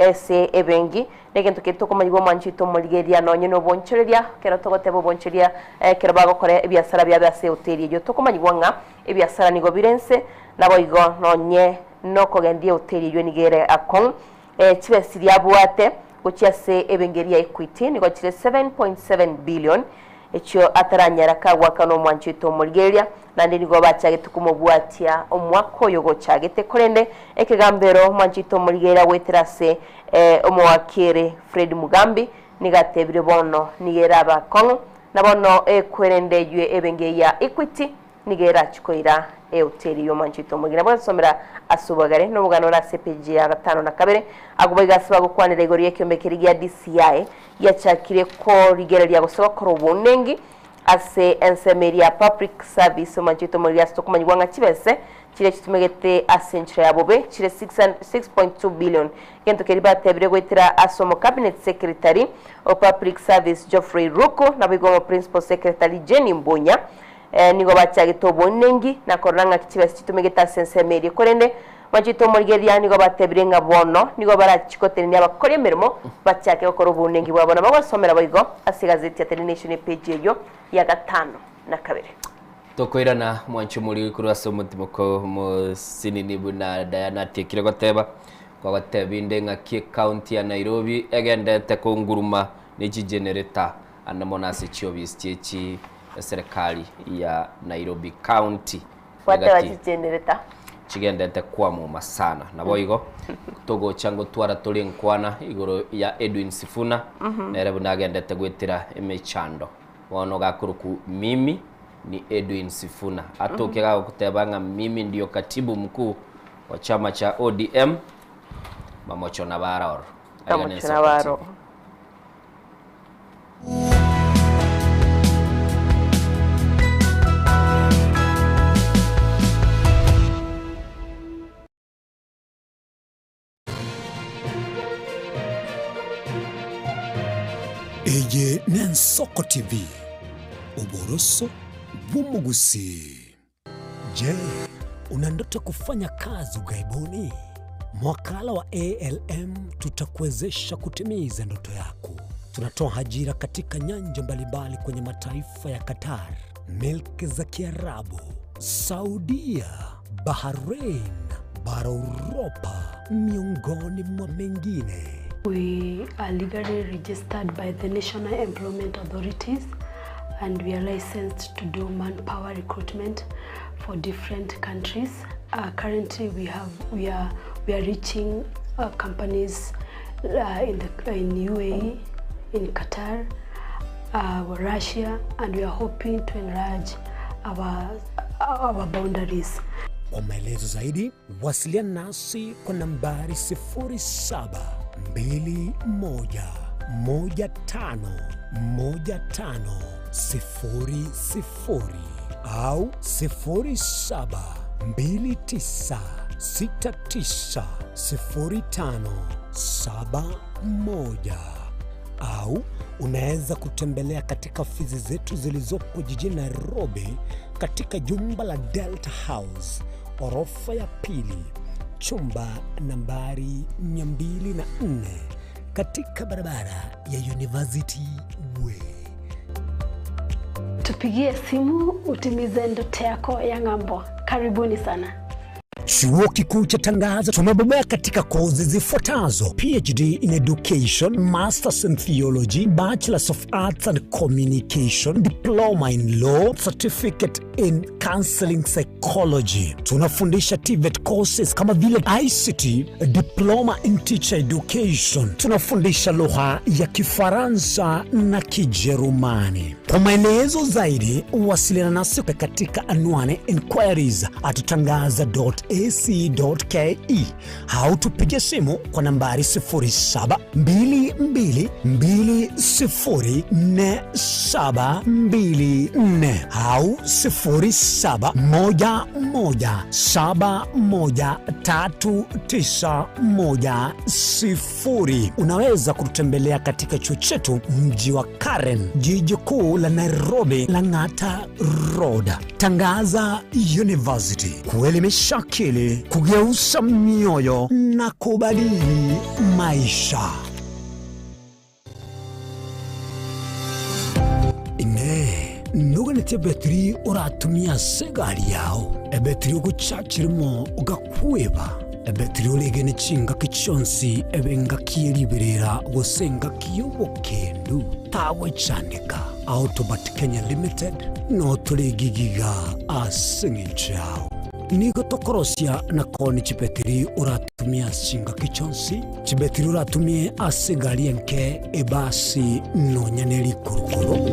ase ebenki, negento keria tokomanyigwa omwanchi oito omorigereria nonye nobonchoreria, ekero togoteba obonchoreria ekero bagokora ebiasara biabo ase ehoteli eyio, tokomanyigwa ng'a ebiasara nigo bire inse, naboigo nonye nokogendia ehoteli eyio nigo ere akong'u. Chibesa chiria abwate gochia ase ebenki eria ya Equity nigo chire 7.7 billion, echio ataranyara kagoaka nomwanchi oito omorigereria, Naende nigo bachagete komobwatia omwaka oyo gochagete, korende ekegambero omwanchete omorigereria goetera ase omowakiri Fred Mugambi nigo atebire bono nigo erabe akong'u, na bono ekwerende eywe ebenki eye ya Equity nigo erachi koira ehoteli y'omwanchete omorigereria. Bwensomera ase obogare nobogano ore ase epeji ya gatano na kabere. Agwo boigo ase bagokwanera igoro y'ekiombe keria gia DCI giachakire korigereria gose gokora obounengi Ase ensemo eria ya Public Service omanchete omoriri ase tokomanyigwa ng'a chibese chiria chitumegete ase enchera ya bobe chire 6.2 billion. Egento keria batebire goetera ase omo Cabinet Secretary o Public Service Geoffrey Ruku naboigo omo Principal Secretary Jenny Mbunya nigo bachagete oboinengi na korora ng'aki chibesa chitumegete ase ensemo eria korende Bachete omorigereria nigo batebire ng'a bono nigo barachie gotenenia abakori emeremo bachake gokora obounenki bwabo. Nabo gwasomera boigo ase egazeti ya The Nation epeji eyio ya gatano na kabere. Tokoirana mwanche omoriri korwa ase omotimoko mosinini buna Diana atiekire goteba, kwagotebia inde ng'aki ecounty ya Nairobi egendete konguruma ne chigenerator ande mono ase chiofisi chie chi eserekari ya Nairobi County. Gwateba Egati. chigenerator. Chigendete kwamuma sana. Naboigo togocha ngotwara tore enkwana igoro ya Edwin Sifuna, nere buna agendete goetera emechando. Bono gakorokwa Mimi ni Edwin Sifuna. Atoke gagoteba ng'a mimi ndio katibu mkuu wa chama cha ODM, mamocho nabo are ororo. Aiga Mamocho nense nabo are okoteba. ororo. Eye n'Ensoko TV, oboroso bw'omogusii. Je, una ndoto ya kufanya kazi ughaibuni? Mwakala wa ALM tutakuwezesha kutimiza ndoto yako. Tunatoa ajira katika nyanja mbalimbali kwenye mataifa ya Qatar, milki za Kiarabu, Saudia, Bahrain, bara Uropa, miongoni mwa mengine. We are legally registered by the National Employment Authorities and we are licensed to do manpower recruitment for different countries. Uh, currently we have we are we are reaching uh, companies uh, in the in UAE, in Qatar, uh, Russia and we are hoping to enlarge our our boundaries. Kwa maelezo zaidi wasiliana nasi kwa nambari 0721151500 au 0729690571 au unaweza kutembelea katika ofisi zetu zilizopo jijini Nairobi katika jumba la Delta House orofa ya pili chumba nambari 204 katika barabara ya University Way. Tupigie simu utimize ndoto yako ya ng'ambo. Karibuni sana. Chuo Kikuu cha Tangaza tumebobea katika kozi zifuatazo: PhD in Education, Masters in Theology, Bachelors of Arts and Communication, Diploma in Law, Certificate in Counseling Psychology. Tunafundisha TVET courses kama vile ICT, Diploma in Teacher Education. Tunafundisha lugha ya Kifaransa na Kijerumani. Kwa maelezo zaidi, wasiliana nasi katika anwani inquiries at tangaza.ac.ke au tupige simu kwa nambari 0722204724 au 0711713910. Unaweza kututembelea katika chuo chetu mji wa Karen, jiji kuu la Nairobi, Lang'ata Road. Tangaza University, kuelimisha akili. akili, kugeuza mioyo na kubadili maisha. Inee! Noganetie ebetiri oratumie ase egari yao, ebetiri ogochachirimo ogakweba, ebetiri oregene chingaki chionsi ebe engaki ye riberera gose engaki y'obokendu? Tagwechandeka. Autobat Kenya Limited notore egigiga ase engencho yao. Nigo tokorosia na koonia chibetiri oratumie ase chingaki chionsi, chibetiri oratumie ase egari enke, ebasi, nonya ne rikurukuru.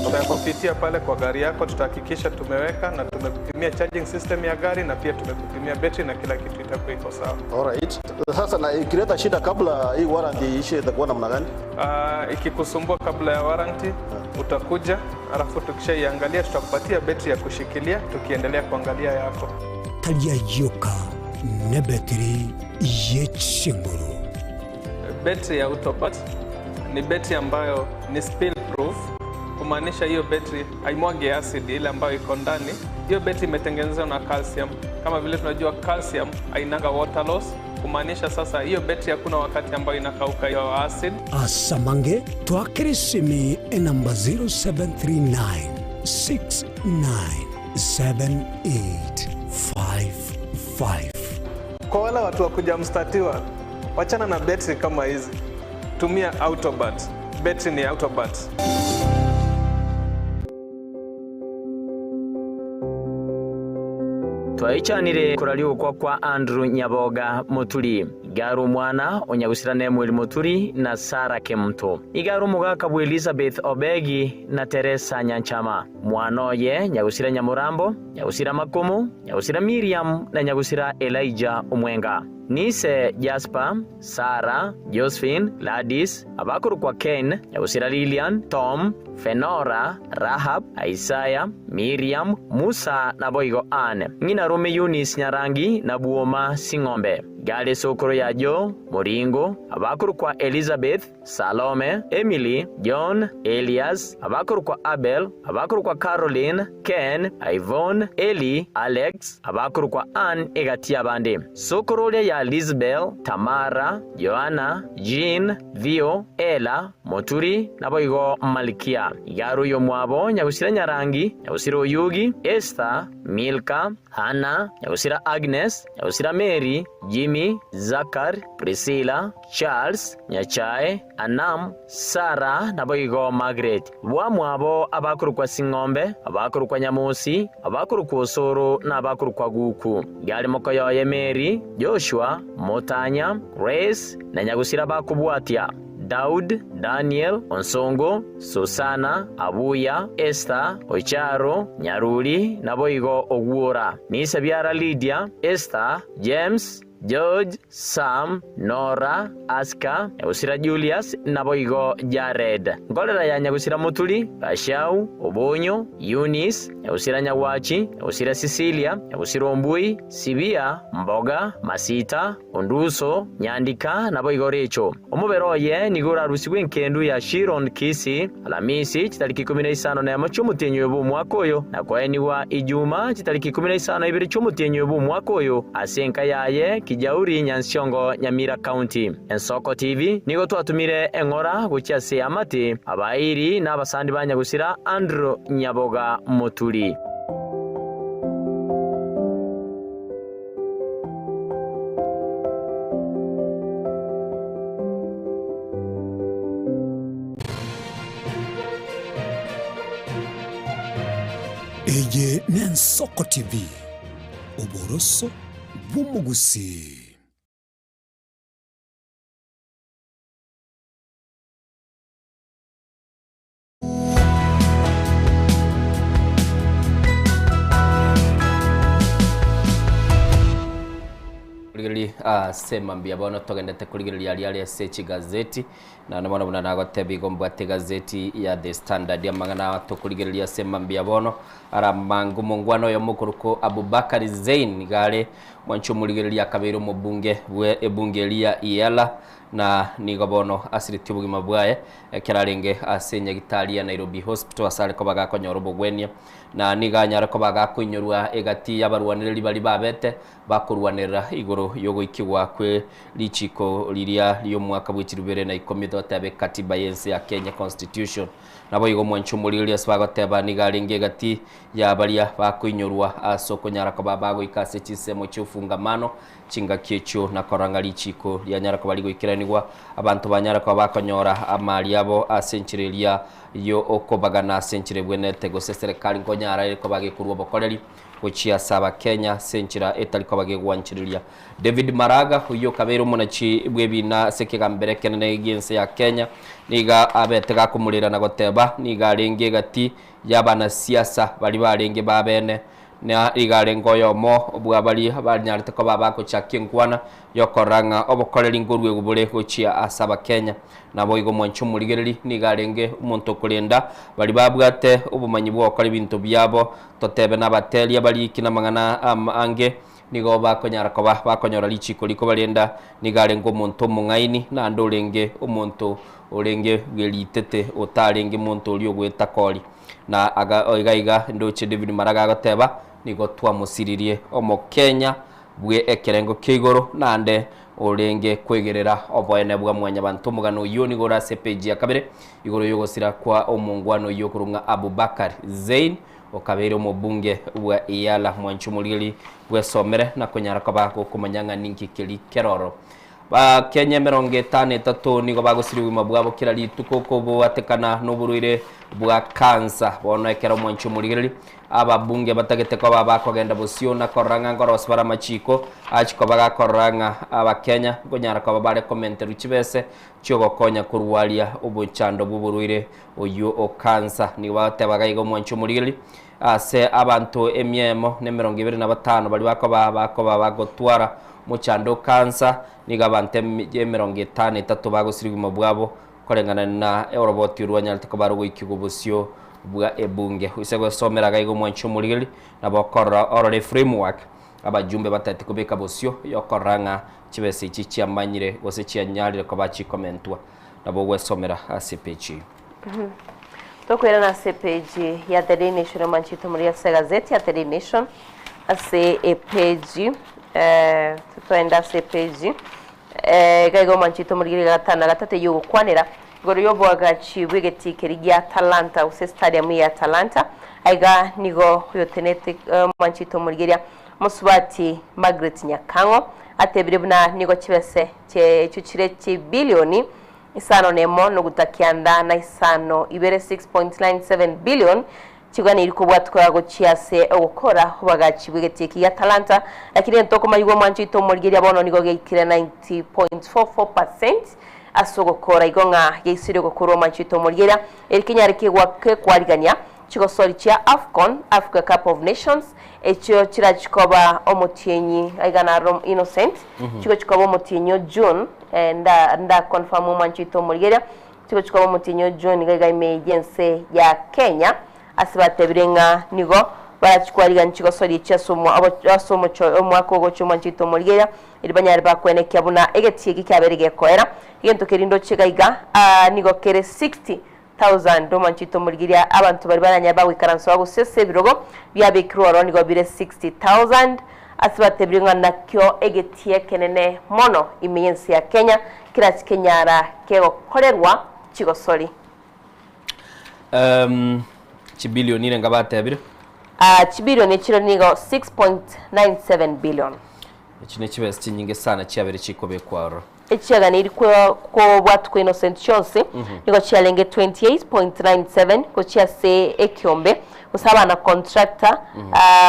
Tutakupitia pale kwa gari yako, tutahakikisha tumeweka na tumekupimia charging system ya gari na pia tumekupimia betri na kila kitu itakuwa iko sawa. Alright. Sasa na ikileta shida kabla hii warranty iishe itakuwa namna gani? Ikikusumbua kabla ya warranty utakuja, alafu tukishaiangalia tutakupatia betri ya kushikilia tukiendelea kuangalia yako. Tari ayioka nebetiri ye chinguru. Betri ya Autopat ni betri ambayo ni spill proof, kumaanisha hiyo betri haimwagi acid ile ambayo iko ndani. Hiyo betri imetengenezwa na calcium. Kama vile tunajua calcium hainanga water loss, kumaanisha sasa hiyo betri hakuna wakati ambayo inakauka hiyo acid. Asamange twakere simi enamba 0739 697855. Kwa wale watu wa kujamstatiwa, wachana na betri kama hizi, tumia Autobat. Betri ni Autobat. Twaichanire kurariukwa kwa Andrew Nyaboga Muturi igaru omwana onyagusira Nemuel Muturi na Sarah Kemunto igaru omogaka bwa Elizabeth Obegi na Teresa Nyanchama mwana oye nyagusira Nyamurambo nyagusira Makumu nyagusira Miriam na nyagusira Elijah Omwenga Nise Jasper, Sarah, Josephine, Gladys, abakorokwa Ken, nyagusira Lilian, Tom, Fenora, Rahab, Isaiah, Miriam, Musa naboigo Anne. Ng'ina rome Eunice Nyarangi na Buoma Sing'ombe. Gare sokoro ya Joe, Muringo, abakorokwa Elizabeth, Salome, Emily, John, Elias, abakorokwa Abel, abakorokwa Caroline, Ken, Yvonne, Eli, Alex, abakorokwa Ann egati abande. Sokoro oria ya Lizbel, Tamara, Joanna, Jean, Theo, Ella, Moturi, naboigo Malkia. Igaro oyo mwabo nyagusira Nyarangi, nyagusira Oyugi, Esther, Milka, Hannah, nyagusira Agnes, nyagusira Mary, Jimmy, Zakar, Priscilla, Charles, Nyachae, Anam, Sarah naboigo Margaret. Bwamwabo abakorokwa Sing'ombe, abakorokwa Nyamosi, abakorokwa Osoro na abakorokwa Guku. Gari mokoyoye Mary, Joshua, Motanya, Grace na nyagusira bakobwatia. Daud, Daniel, Onsongo, Susana, Abuya, Esther, Ocharo, Nyaruri, naboigo Ogwora. Nise biara Lydia, Esther, James, George, Sam, Nora, Aska, Nyagusira Julius, naboigo Jared. Nkorera ya Nyagusira Muturi, Gashau, Obonyo, Eunice, Nyagusira Nyagwachi, Nyagusira Cecilia, Nyagusira Ombui, Sibia, Mboga, Masita, Onduso, Nyandika, naboigo Recho. Omobere oye nigo orarusigwe enkendu ya Shiron Kisi, Alamisi, chitariki ikumi na isano na emo chi'omotienyi oyo bw'omwaka oyo, na koenigwa Ijuma, chitariki ikumi na isano ibere chi'omotienyi oyo bw'omwaka oyo, ase enka yaye Kijauri Nyansiongo Nyamira County. Ensoko TV nigo twatumire eng'ora gochia ase amate abairi na abasandi ba Nyagusira Andrew Nyaboga Muturi. Eye n'Ensoko TV, oboroso bw'omogusii. Rigereria ase mambia bono togendete korigereria aria are ase chigazeti naende bono buna nagotebia igo mbwate egazeti ya The Standard amang'ana tokorigereria ase mambia bono ara mangu omongwana oyomo okorokwa Abubakar Zein iga are Mwanche omorigereria akabeire omobunge bwe ebunge eria ya EALA na nigo bono asiretie obogima bwaye ekero arenge ase enyagitari ya Nairobi Hospital ase are koba gakonyora obogwenia na nigo anyare koba gakoinyorwa egati y'abarwanereri baria babete bakorwanerera igoro y'ogoikigwa kwe richiko riria ri'omwaka bwe chilifu ibere na ikomi totebe katiba y'ense ya Kenya Constitution. Naboigo mwanche omorigereria ase bagoteba nigo arenge egati ya baria bakoinyorwa ase okonyara koba bagoika ase chinsemo chi'ofungamano chingaki echio, na korora ng'a richiiko rianyara koba rigoikeranigwa, abanto banyare koba bakonyora amari abo ase enchera eria y'okobagana ase enchera ebwenerete, gose eserekari nkonyara ere koba gekorua obokoreri gochia ase Abakenya ase enchera etari koba gegwanchereria. David Maraga, oyio okabeire omonachi bw'ebiina ase ekegambero ekenene gi'ense ya Kenya, nigo abete gakomorera na goteba nigo arenge egati y'abanasiasa baria barenge b'abeene, na iga arenge oyomo bwa baria banyarete koba abagochakia enkwana y'okorora ng'a obokoreri nkoruegwa bore gochia ase Abakenya. Naboigo mwanche omorigereri nigo arenge omonto okorenda baria babwate obomanyi bw'ogokora ebinto biabo, totebe nabateria abariki namang'ana amange, nigo bakonyara koba bakonyora richiko rikobarenda. Nigo arenge omonto omong'aini, naende orenge omonto orenge bw'eritete, otarenge monto oria ogoeta kori. Na aga iga iga ndoche David Maraga agoteba, nigo twamosiririe Omokenya bwe ekerengo kia igoro, naende orenge kwegerera oboene bwa mwanyabanto. Omogano oyio nigo ore ase epeji ya kabere, igoro y'ogosira kwa omongwana oyio okorwa ng'a Abubakar Zein, okabeire omobunge bwa EALA mwanchi omorigeri bwesomere na konyara koba gokomanya ng'a ninki keri keroro. Bakenya emerongo etano etato nigo bagosiria obogima bwabo kera rituko koboatekana noborwaire bwa cancer. Bono ekero omwanchi omorigereri ababunge batagete koba bakogenda bosio na korora ng'a nkorosia bare amachiko achi koba gakorora ng'a abakenya nkonyara koba bare komenterwa chibese chiogokonya korwaria obochando bw'oborwaire oyio o cancer. Nigo bagoteba iga iga omwanchi omorigereri Ase abanto emia emo na emerongo ebere na batano baria bakoba bakoba bagotwara omochando o kansa, nigo abanto emerongo etano etato bagosiria obogima bwabo, koreng'ana na oroboti orwo rwanyarete koba rogoikigwa obosio bwa ebunge. Oise gwesomera iga iga omwanchi omorigereria, nabo okorora orore eframework abajumbe batagete kobeka bosio yokorora ng'a chibesa echi chiamanyire gose chianyarire koba chikomentwa. Nabo ogwesomera ase epeji eyio. Tokoirana ase epeji ya The Daily Nation omanchete omori ase egazeti ya The Daily Nation ase epeji eh, toende ase epeji eh, iga iga omanchete omori gatano na gatato eyio ogokwanera igoro y'oboagachi bw'egetii keria gia Talanta gose stadium ya Talanta aiga nigo oyotenete eh, omanchete omorigeria mosubati Margaret Nyakang'o atebire buna nigo chibese chie echio chire chibilioni Isano nemo noguta kianda na isano ibere, 6.97 billion, chiganeirie kobwatwa gochia ase ogokora obagachi bw'egetii eki gia Talanta, lakini egento okomayigwa omwancho oito omorigeria bono nigo geikire 90.44 percent ase ogokora igo ng'a geisire ogokorwa omwancho oito omorigeria eri kenyare kegwa kekwarigania chigosori chia Afcon, Africa Cup of Nations, echio chirachi koba omotienyi aiga naro Innocent chigochi koba omotienyi o June nda nda confirm omwancho oito omorigeria chigochi koba omotienyi o June iga iga ime y'ense ya Kenya ase batebire ng'a nigo barachi kwarigania chigosori echi ase omo ase omocho omwaka ogocha omwancho oito omorigeria eri banyare bakwenekia buna egetii eki kiabeire gekoera egento keria ndoche iga iga nigo kere 60 Thousand, omwanchete omorigeria abanto baria baranyare bagoikaransa gose ase ebirogo biabekirwe ororo nigo bire 60,000, ase batebire ng'a nakio egetii ekenene mono ime y'ense ya Kenya kerache kenyara kegokorerwa chigosori. Um, chibilioni irenga batebire? Ah, chibilioni echiro nigo 6.97 billion. Echi ne chibesa chinyinge sana chiabere chikobekwa ororo. Echiaganeiri kobwatwa Innocent chionsi nigo chiarenge 28.97 gochia ase ekiombe gose abana contractor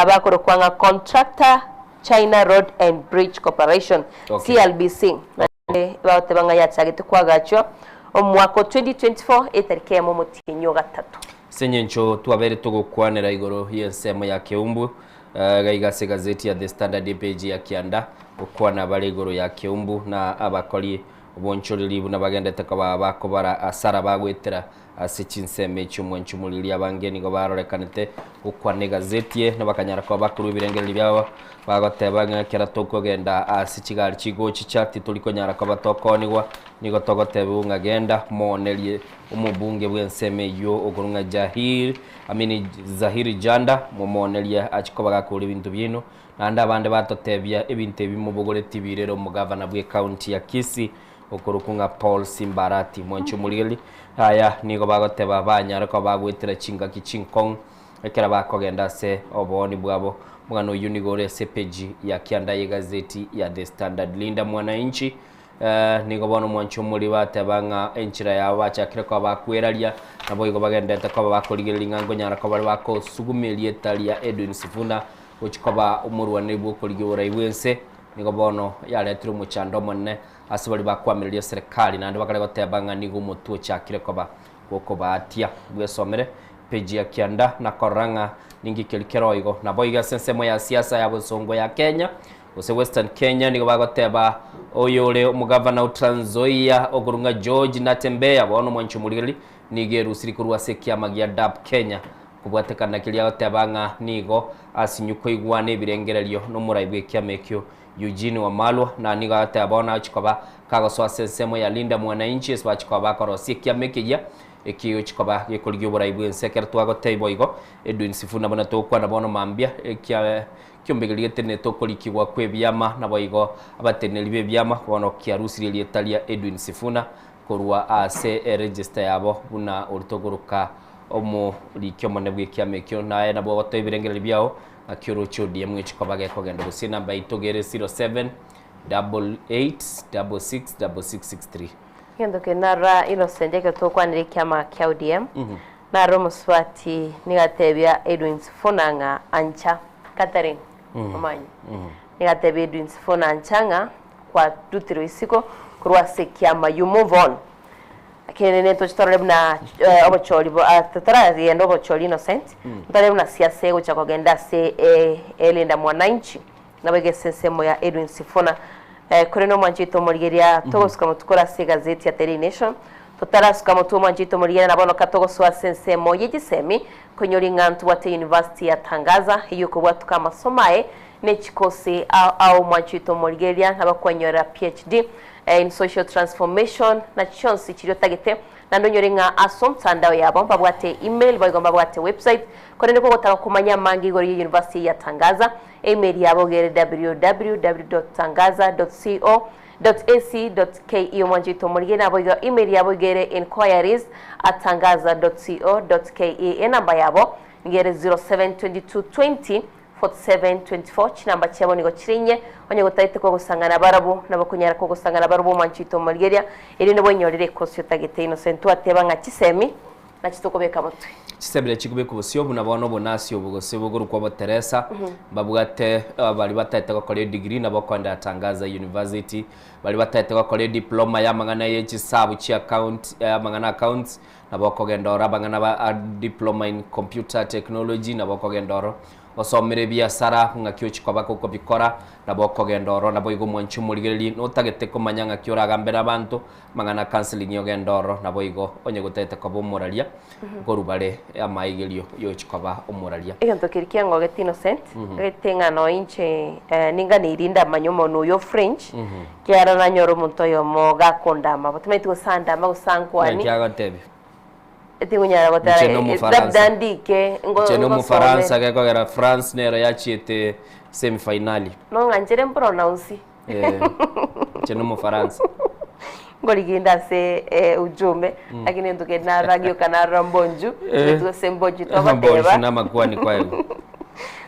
bakorokwa ng'a Contractor China Road and Bridge Corporation, CRBC, naende bagoteba ng'a yachagete koagachwa omwaka o 2024 etariki eyemo omotienyi o gatato. Ase engencho twabeire togokwanera igoro y'ensemo ya Keumbu, Iga iga ase egazeti ya The Standard epeji ya kianda, gokwana bare igoro ya Keumbu na abakori Obonchoreri buna bagendete koba bakobara asara bagoetera ase chinsemo echio omwanchi omoriri abange nigo barorekanete gokwana egazeti eye na bakanyara koba bakorwa ebirengererio biabo bagoteba ng'a ekero tokogenda ase chigari chigochicha titori konyara koba tokoonigwa nigo togotebiwa ng'a genda moonerie omobunge bw'ensemo eyio okorwa ng'a Jahir I mean Zahiri Janda momoonerie achie koba gakora ebinto biaino Naende abande batotebia ebinto ebi mobogoretie birere omogavana bw'ecounty ya Kisii okorokwa ng'a Paul Simbarati. Mwanche omorigereria, aya nigo bagoteba banyare koba bagoetera chingaki chinkong'u ekero bakogenda ase obooni bwabo. Omogano oyio nigo ore ase epeji ya kianda y'egazeti ya The Standard. Linda Mwananchi Nigo bono omwanchi omori bateba ng'a enchera yabo bachakire koba bakweraria, naboigo bagenderete koba bakorigereria ng'a nkonyara koba bare bakosuguma erieta ria Edwin Sifuna gochia koba omorwaneri bw'okorigia oborai bw'ense. Nigo bono yaretire omochando omonene ase baria bakwamireria eserekari naende bakare goteba ng'a nigo omotwe ochakire koba gokobaatia. Bwesomere page ya kianda na korora ng'a ninki keria kero igo. Naboigo ase ensemo ya siasa ya bosongo ya Kenya, Gose Western Kenya nigo bagoteba oyore omogavana o Trans Nzoia okorwa ng'a George Natembeya bono omwanchi omorigereria nigo erusiri korwa ase ekiama gia DAP Kenya kobwatekana keria agoteba ng'a nigo asinyu koigwana ebirengererio nomorai bw'ekiama ekio Eugene Wamalwa na nigo agoteba bono agochi koba kagosoa ase ensemo ya Linda Mwananchi ase bachi koba bakorosia ekiama ekeyia ekigochi koba gekorigia oborai bw'ense ekero twagotebia boigo Edwin Sifuna buna togokwana bono mambia ekia Kiombegeria getenenete okorikigwa kw'ebiama, naboigo abateneneri b'ebiama bono kiarusirie erieta ria Edwin Sifuna korwa ase eregister yabo buna oria tokoroka omoriki omonene bw'ekiama ekio. Naye nabo ogotoa ebirengererio biao ng'aki oroche ODM echi koba gekogenda gose enamba yaito gere 0788666663. Egento keri narora Innocent ekero togokwanera ekiama kia ODM, Naro omosubati nigo atebia Edwin Sifuna ng'a ancha Catherine Omanyi nigo atebia Edwin Sifuna ancha ng'a kwarutirwe isiko korwa ase ekiama you move on. Lakini rende ntoche torore buna eh, obochori bo ah, totaragenda obochori Innocent, ntore buna siasa egocha kogenda ase eh, Elinda Mwananchi nabo egese ensemo ya Edwin Sifuna. Eh, korende omwanchi oito omorigeria togosuka motwe kore ase egazeti ya Daily Nation Totarasuka motwe omwancho oito omorigereria na bono katogosoa ase ensemo ye chisemi, koinyora ing'a ntobwate University ya Tangaza eyio ekobwatuka amasomo aye ne chikosi ao ao omwancho oito omorigereria nabo kwanyorera PhD in Social Transformation na chionsi chiria otagete naende onyore ng'a ase omtandao yabo mbabwate email boigo mbabwate website korende kogotaka komanya amange igoro ye University ya Tangaza email yabo gere www.tangaza.co .ac.ke Omwancho oito omorigie naboigo email yabo iga ere inquiries@tangaza.co.ke Enamba yabo nigo ere 0722 20 47 24 Chinamba chiabo nigo chire inye onye gotagete kogosang'ana barabwo nabo okonyara kogosang'ana barabwo omwancho oito omorigeria erinde bwenyorere ekosi otagete Innocent twateba ng'a chisemi Naki tokobeka motwe. Chisemi chikobekwa bosio buna bono obonasi obo gose bogorokwa oboteresa mbabwate baria bataete gokora edegree nabo okoendera Tangaza University, baria bataete gokora ediploma ya amang'ana ye chisabu chia account amang'ana accounts nabo okogenda oro abang'ana ba diploma in computer technology nabo okogenda oro. Osomere ebiasara, ng'aki ochia koba gokobikora, nabo okogenda ororo, naboigo omwanchi omorigererie, notagete komanya ng'aki oragambere abanto, amang'ana a counselling ogende ororo, naboigo onye gotagete koba omoraria, nkorwa bare amaigerio yochia koba omoraria. Egento keria kiangogete Innocent, gete ng'a nonya inche ninganeirie ndamanye omonwe oyo o French, kiagera nanyora omonto oyomo gakondama, timanyeti gose andama gose ankwani. Naki agotebia? Tingonyara gotara Inche nomofaransa. labda ndike ngo Inche nomofaransa ngosome. gekogera France nero yachiete semi finali. Nong'anchere mpronounce. Eh, inche nomofaransa. Ngoriginda ase eh, ujumbe lakini ntuke naragioka narora mbonju Eh. gose mbonju Mbonju togoteba namakwani kwaye.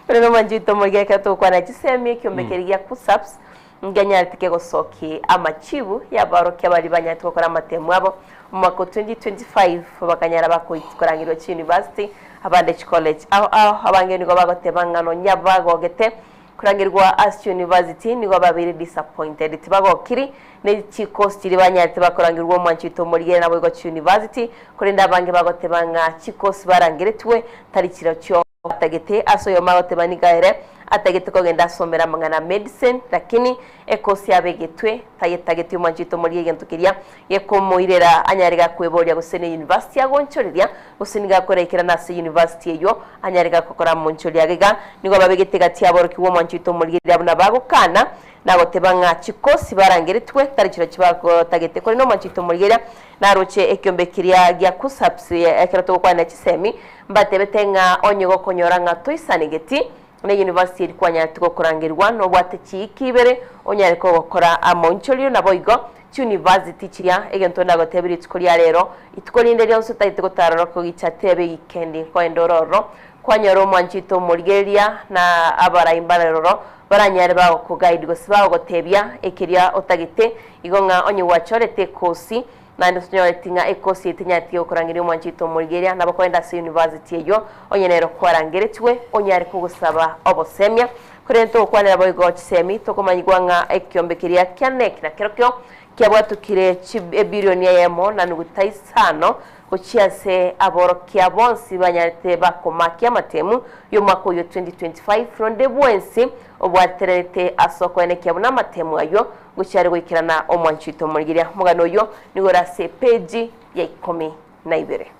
Ore nomonju oito omorigia ekero togokwana chisemi ekiombe keria gia KUSAPS Nkanyarete kegosokia amachibu y'abaorokia baria banyarete gokora amatemu abo omwaka o 2025 bakanyara bakoit korangerwa chiuniversity abande chicollege ao ao abange nigo bagoteba ng'a nonya bagogete korangerwa ase chiuniversity nigo babeire disappointed tibagokiri ne chicourse chiria banyarete bakorangerwa omwancho oito omorigere naboigo chiuniversity korende abange bagoteba ng'a chicourse barangeretwe tari chirochio Atagete ase oyomo agoteba nigo ere atagete kogenda asomere amang'ana a medicine lakini ekosi abegetwe tayetageti omwanchete omoria egento keria gekomoirera anyare gakweboria gose ne university agonchoreria gose nigo akoraikerana ase university eywo anyare gakokora amonchoria age iga nigo babegete gati aborokigwa omwanchete omorigereria buna bagokana nagoteba ng'a chikosi barangeretwe tari chirochio bagotagete korende omwanchete omorigereria Naroche ekiombe keria gia Kusaps ekero togokwana chisemi, mbatebete ng'a onye gokonyora ng'a toisanegeti ne university eri kwanyarete gokorangerigwa nobwate chiiki ibere onyare kogokora amaonchorio naboigo chiuniversity chiria egento ndagotebie rituko ria rero ituko rinde rionsi otagete gotarora kogicha tebe egikendi nkoenda ororo kwanyora omwanchete omorigereria na abarai mbare ororo baranyare bagokoguide gose bagogotebia ekeria otagete Igo ng'a onye gwachorete ekosi, naende tonyoreti ng'a ekosi eye tenyareti gokorangeria omwanchete omorigeria, nabo kogenda ase university eyio, onye nero kwarangeretigwe, onyare kogosaba obosemia. Korende togokwanera boigo chisemi, tokomanyigwa ng'a ekiombe keria kia NEC nakerokio kiabwatukire chi ebilioni eyemo na nuguta isano gochia ase aborokia bonsi banyarete bakomakia amatemu y'omwaka oyio 2025, ronde bwensi obwatererete ase okoenekia buna amatemu ayio Gochia are goikerana omwancho oito omorigereria. Omogano oyio nigo ore ase epeji ya ikomi na ibere.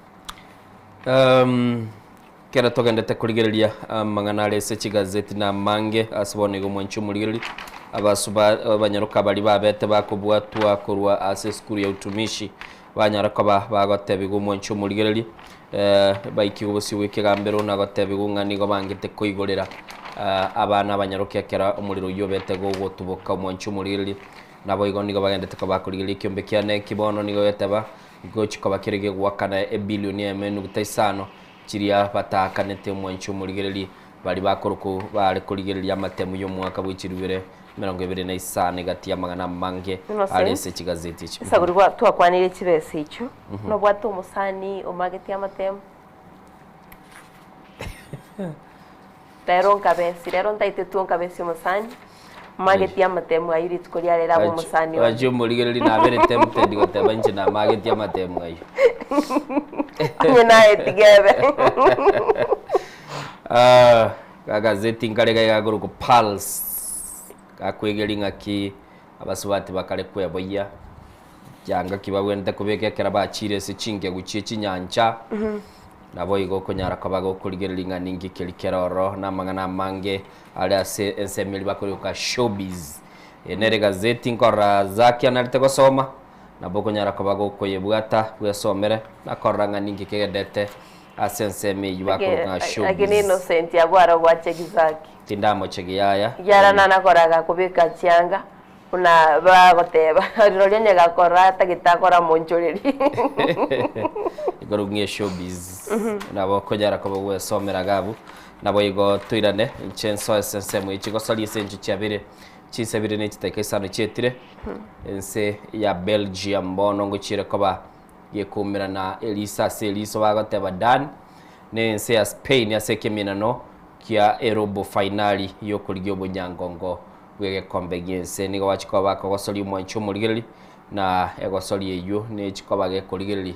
Um, kero togendete korigereria amang'ana are ase chigazeti na amange ase bono iga omwanchi omorigereria abasu ba abanyaroka baria babete bakobwatwa korwa ase esukuru ya utumishi banyara koba bagotebigwa omwanchi omorigereria eh, baikigwe bosio bwa ekegambero na gotebigwa ng'a nigo bangete koigorera eh, abana abanyaroke ekero omorero oyio obete gogotuboka omwanchi omorigereria. Naboigo nigo bagendete koba bakorigereria ekiombe kiane eki bono nigo geteba gochi koba kere gegoakana ebilioni eyemo enuguta isano chiria bataakanete omwanchi omorigereria baria bakorokwa bare korigereria amatemu y'omwaka bwe chilifu ibere 25 egati y'amang'ana amange are ase chigazeti echi. Esaguri gwa twakwanire chibesa echio nobwate omosani omagete amatemo rero nkabesi rero ntaete tu nkabesi omosani omageti amatemo ayio rituko ria rero abe omosani one. Achia omorigereria nabere tempted goteba inche namageti amatemo ayio. Onye naye tiga ebe. Ah, Gagazeti nkare iga gakorokwa Pulse, gakwegeria ng'aki abasubati bakare kweboyia, chianga ki babwenerete kobeka ekero bachire ase chingegu chie chinyancha, naboigo okonyara koba gokorigereria ng'a ninki keria kere ororo, na amang'ana amange are ase ensemo eria bakoroka showbiz. Eye nere egazeti nkorora Zacky anarete gosoma, nabo okonyara koba gokoyebwata bwesomere, nakorora ng'a ninki kegendete Ase ensemo eyio bakoroka ng'a Lakini showbiz. Innocent abwo aro gwacha Gizaki. Tindamochegi yaya. Ekiagera nanakoraga kobeka chianga buna bagoteba rirorio onye gakora atagete akore amonchoreri. Igoro ng'a eshowbiz nabo okonyara koba gwesomera iga abwo. Naboigo toirane inche nsoe ase ensemo eye chigosoria ase encho chiabere chinsa ibere ne chidakika isano chietire ense ya Belgium bono ngochiere koba Gekoumerana eriso ase eriso bagoteba Dan nense ya Spain ase ekeminano kia erobo fainali yokorigia obonyangongo bw'egekombe gi'ense. Nigo bachia koba bakogosoria omwanchi omorigereria na egosoria eyio nechi koba gekorigereria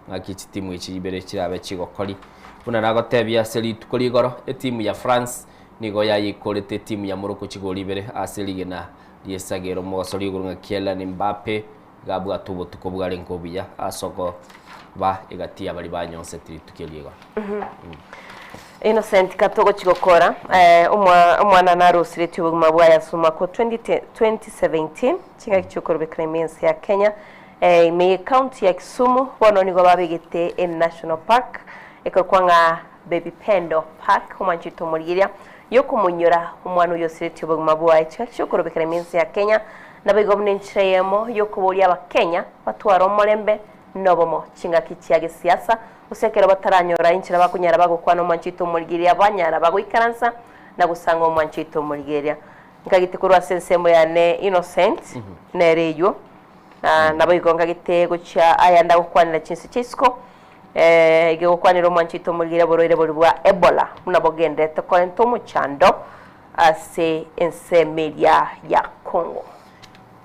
ng'aki chitimu echi ibere chirabe chigokori. Buna nagotebia ase rituko rigoro etimu ya France nigo yayikorete etimu ya Morocco chigori ibere ase rigena ri'esagero. Omogosoria igoro ng'a Kylian Mbappe Iga abwate obotuko bwarenge obuya ase okoba egati ya baria banyonseti rituko erio igoro. Innocent katogochi gokora omwana narosiretie obogima bwaye ase omwaka o 2017 chingaki chiokorobekana ime y'ense ya Kenya ime ye county ya Kisumu bono nigo babegete e National Park ekorokwa ng'a Baby Pendo Park omwanchete omorigeria yokomonyora omwana oyio osiretie obogima bwaye chingaki chiokorobekana ime y'ense ya Kenya Naboigo buna enchera eyemo y'okoboria Abakenya batware omorembe na obomo chingaki chia gesiasa, gose ekero bataranyora enchera bakonyara bagokwana omwancho oito omorigereria banyara bagoikaransa na gosanga omwancho oito omorigereria. Nkagete korwa ase ensemo yane Innocent nere eywo naboigo nkagete gochia aya ndagokwanera chinse chia isiko egegokwanera omwancho oito omorigereria oborwaire boria bwa Ebola buna bogenderete korenta omochando ase ensemo eria ya Congo.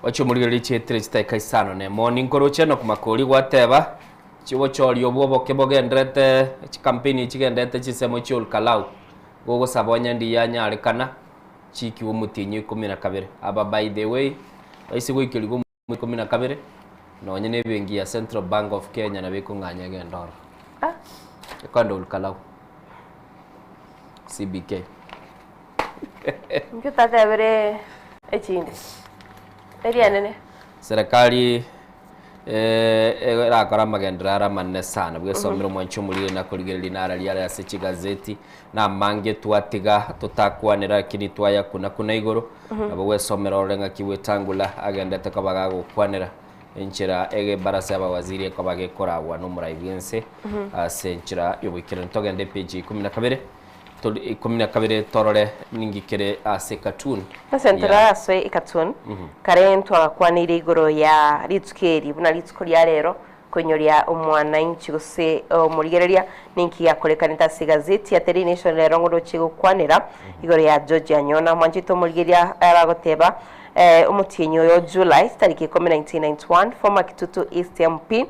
Gochia omorigereria chietire chidakika isano nemo ninkoroche Enock Makori gwateba chigochoria obwo oboke bogenderete chikampeni echi chigenderete chinsemo chia Olkalau gogosaba onye ndiya anyarekana Chikiwa omotienyi o ikomi na kabere. Aba by the way, baise goikerigwa omo ikomi na kabere, nonye na ebenki ya Central Bank of Kenya nabo ekong'anya egende ororo. Ekoenda Olkalau, CBK. Inki otatebere echinde? Erianene. Serikali erakore amagenderero are amanene sana bwesomera omwanchi omorire na korigereria nararia are ase chigazeti na amange twatiga totakwanera lakini twayakuna kuna igoro nabo gwesomera orore ng'aki Wetangula agendete koba gagokwanera enchera egebarasa y'abawaziri ekoba gekoragwa nomorai bwense ase enchera yoboikeranu togende epage ya ikomi na kabere Tori 12 torore ninki kere ase cartoon Ase ya. ntorasoe ecartoon, kare ntwagakwaneire igoro ya rituko eri buna rituko ria rero koinyoria omwananchi gose omorigereria ninki giakorekanete ase egazeti ya Daily Nation rero ngoroche gokwanera igoro ya George Anyona mwanchete omorigereria aragoteba omotienyi oyo July tariki ikomi 1991 former Kitutu East MP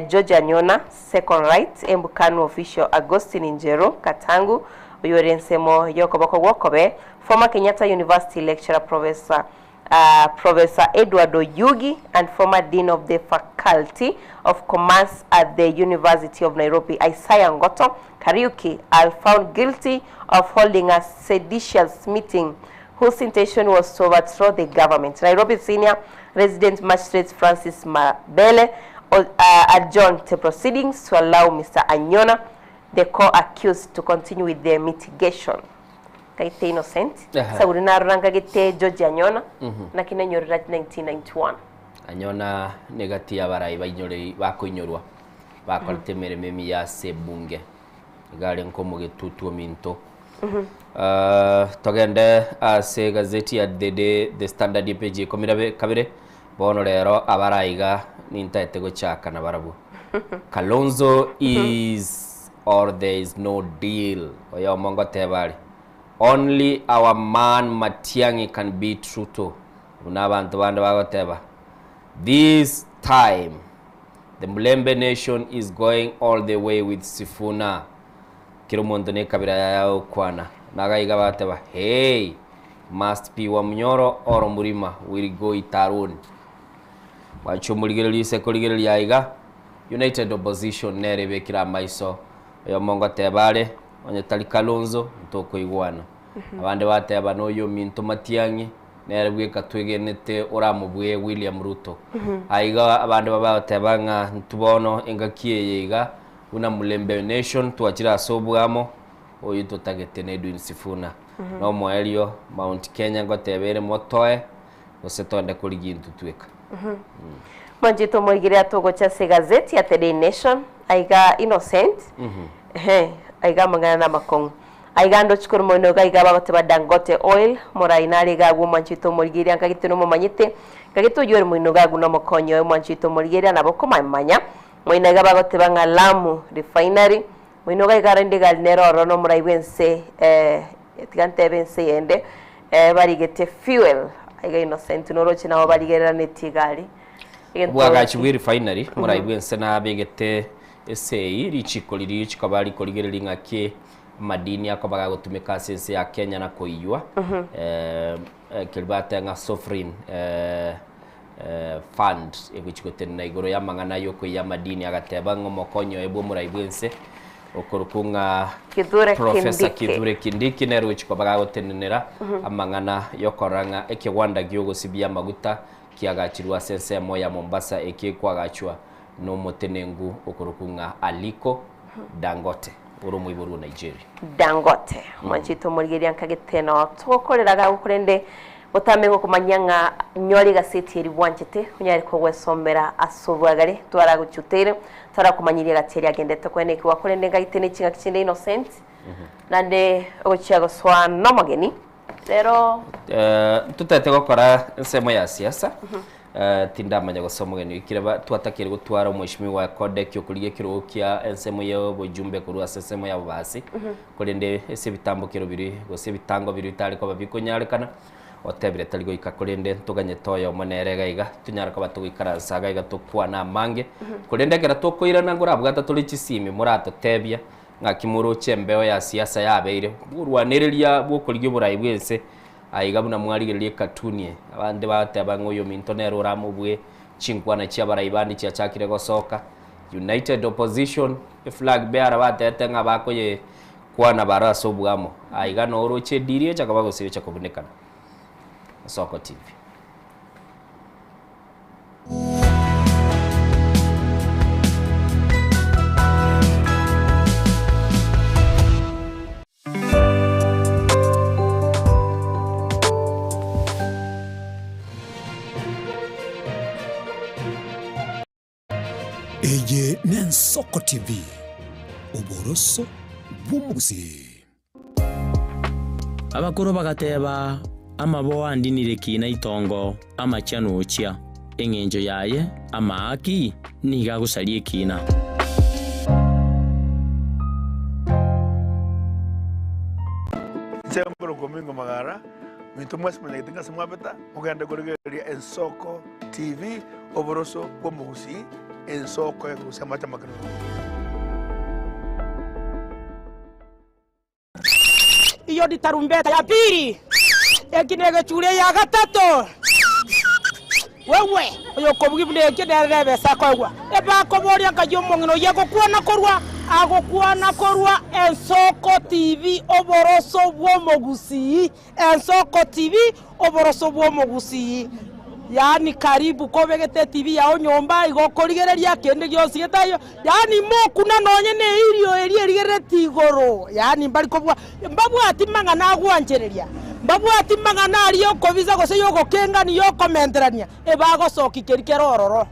George Anyona, second right, Embu Kanu official Augustine Njeru Katangu, oyio ore ensemo y'okoboko gw'okobe, former Kenyatta University lecturer Professor Professor Edward Oyugi and former Dean of the Faculty of Commerce at the University of Nairobi Isaiah Ngoto Kariuki are found guilty of holding a seditious meeting whose intention was to overthrow the government. Nairobi Senior Resident Magistrate Francis Mabele adjourned the proceedings to allow Mister Anyona, the co-accused, to continue with the mitigation. Kaite innocent. Aha. Sauri narora nkagete George Anyona Mhm. naki nanyorera 1991. Anyona negati y'abarai bainyore bakoinyorwa bakorete emeremo emiya ase ebunge iga are nkomogetutu ominto. Uh, togende ase egazeti ya The Day, The Standard epeji ikomi na kabere bono rero abaraiga nintaete gochaka na barabwo Kalonzo is or there is no deal oyomo ngoteba are only our man Matiang'i can beat Ruto buna abanto bande bagoteba this time the Mulembe nation is going all the way with Sifuna Kera omonto nekabira yaye agokwana, na agaiga bateba, Hey! Must be Wamunyoro or Murima will go it alone. Gwancha omorigereria ise korigereria aiga, United Opposition nere ebekire amaiso, oyomo ngoteba are, onye tari Kalonzo, ntokoigwana. Abande bateba noyo ominto Matiang'i, nere bweka twegenete oramobue William Ruto. Aiga abande babagoteba ng'a ntwe bono engaki eye iga, Buna Mulembe Nation twachire ase obwamo, oyio totagete na Edwin Sifuna. Na omoerio Mount Kenya ngoteba ere motoe gose togende korigia intwe tweka. Mwanchete omoigere atogocha ase egazeti ya The Daily Nation, aiga Innocent, ehe, aiga amang'ana namakong'u. Aiga ndochi korwa moino iga iga bagoteba Dangote Oil, morai nare iga agwo omwanchete omorigereria nkagete nomomanyete, nkagete oyio ore moino iga agwo nomokonyi oye omwanchete omorigereria nabo komamanya. Moino iga bagoteba ng'a Lamu Refinery, moino iga iga rende egari nere ororo nomorai bw'ense tiga ntebe ense eyende barigete fuel iga Innocent noroche nabo barigereranetie egari. Egento Obwagachi bwe refinery, morai bw'ense nabegete esei richiko riria chikoba rikorigereria ng'aki amadini akoba gagotumeka ase ense ya Kenya na koiywa keria bateba ng'a sovereign Fund egochia gotenena igoro y'amang'ana y'okoiya amadini agateba ng'a omokonyi oye bw'omorai bw'ense okorokwa ng'a Kithure Professor Kindiki. Kithure Kindiki nere ogochia koba gagotenenera amang'ana y'okorora ng'a ekegwanda gi'ogosibia amaguta kiagachirwe ase ensemo ya Mombasa eki kwagachwa nomotenengu okorokwa ng'a Aliko Dangote ore omoiborwa o Nigeria. Dangote. Mwanchete omorigereria nkagete noo togokorera gago korende Botambe gokomanyia ng'a nyore egaseti eria bwanchete, onyare kogwesomera ase obwagare, twaragochuteire, twarakomanyirie egati eria agendete koenekigwa, korende ngaite ne ching'aki chinde Innocent, naende ogochia gosoa nomogeni, rero. Ntotagete gokora ensemo ya siasa, tindamanya gose omogeni oikire ba twatakeire gotwara omweshimiwa Kodeki okorigia ekerogo kia ensemo ya obojumbe korwa ase ensemo ya bobasi, Korende ase ebitambokero biria, gose ebitango biria bitare koba bikonyarekana, otebire tari goika, korende ntoganyete oyomo nere iga iga, tonyare koba togoikaransa iga iga tokwane amange. Korende ekero tokoirana nkorabwata tore chisimi moratotebia ng'aki moroche embeo ya siasa yabeire, oborwanereria bw'okorigia oborai bw'ense. Aiga buna mwarigereria ekatuni eye, abande bagoteba ng'a oyominto nere oramobue, chinkwana chi'abarai bande chiachakire gosoka, United Opposition, eflag bearer batebete ng'a bakoye kwana bare ase oboamo. Aiga noo oroche ediri echa koba gose echa kobunekana. Soko TV. Eye n'Ensoko TV, oboroso bw'omogusii. Abakoro bagateba, Amabo andinire kina itongo, amachenu ochia. Engencho yaye, amaaki, nigo agosaria ekina. Inche nkorokwa Omingo Magara, minto mwensi monyagete ng'ase mwabeta, mogende korigereria Ensoko TV, oboroso bw'omogusii, ensoko ekorusia amache amakeroro. Iyo ni tarumbeta ya pili, eki negechuria ya gatato. Wewe oyokobugia buna ekio nere nebesa akoegwa. Ebakoboria nkai omong'ina oyio agokwana korwa agokwana korwa Ensoko TV oboroso bw'omogusii Ensoko TV oboroso bw'omogusii yaani karibu kobegete etibi yao nyomba igo okorigereria kende gionsi getaiyo yaani mokuna nonye ne eirio eria erigerereti igoro yaani mbari kobua mbabwati mang'ana agwanchereria mbabwati mang'ana aria okobisa gose ya ogokengania ya okomenterania ebagosokia keria kere ororo.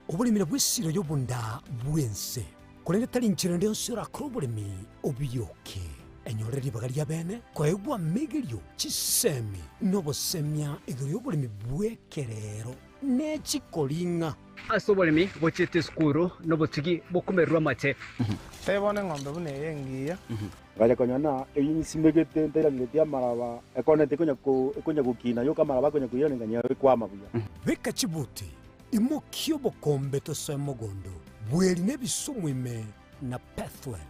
Oboremi nabwo esiro y'obonda bw'ense, korende tari inchera ende yonsi orakore oboremi obioke. Enyorere ribaga ri'abeene koegwa amegerio, chisemi, na obosemia igoro y'oboremi bw'ekerero ne chikoring'a. Ase oboremi bochiete esukuru nobotugi bokomererwa amate. Tebia bono eng'ombe buna eye engiya. Ngacha konyora ng'a eyio nsimegete ntairangeretie amaraba, ekoneti ekonya ko ekonya gokina yoka amaraba akonya koirana nganyora ekwama buya. Beka chibuti, imokia obokombe tosoe mogondo, bweri na ebisumu ime na Pethuel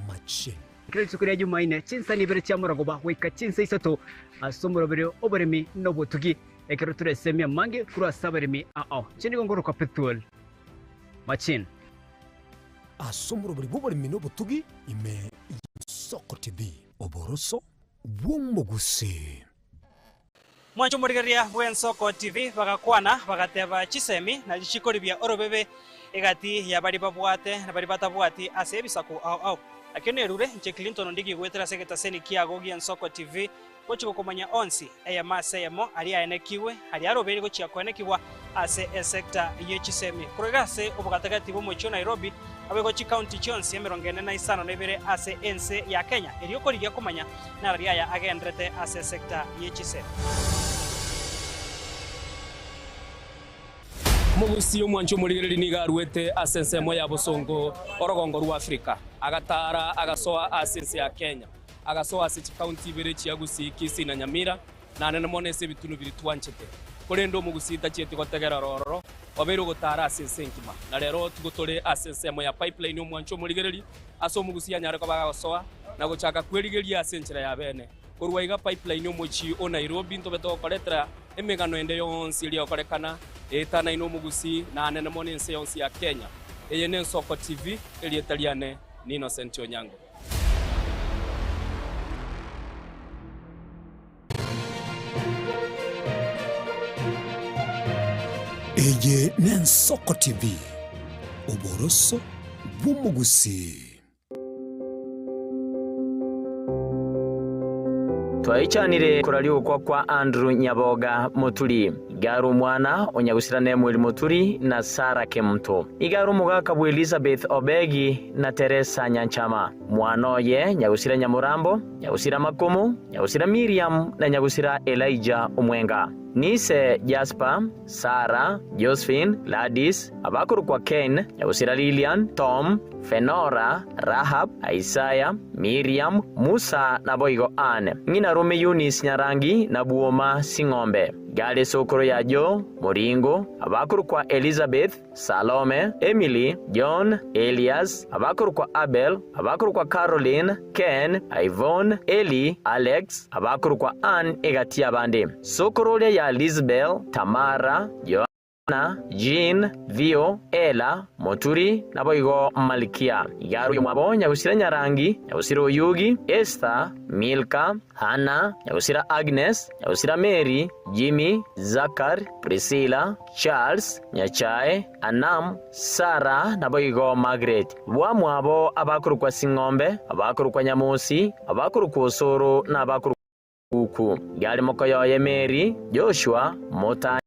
machine. Kera rituko ria Jumaine, chinsani ibere chia morogoba goika chinsa isato ase omoroberi oboremi na obotugi, ekero toresemie amange korwa ase abaremi ao. Inche nigo nkorokwa Pethuel Machine. Ase omoroberi bw'oboremi na obotugi ime y'Ensoko TV, oboroso bw'omogusii. Mwanche omorigereria bw'Ensoko TV bagakwana, bagateba chisemi na richiko ribia orobebe egati ya baria babwate na baria batabwati ase ebisaku ao ao. Nakio nerure inche Clinton Ondigi goetera ase egetaseni kiago gi'Ensoko TV gochia gokomanya onsi, eyemo ase eyemo, aria aenekigwe, aria arobeire gochia koenekigwa ase esecta ye chisemi. Korwa iga ase obogatagati bw'omochie o Nairobi, naboigo chikaunti chionsi emerongo ene na isano na ibere ase ense ya Kenya, erio korigia komanya narari aya agenderete ase esecta ye chisemi. Omogusii omwanchi omorigereria nigo aruete ase ensemo ya bosongo orogongo rwa Afrika, agataara agasoa ase ense ya Kenya. Agasoa ase chikaunti ibere chia Gusii, Kisii na Nyamira, na anene mono ase ebitunu biria twanchete. Korende omogusii tachieti gotegera ororo, obeire ogotaara ase ense engima. Na rero tigo tore ase ensemo ya Pipeline omwancho omorigereri, ase omogusii anyare koba agosoa na gochaka kwerigeria ase enchera ya bene. Korwa iga Pipeline omochie o Nairobi ntobe togokoretera emegano ende yonsi eria egokorekana eetanaine omogusii na anene mono ense yonsi ya Kenya. Eye n'Ensoko TV, erieta riane ni Innocent Onyango. Eye n'Ensoko TV, oboroso bw'omogusii. Twaichanire koraria ogokwa kwa Andrew Nyaboga Moturi. Iga are omwana o Nyagusira Nemuel Moturi na Sarah Kemunto. Iga are omogaka bwa Elizabeth Obegi na Teresa Nyanchama. Mwana oye Nyagusira Nyamorambo, Nyagusira Makomo, Nyagusira Miriam na Nyagusira Elijah Omwenga. Nise Jasper, Sarah, Josephine, Gladys, abakorokwa Ken, Nyagusira Lilian, Tom, Fenora, Rahab, Isaiah, Miriam, Musa naboigo Anne. Ng'ina rome Eunice Nyarangi na Bwoma Sing'ombe. Igare esokoro ya Joe, Moringo, abakorokwa Elizabeth, Salome, Emily, John, Elias, abakorokwa Abel, abakorokwa Caroline, Ken, Yvonne, Elly, Alex, abakorokwa Ann egati y'abande. Sokoro oria ya Lizbel, Tamara, Joanna, Jean, Theo, Ella, Moturi, naboigo Malkia. Iga are oyomwabo Nyagusira Nyarangi, Nyagusira Oyugi, Esther, Milka, Hanna, Nyagusira Agnes, Nyagusira Mary, Jimmy, Zakar, Priscilla, Charles, Nyachae, Anam, Sarah, naboigo Margaret. Bwamwabo abakorokwa Sing'ombe, abakorokwa Nyamosi, abakorokwa Osoro, na abakorokwa Kuku. Iga are mokoyoye Mary, Joshua, Motanya,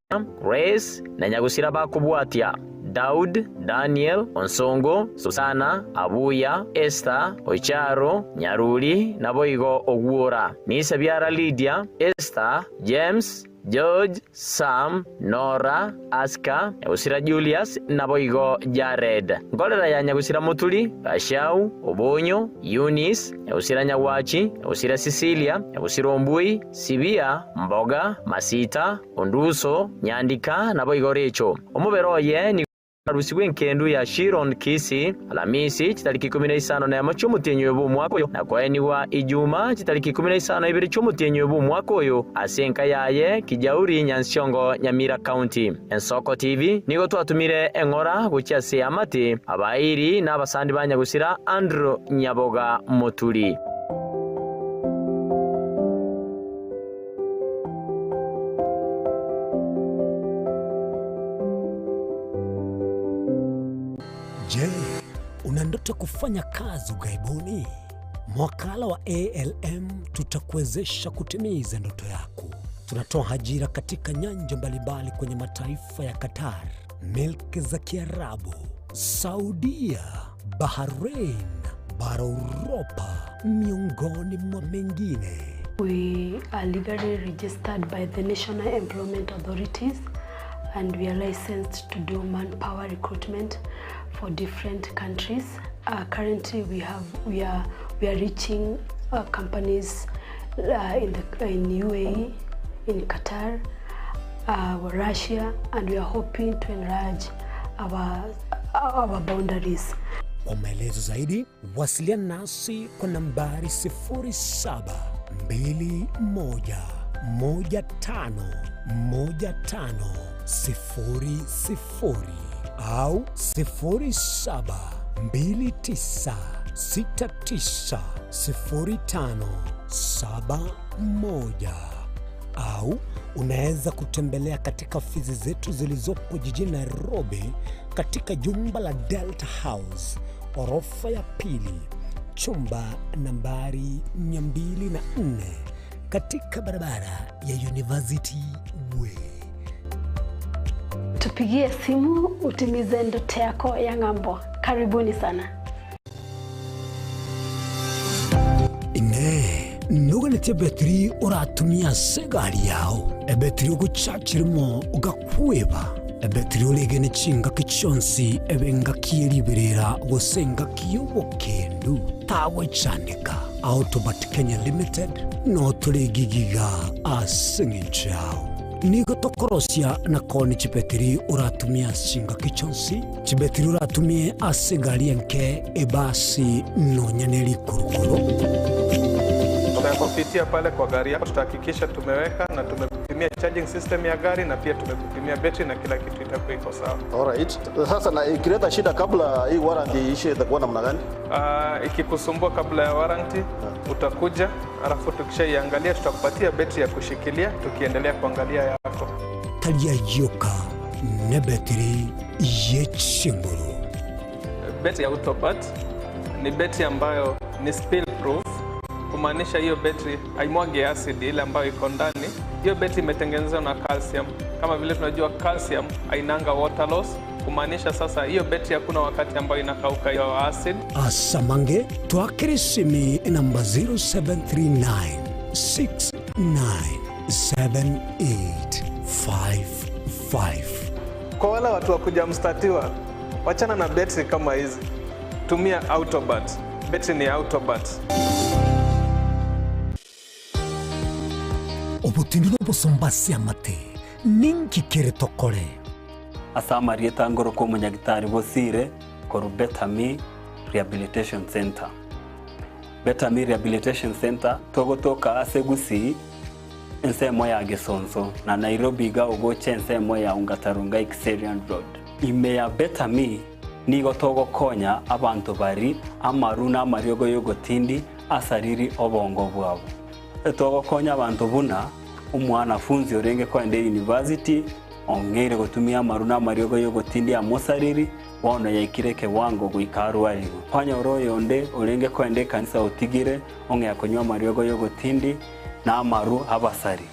Grace, na Nyagusira bakobwatia, Daud, Daniel, Onsongo, Susana, Abuya, Esther, Ocharo, Nyaruri, naboigo Ogwora. Nise biara Lydia, Esther, James, George, Sam, Nora, Aska, Nyagusira Julius, naboigo Jared. Nkorera ya Nyagusira Moturi, Gachau, Obonyo, Eunice, Nyagusira Nyagwachi, Nyagusira Cecilia, Nyagusira Ombui, Sibia, Mboga, Masita, Onduso, Nyandika, naboigo Recho. Omobere oye nigo Arusigwe enkendu ya Shiron Kisii, Alamisi, chitariki ikomi na isano nemo chi'omotienyi oyo bw'omwaka oyo, na koenigwa Ijuma, chitariki ikomi na isano na ibere chi'omotienyi oyo bw'omwaka oyo, ase enka yaye Kijauri, Nyansiongo, Nyamira County. Ensoko TV nigo twatumire eng'ora gochia ase eamate, abairi na abasani ba nyagusira Andrew Nyaboga Moturi. Je, una ndoto kufanya kazi ughaibuni? Mwakala wa ALM tutakuwezesha kutimiza ndoto yako. Tunatoa ajira katika nyanja mbalimbali kwenye mataifa ya Qatar, milki za Kiarabu, Saudia, Bahrain, bara Uropa, miongoni mwa mengine. We are legally registered by the National Employment Authorities and we are licensed to do manpower recruitment for different countries. Currently we have we are we are reaching companies in the in UAE, in Qatar, Russia and we are hoping to enlarge our our boundaries. Kwa maelezo zaidi wasiliana nasi kwa nambari 0721151500 au 0729690571 au unaweza kutembelea katika ofisi zetu zilizopo jijini Nairobi katika jumba la Delta House orofa ya pili chumba nambari 204 katika barabara ya University Way. Tupigie simu utimize ndoto yako ya ng'ambo. Karibuni sana. Inee! Noganetie ebetiri oratumie ase egari yao, ebetiri ogochachirimo ogakweba, ebetiri oregene chingaki chionsi ebe engaki ye riberera gose engaki y'obokendu? Tagwechandeka. Autobat Kenya Limited notore egigiga ase engencho yao. Nigo tokorosia na koonia chibetiri oratumie ase chingaki chionsi, chibetiri oratumie ase egari enke, ebasi, nonya ne rikurukuru. Tutakupitia pale kwa gari yako, tutahakikisha tumeweka na tumekupimia charging system ya gari na pia tumekupimia betri na kila kitu itakuwa iko sawa. Alright. Sasa na ikileta shida kabla hii warranty iishe itakuwa namna gani? Ikikusumbua kabla ya warranty utakuja, alafu tukishaiangalia tutakupatia betri ya kushikilia tukiendelea kuangalia yako. Tari ayioka nebetiri ye chinguru. Betri ya Autobat ni betri ambayo ni spill proof, kumaanisha hiyo betri haimwagi acid ile ambayo iko ndani. Hiyo betri imetengenezwa na calcium. Kama vile tunajua calcium hainanga water loss, kumaanisha sasa hiyo betri hakuna wakati ambayo inakauka hiyo acid. Asamange twakere esimi enamba 0739 697855. Kwa wale watu wa kuja mstatiwa, wachana na betri kama hizi, tumia Autobat. Betri ni Autobat. Obotindi na obosomba ase amate. Ninki kere tokore? Ase amarieta ngoroka omonyagitari Bosire korwa Betami Rehabilitation Centre. Betami Rehabilitation Centre togotoka ase Gusii ensemo ya Gesonso na Nairobi iga ogocha ensemo ya Ongata Rongai Kiserian Road. Ime ya Betami nigo togokonya abanto bari amaru na amariogo y'ogotindi asariri obongo bwabo. Togokonya abanto buna omwanafunzi orenge koenda eyunivasiti ong'eire gotumia amaru na amariogo y'ogotindi amosariri, bono yaikire ekewango goika arwarigwe. Kwanyora oyonde orenge koenda ekanisa otigire ong'ea konywa amariogo y'ogotindi na amaru abasari.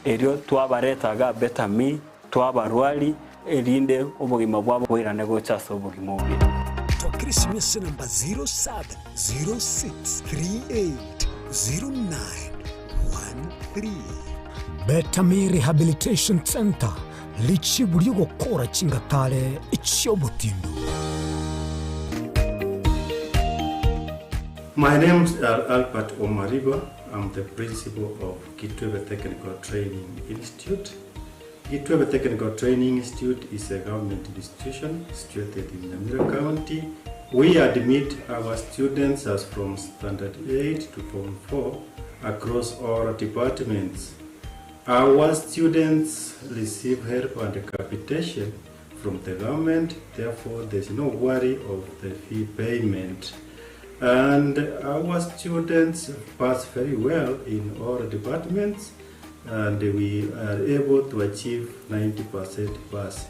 Erio twabareta iga Betami, twabarwari, erinde obogima bwabo boirane gocha ase obogima obuya. Twakire esimi ase enamba 0706380913. Betami Rehabilitation Centre, richibu ri'ogokora chingatare chi'obotindu. My name is Albert Omariba, I'm the principal of Kitwebe Technical Training Institute. Kitwebe Technical Training Institute is a government institution situated in Nyamira County. We admit our students as from standard 8 to form 4 across all departments. Our students receive help and capitation from the government, therefore there's no worry of the fee payment. And our students pass very well in all departments and we are able to achieve 90% pass.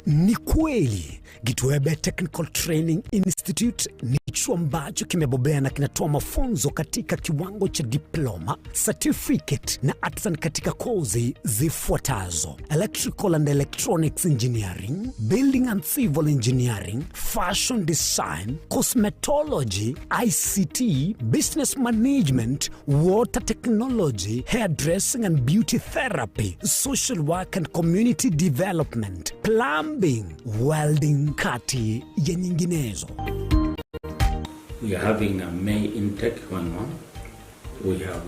Ni kweli Gitwebe Technical Training Institute ni chuo ambacho kimebobea na kinatoa mafunzo katika kiwango cha diploma, certificate na artisan katika kozi zifuatazo: electrical and electronics engineering, building and civil engineering, fashion design, cosmetology, ICT, business management, water technology, hairdressing and beauty therapy, social work and community development, plumbing, welding, kati ya nyinginezo. We are having a May intake going on. We have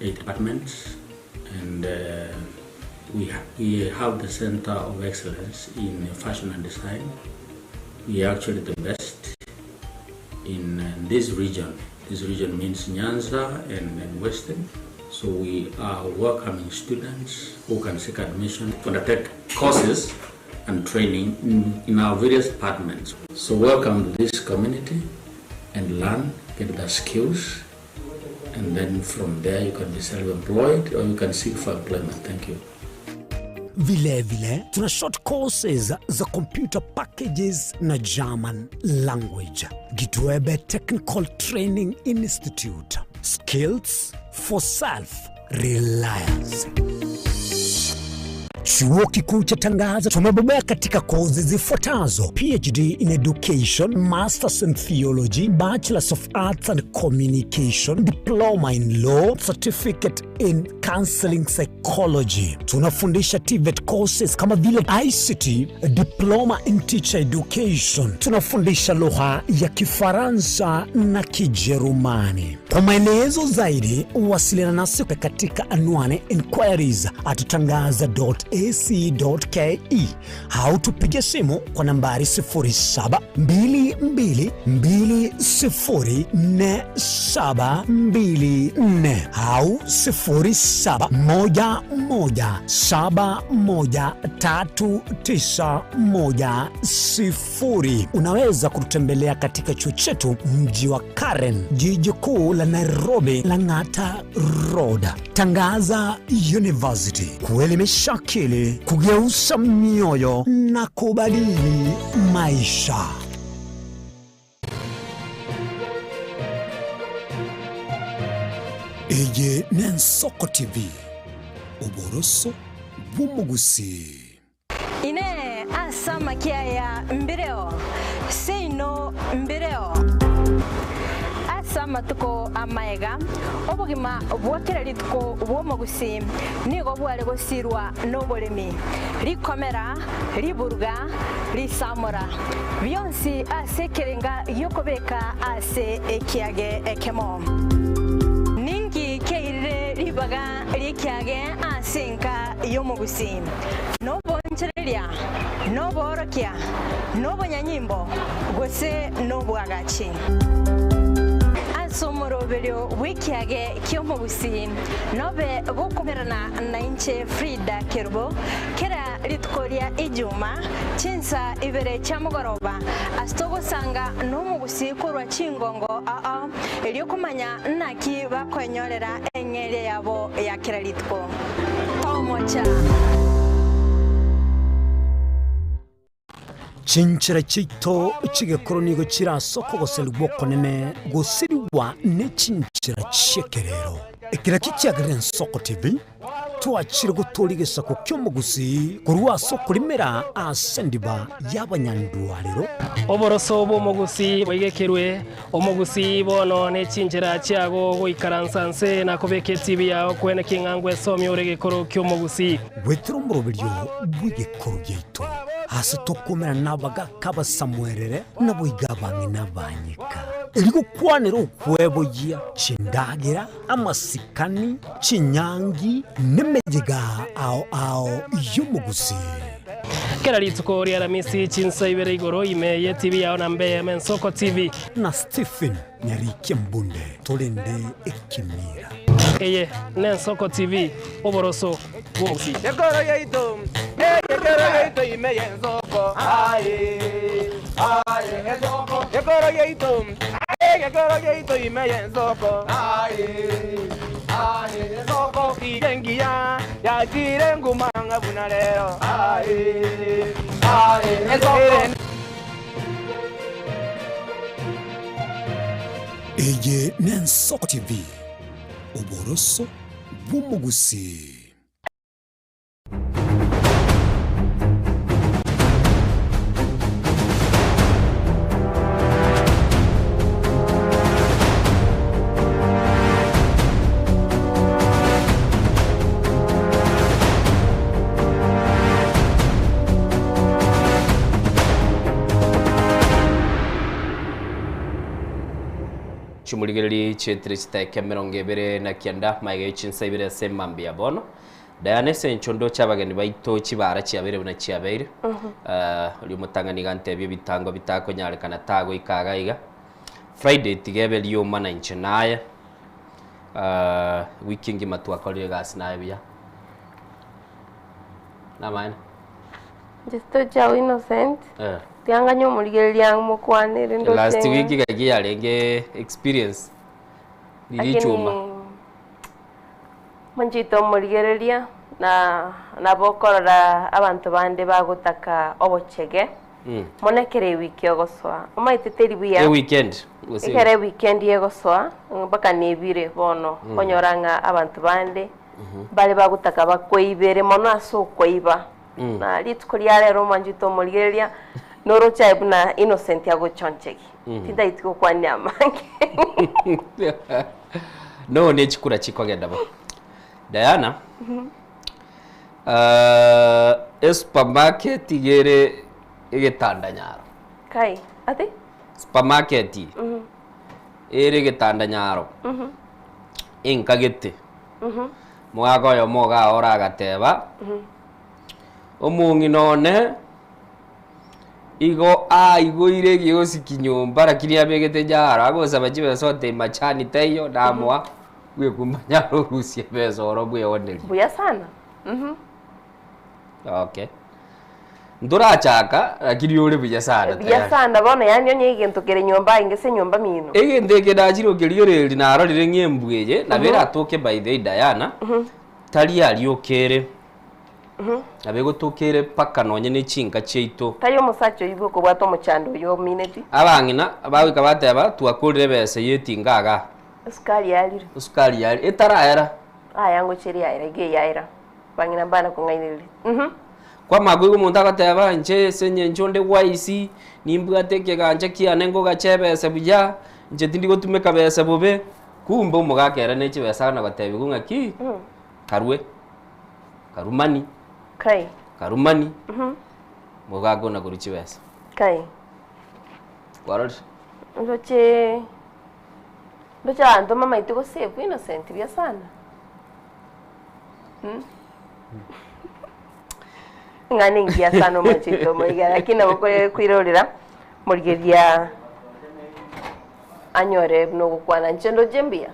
8 departments and we have the Center of Excellence in Fashion and Design. We are actually the best in this region. This region means Nyanza and Western. So we are welcoming students who can seek admission to undertake courses and training in our various departments. So welcome to this community and learn, get the skills, and then from there you can be self-employed or you can seek for employment. Thank you. Vile vile tuna short courses za computer packages na German language. Gitwebe Technical Training Institute. Skills for self-reliance. Chuo Kikuu cha Tangaza tumebobea katika kozi zifuatazo: PhD in Education, Masters in Theology, Bachelors of Arts and Communication, Diploma in Law, Certificate in Counseling Psychology. Tunafundisha TVET courses kama vile ICT, Diploma in Teacher Education. Tunafundisha lugha ya Kifaransa na Kijerumani. Kwa maelezo zaidi, wasiliana nasi katika anwani inquiries at tangaza dot ac dot ke au tupige simu kwa nambari sifuri saba mbili mbili mbili sifuri nne saba mbili nne au sifuri saba moja moja saba moja tatu tisa moja sifuri. Unaweza kututembelea katika chuo chetu mji wa Karen, jiji kuu la Nairobi, Lang'ata Road. Tangaza University, kuelimisha akili, kugeuza mioyo na kubadili maisha. Eye n'Ensoko TV, oboroso bw'omogusii. Inee! Ase amakia aya mbireo? Seino mbireo. Ase amatuko amaega, obogima bwa kera rituko bw'omogusii nigo bware gosirwa noboremi, rikomera, riburuga, risamora, bionsi ase ekerenga gi'okobeka ase ekiage ekemo. Ninki keirire riburuga? Ribaga ri'ekiage ase enka y'omogusii, noboonchoreria, noboorokia, nobonyanyimbo, gose nobwagachi. Ase omoroberio bw'ekiage ki'omogusii nobe gokomerana nainche Frida Kerubo kera rituko ria Ijuma chinsa ibere chia mogoroba ase togosanga nomogusii korwa chingongo ao erio komanya naki bakoenyorera eng'eria yabo ya kera rituko. Tomocha! Chinchera chiaito chi'egekoro nigo chire ase okogoserigwa okonene goserigwa ne chinchera chi'ekerero. Ekero ekio kiagerire Ensoko TV twachire gotooria egesaku ki'omogusii korwa ase okorimera ase endiba y'abanyandwarero. Oboroso bw'omogusii bwaigekerwe, omogusii bono ne chinchera chiago goikaransa nse na kobeka etibi yao kwene king'a ngwesomia ore egekoro ki'omogusii. Goetera omoroberio bw'egekoro giaito, aase tokomerana nabagaaka abasamuerere, naboigo abang'ina abanyeka, erio gokwanera okweboyia chindagera, amasikani, chinyangi, nemeyega ao ao y'omogusii. Kera rituko ri'Aramisi chinsa ibere igoro ime y'etibi yao na mbe eyemo Ensoko TV. Na Stephen Nyarikia Mbunde torende ekemira. Eye n'Ensoko TV, oboroso bw'omogusii. Ekoro yaito, ekero yaito ime y'ensoko, aye, aye, ensoko. Ekoro yaito, ekero yaito ime y'ensoko, aye, aye, ensoko. Iga engiya yachire nguma ng'a buna rero, aye, aye, ensoko. Eye n'Ensoko TV, oboroso bw'omogusii. Chimorigererie chietire chitaeka emerongo ebere na kianda, magega ye chinsa ibere ase emambia bono. Diana ase encho ndoche abageni baito chibara chiabeire buna chiabeire. Eh, oria omotang'ani iga antebie ebitango bitakonyarekana tagoika iga iga. Friday tiga ebe rioma na inche naye. Eh, wiki engima twakorire egasi naye buya. Namaene? Inche tochia Innocent, Eh. tianganya omorigereria mokwanere ndoche Last ng'a- week gaki yarenge experience. Riria Lakini echuma. Monchete omorigereria, na nabo okorora abanto bande bagotaka obochege, mono ekero ewiki egosoa. Omanyete teri buya. Eweekend gose Ekero eweekend egosoa, mpaka nebire bono, okonyora ng'a abanto bande, mbare bagotaka bakoibere mono ase okoiba. Na rituko ria rero omwanchete omorigereria, noroche aye buna Innocent agochonchegi. Tintageti gokwania amange. No ne chikura chikogenda bo. Diana, uh, esupermarket iga ere egetanda nyaro. Kai, ati? Supermarket ere egetanda nyaro. Enkagete. Mogaka oyomo iga ore agateba, omong'ina one Igo aigoire egeosi nyomba lakini abegete jaro agosaba chibesa otebia machani taiyo namoa bwekumba nyare orusie ebesa oro bweonerie. Buya sana. Mhm. Okay. Ntorachaka lakini ore buya sana Buya tayari. sana bono yaani onye egento kere nyomba inge ase enyomba mino. Egento eke nachire okerigereria narorire ng'a embwa eye nabo eratoke by the way Diana, tari ariokere. Nabo egotoka ere mpaka nonye ne chinka chiaito. Tari omosacha oyio okobwata omochando oyio omineti. Abang'ina bagoika bateba twakorire ebesa ye etinga igaa. Esukari yarire. Esukari yarire, etaraera. Aya ngochia ere yaera, iga eyaera. Abang'ina mbana kong'ainereria. Uhum. Kwamanya koigwa omonto agoteba inche ase eng'encho onde gwaisi, nimbwate ekegancha kiane ngogacha ebesa buya, inche tindi gotumeka besa bobe, kumbe omogaka ere ne chibesa agana gotebiwa ng'aki, karue. Karumani. Kai. Karumani. Mogaka ona korwa chibesa. Kai. Kwarorire? Ndoche ndoche abanto mamaete gosave Innocent buya sana. Ng'ana engiya sana omwanchete omoiga lakini nabo kore kwirorera morigeria anyore buna ogokwana inche ndoche mbuya.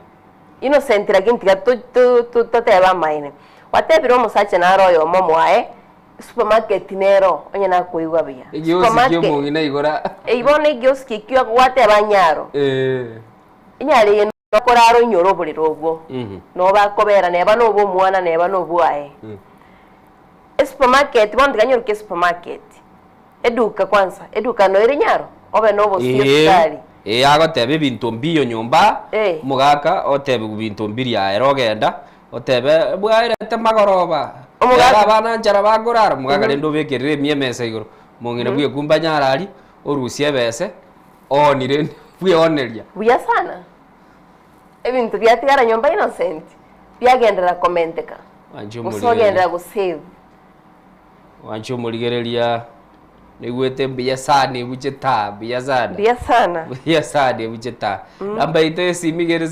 Innocent lakini tiga to- to- to- totebe amaene. Gwatebire omosacha naro oyomo mwaye, supermarket nero onye nakoigwa buya. Egiosi Supermarket- ki'omong'ina igora. Eyio bono egiosi ekio gwateba anyaro. Eh. Enyaro eye nokorara oinyore oborere obwo. Mhm. Nabo bakobera neba nobe omwana neba nobwaye. Esupermarket bono tiga nyeroke esupermarket. Eduka kwanza, eduka noyo ere nyaro obe na obosio Ee, esukari. ee agoteba ebinto mbiyo nyomba, Eh. omogaka otebiwa binto mbiria ere ogenda, otebe bwaerete magoroba, Omogaka- rero abana nchara bakorara, omogaka Mhm. rende obekerere emia emesa igoro, omong'ina Mhm. bwekumba nyara aria, orusie ebese, ooni rende bweoneria. Buya sana. Ebinto biatigara nyomba innocent, biagenderera komenteka. Wanche Gose omorigereria. ogenderera gosave. Wanche omorigereria, naigwete mbuya sana ebuche taa, mbuya sana. Mbuya sana. Mbuya sana ebuche taa. Mm. Namba yaito ya esimi iga ere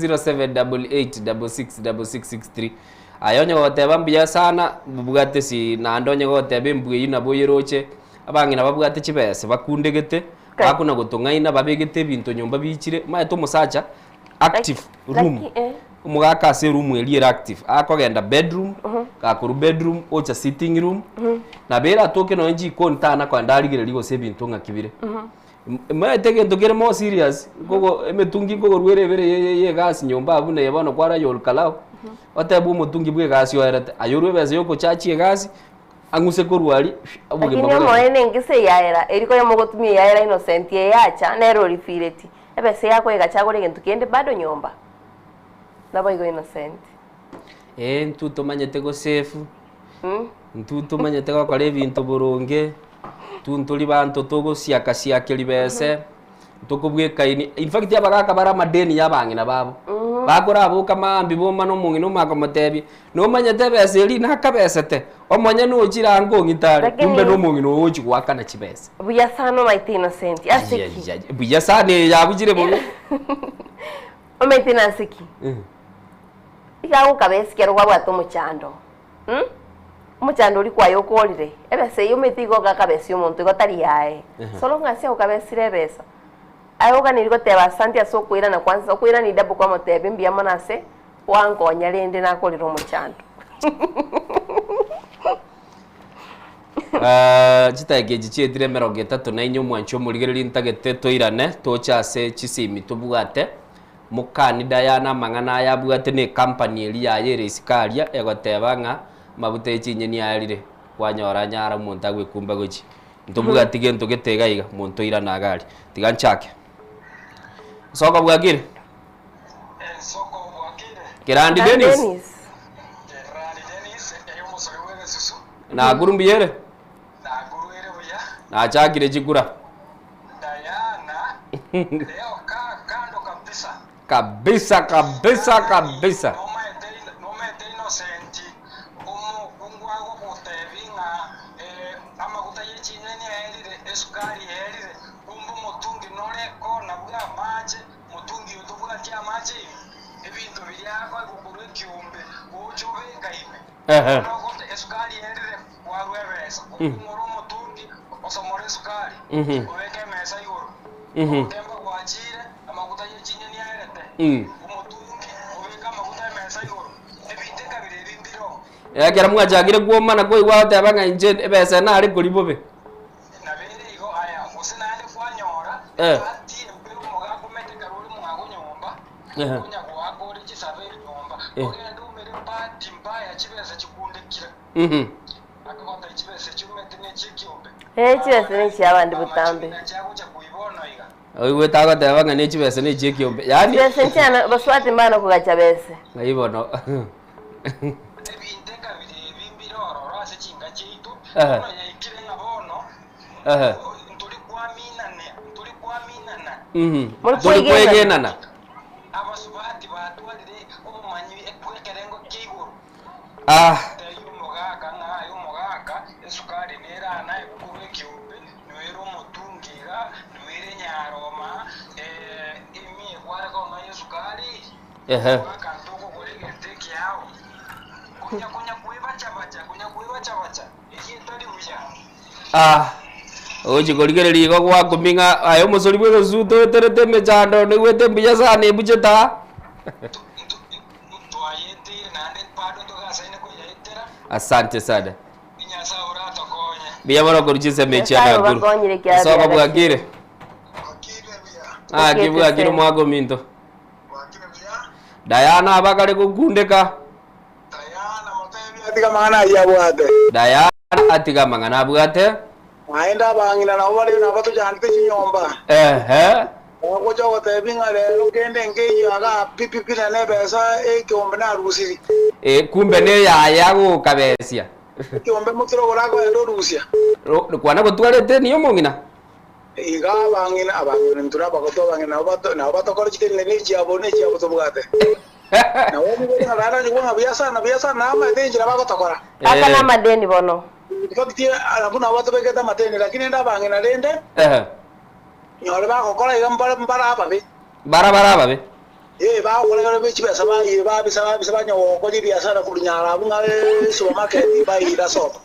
0788666663. Aye onye goteba mbuya sana, mbwate si naende onye goteba embwa eywo nabo oyeroche, abang'ina babwate chibese bakundegete, bakona gotong'aina babegete ebinto nyomba biichire, omanyete omosacha active room. Laki, eh. Omogaka ase eroom eria ere active, akogenda bedroom, gakorwa bedroom ocha sitting room, nabo eratoke nonye jikoni tana kogenda arigereria gose ebinto ng'aki bire. Omanyete egento kere more serious, nkogo emetungi nkogorwa ere ebere ye- ye- ye egasi nyomba abwo buna eye bono kwaraya olukalao, otebe omotungi bwa egasi oerete, aye orwe ebesa ya okochachi egasi, ang'use korwa aria, obogima Lakini bogende. omoene engese eyaera, eri konya mogotumia eyaera innocent eyacha, nere orifireti. Ebesa eyakoegacha agore egento kende bado nyomba. Naboigo Innocent. Ee, intwe tomanyete gosefu, intwe tomanyete gokora ebinto boronge, intwe ntori banto togosiaka-siakeria ribese, ntokobwekaini, in fact abagaka bare amadeni ya abang'ina babo, bakoraboka maambia bomana omong'ina omanye komotebia, nomanyete ebesa eria nakabesete, omonyene ochire ango ong'ite are, Lakini- kumbe na omong'ina oyo ogochi goakana chibesa. Buya sana omaete Innocent. Ase ki? Ayayaya, buya sana eye yabuchire bobe. Omaete nase ki? Iga agokaba ase ekero kwabwate omochando. Mh? Omochando oria kwaye okorire, ebesa eyio omanyete igo ogakabesa omonto igo tari yaye. So long as agokabesire ebesa, aye oganeiri goteba asante ase okoirana kwansa, okoirana double kwamotebia mbuya mono ase gwankonya rende nakorire omochando. Ah, chidakika echi chietire emerongo etato na inye omwanchi omorigereria ntagete toirane toche ase chisimi tobwate mokani Diana amang'ana aya abwate na ecompany eria yaye ere isiko aria egoteba ng'a amabuta ye chinyeni ayarire kwanyora anyara omonto agwekumba gochia ntobwati gento gete iga iga monto oirane iga aria tiga nchake. Soko bwakire? Kerandi Dennis? Nakuru mbuya ere? Nachakire chikura. Kabisa kabisa kabisa. Ehe. Mhm. Mhm. Mm. Ekero mwachakire kwomana koigwa agoteba ng'a inche ebesa nare koria bobe. Eh. Ehe. Eh. Mhm. Eh, chibesa ne chiabande botambe. Oigwete agoteba ng'a ne chibesa ne chiekiombe. Yaani Chibesa nchiana baswati mbana kogacha bese. ng'ai bono. Ehe. Ehe. Mhm. Muri Tori kwegenana. kwegenana. Ah. Ehe. Ah, ogochi korigereria igo gwakumia ng'a aye omosori bwa egesusu toeterete emechando noigwete mbuya sana ebuchete aa. Asante sana. Mbuya mono korwa chinsemo echio Nyasaye Nakuru. obakonyire kiabe Soka agachire. bwakire. Ng'aki Okete bwakire se. omwaka ominto. Diana abakare gokundeka. Atiga amang'ana ayio abwate. Diana atiga amang'ana abwate. Naende abang'ina nabo bareo nabatochandete chinyomba. Ehe. Bagocha gotebia ng'a rero kende nkeyio igaa pi pi pi na nebesa ekeombe narusiri. E, kumbe neyaye agokabesia. Ekeombe motire ogora akoenda orusia. Ro- Kwana gotwarete niyo omong'ina. Iga abang'ina, abang'ina intwe nabagotu abang'ina nabo bato nabo batokore chitende ne echiabo ne echiabo tobwate. Nabo nigo ng'a naende onye ng'a buya sana buya sana namaete enchera bagotokora. Aka namadeni bono. In fact abwo nabo batobekete amadeni lakini rende abang'ina rende Ehe. nyore bagokora iga mbare mbare ababe. Mbare bare ababe. Ee, bagokora iga be chibesa baire babisa babisa banya gokoria ebiasara korwa nyaro abwo ng'a supermarket baira soko.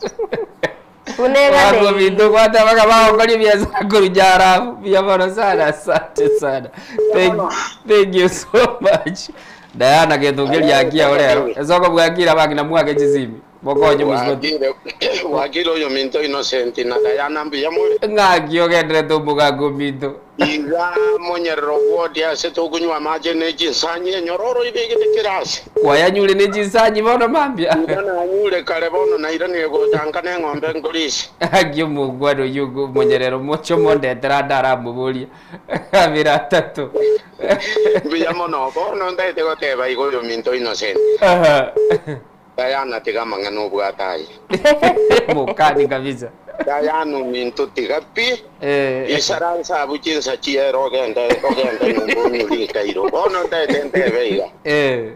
Wako bintu gwateba bagokoria ebiasara korwa nyaro abwo buya mono sana asante sana thank, thank you so much Diana gento nkeria kiao rero esoko bwakire abang'ina mwake chisimi mokonye mosubati Wakire wakire oyo minto Innocent na Diana mbuya more. Ng'aki ogenderete omogaka ominto. Iga monyerere ogwotia ase tokonywa amache ne chinsanyi enyororo ibegete kera ase. Kwayanyure ne chinsanyi bono mambia. Iga nanyure kare bono nairanire gocha nka neng'ombe nkorisia. Ng'aki omongwana oyio omonyerere omoche omondetere ande aramoborie abere atato. Mbuya mono bono ntaete goteba iga oyo minto Innocent. Aha. Diana tiga amang'ana obwate aye. Mokani kabisa. Diana ominto tiga pi. Eh. Isaransa abwo chinsa chiere ogende ogende nyomba onywe rikairo. Bono ntaete ntebe iga. Eh.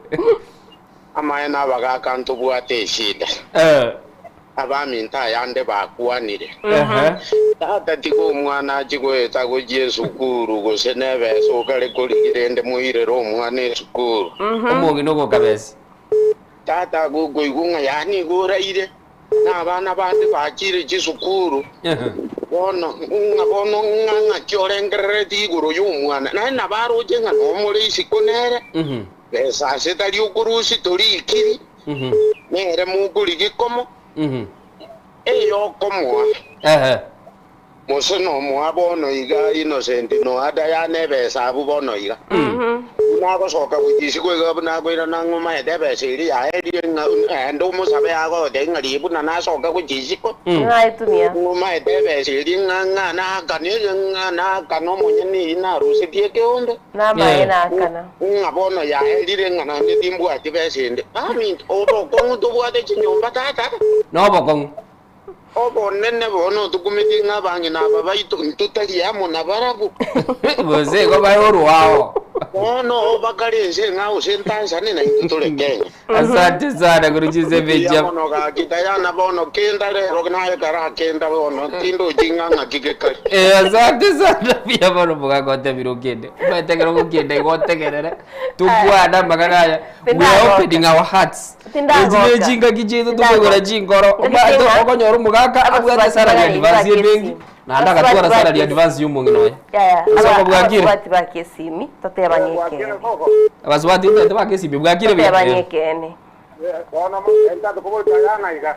Amaene abagaka ntobwate eshida. Eh. Abaminto ayande bakwanire. Ehe. Tata tiga omwana achie goeta gochia esukuru gose nebesa okare korigia rende moirere omwana esukuru. Omong'ina ogokabesi. Tata agokoigwa ng'a yaani igo oraire, na abana bande bachire chisukuru, bono ng'a bono ng'a ng'aki orengerereti igoro y'omwana, naye nabo aroche ng'a nomore isiko nere, besa ase tari okorusia tori ikiri, nere mokorigia komo, eyokomoa. Mose nomoa bono iga Innocent noa Diana ebesa abwo bono iga. Buna agosoka gochia isiko iga buna akoirana ng'a omaete ebesa eria yaerire ng'a naende omosabe agotebia ng'a riria buna nasoka gochia isiko Ng'aetumia. ng'a omaete ebesa eria ng'a ng'a naakane eye ng'a naakane omonyene eyio narusetie ekeombe. Namaye naakana. Ng'a bono yaerire ng'a naende timbwati besa ende. Baminto, obokong'u tobwate chinyomba tata. Nobokong'u. Obonene bono otokumetie ng'a abang'ina aba baito ntotari amo nabarabwo. Gose igo bare orwao. Bono bakare ense ng'a gose ntansane naintwe tore Kenya. Asante sana korwa chinsemo Mbuya echi. mono gaki Diana bono kenda rero naye karakenda bono tindochi ng'a ng'aki gekari. Eh, asante sana buya mono mogaka otebire okende. Omanyete ekero ogokenda igo otegerere tokwane amang'ana aya. We are Tindagoka. opening our hearts. Echi Tindagoka. ne chingaki chiaito Tindagoka. tokoigora chinkoro. Ndabite Omanyete ng'a okonyora omogaka abwate abasubati salary barari advance bake ebenki esimi. naende Abasubati agatwara salary bake advance ya omong'ina oye. Yaya, Ase aba- okobwakire. abasubati bake esimi, totebanie ekeene. Abasubati omanyete bake esimi bwakire buya. Totebanie ekeene.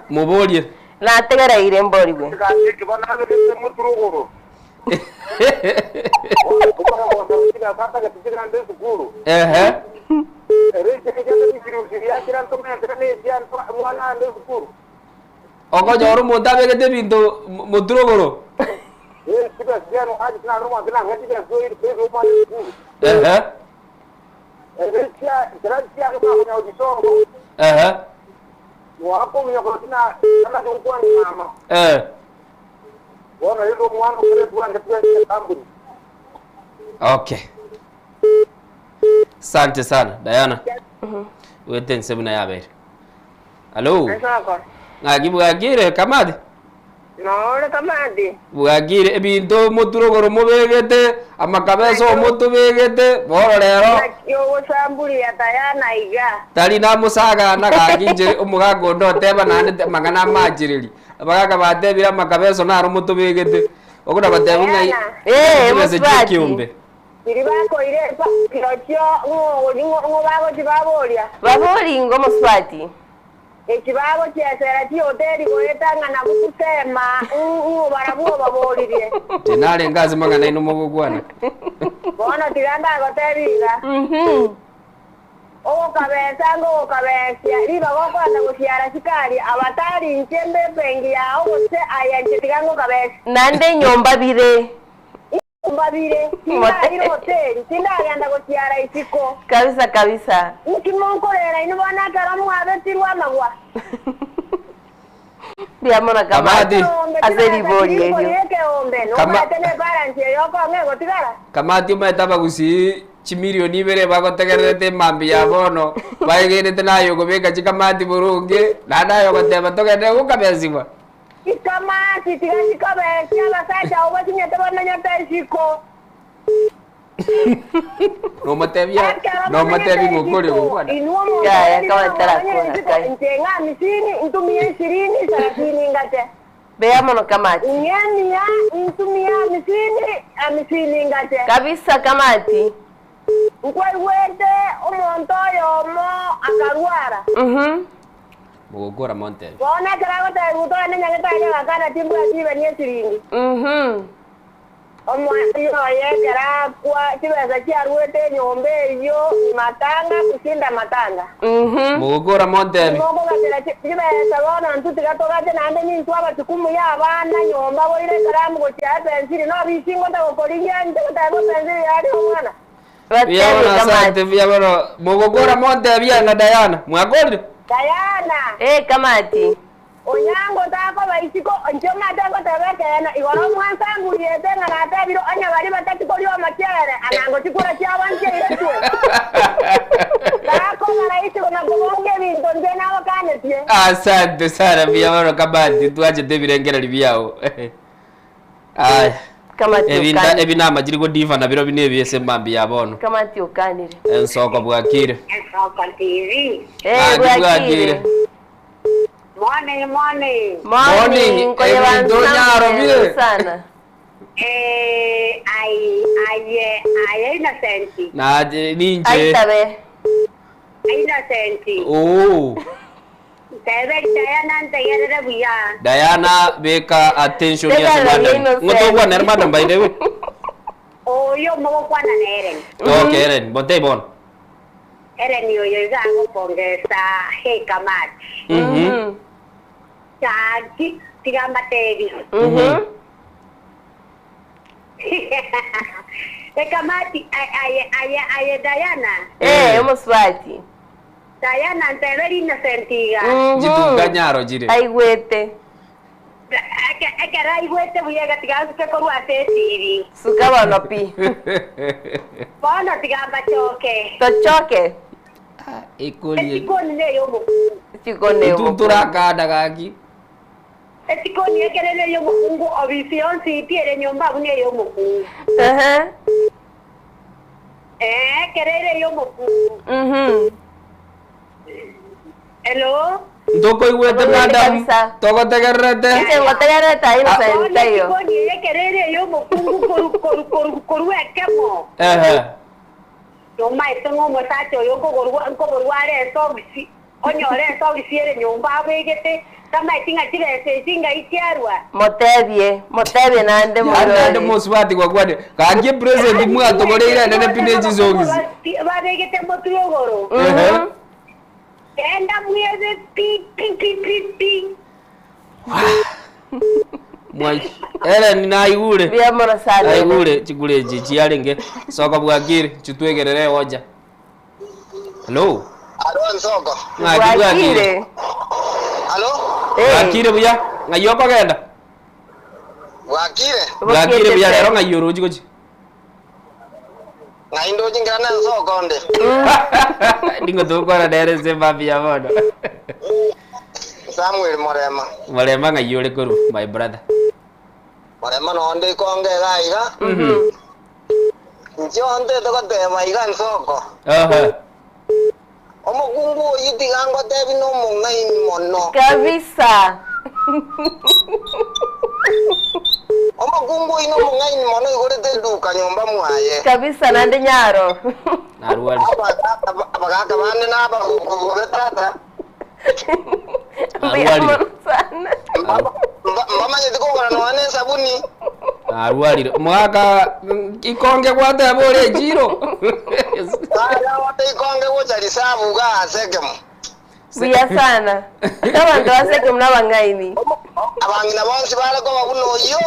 Moborie. Nategereire mborigwe. Ehe. Okonyora omonto abegete ebinto moturogoro. Ehe. Ehe. Eh. Okay. Asante sana Diana. Wete nse buna yabere. Hello. Ng'aki bwakire Kamati? Nore Kamati. Bwakire ebinto omoturogoro mobegete, amakabeso omotobegete, bono rero. Naki ogosamburia Dayana iga? Tari namosagana gaki inche omogaka onde oteba naende amang'ana amachereri. Abagaka batebire amakabeso naro motobegete. Okona goteba ng'a Diana. Eh, chibesa chia mosubati. ekeombe. Chiria bakoira epa chirochio ng'o ng'o bagochibaboria? Babori ng'o mosubati? Eki bagochiesera chihoteli goetang'ana kusema ng'o barabwo obaboririe. Inche narenge ase amang'ana aino mogokwana. Bono tiga ndagotebie iga, Ogokabesa ngogokabesia, ribaga okoenda gosiara sikari, abatari inche mbe epengi yao gose aye inche tiga ngokabesie. Naende enyomba bire. Mbabire, tindarire hoteli, tindagenda gosiara isiko. Kabisa kabisa. Inki monkorera inwe bono ekero mwabetirwe amagwa? Mbuya mono Kamati. Kamati ase ribori erio. Ekeombe, Kama- nomanyete nebalance eye okong'a egotigara? Kamati omanyete abagusii chimilioni ibere bagotegererete emambia ya bono, baegenete naye okobeka chikamati boronge, naende aye ogoteba togende gokabesibwa. Chikamati tiga chikobesie abasacha abwo basinyete bamenyete isiko. Nomotebia Ekero nomotebia bamenyete ng'a okore isiko, gokwana. inwe omonto Yaya, orarire kaba ng'a tarakora, bamenyere isiko, kai. inche ng'a amisini, ntumie ishirini, sarasini ngate. Mbuya mono Kamati. Ng'e mia, ntumie amisini, amisini ngate. Kabisa Kamati. Nkwaigwete omonto oyomo akarwara. Mhm. Mogokora montebie. Bono ekero agotebiwa togende nyagetari agakana timbwati ribani esiringi. Mhm. Omwami oye ekero akwa chibesa chiaruete enyomba eyio matanga kushinda matanga. Mhm. Mogokora montebie. Timokogatera chibesa bono intwe tiga togate naende nintwe abachukumu ya abana nyomba boire ekaramu gochia epensiri nobisingo ntagokorigia inche goteba epensiri yari omwana. Mbuya Batebie bono Kamati. asante mbuya bono. Mogokora montebie na Diana. Mwakorire? Diana. Eh Kamati. Onyango takoba isiko, inche omanyete ngoteba ekeene, igoro mwansanguriete ng'a natebire onye baria batati koria omochere, anango chikura chiabo nchiairetwe. Takoba rahisi na kobonga ebinto inche nagokanetie. Asante sana mbuya bono Kamati twachete ebirengererio biao. Aya. Kamati Ebinta okanire. ebi namachire godifa nabirobio nebi ase emambia ya bono. Kamati okanire. Ensoko bwakire. Ensoko TV. Eh, Naki bwakire. bwakire. Morning, morning. Morning, Morning, koye ebinto onyarobire. bansambe sana. Eh, ai, aye, aye Innocent. Naje ninche. Aitabe. Innocent. Oo. Tebe Diana ntegerere buya. Diana beka attention ya Tegerera madam. Innocent. Ngotogwa nere madam by the way. Oyo mogokwana na Eren. Okay, Eren, bote bon. Eren oyo iga agopongesa hey Kamati. Mhm. Chaki tiga matebi. Mhm. Ekamati aye aye aye Diana. Eh, omosubati. Diana nteberi Innocent iga. Chitunga nyaro chire. Aigwete. Ekero aigwete buya gatiga korwa ase esiri. Suka bono pi. Bono tiga mbachoke. Tochoke. Ikorie. Etikoni neyomokungu. Chikone Tuturakanda gaki. Etikoni ekere neyomokungu obisi yonsi itiere nyomba abu neyomokungu. Ehe. Eh, ekere ere eyomokungu. Mhm. Hello? Ntokoigwete madam. Togotegererete. Inche ngotegererete Innocent Bono taiyo. etikoni eye ekere ere eyomokungu koru koru koru koru ekemo. Ehe. Nomaete ng'a omosacha oyo nkogorwa nkogorwa are esogisi onyore esogisi ere nyomba abegete tamaeti ng'a chibesa eci ng'ai chiarwa. Motebie, motebie naende Yande morore. mosubati gwakwane. Gaki present mwatogoreire nene pine chisogisi. Babegete motwe igoro. Ehe. Genda mweze pi pi pi pi pi. Mwai. Eren naigure. Mbuya mono sana. Naigure chigure echi chiarenge. Soka bwakire chitwegerere oja. Hello. Alo Nsoko. Ng'aki bwakire. Alo. Bwakire buya. Ng'ai okogenda? Bwakire. Bwakire buya rero ng'ai orochi gochi. Ng'ai ndochi nkera na Nsoko nde. Ningo togokwana nere ase emambia ya bono. Samuel Morema. Morema ng'ai ore korwa my brother? Morema nonde ikonge iga iga. Inche ontete goteba iga nsoko. Aha. Omokungu oyio tiga ngotebi nomong'aini mono. Kabisa. Omokungu oyio nomong'aini mono oigorete eduka nyomba mwaye. Kabisa naende nyaro. Abagaka bande nabagobe tata. Mbuya mono sana. Mbamanyeti kogora nonya na esabuni. Narwarire. Omogaka ikonge gwateba ore echiro. Yaya onde ikonge gocha risabu iga ase ekemo. Buya sana. Abanto ase ekemo nabang'aini. Abang'ina bonsi bare koba buna oyio.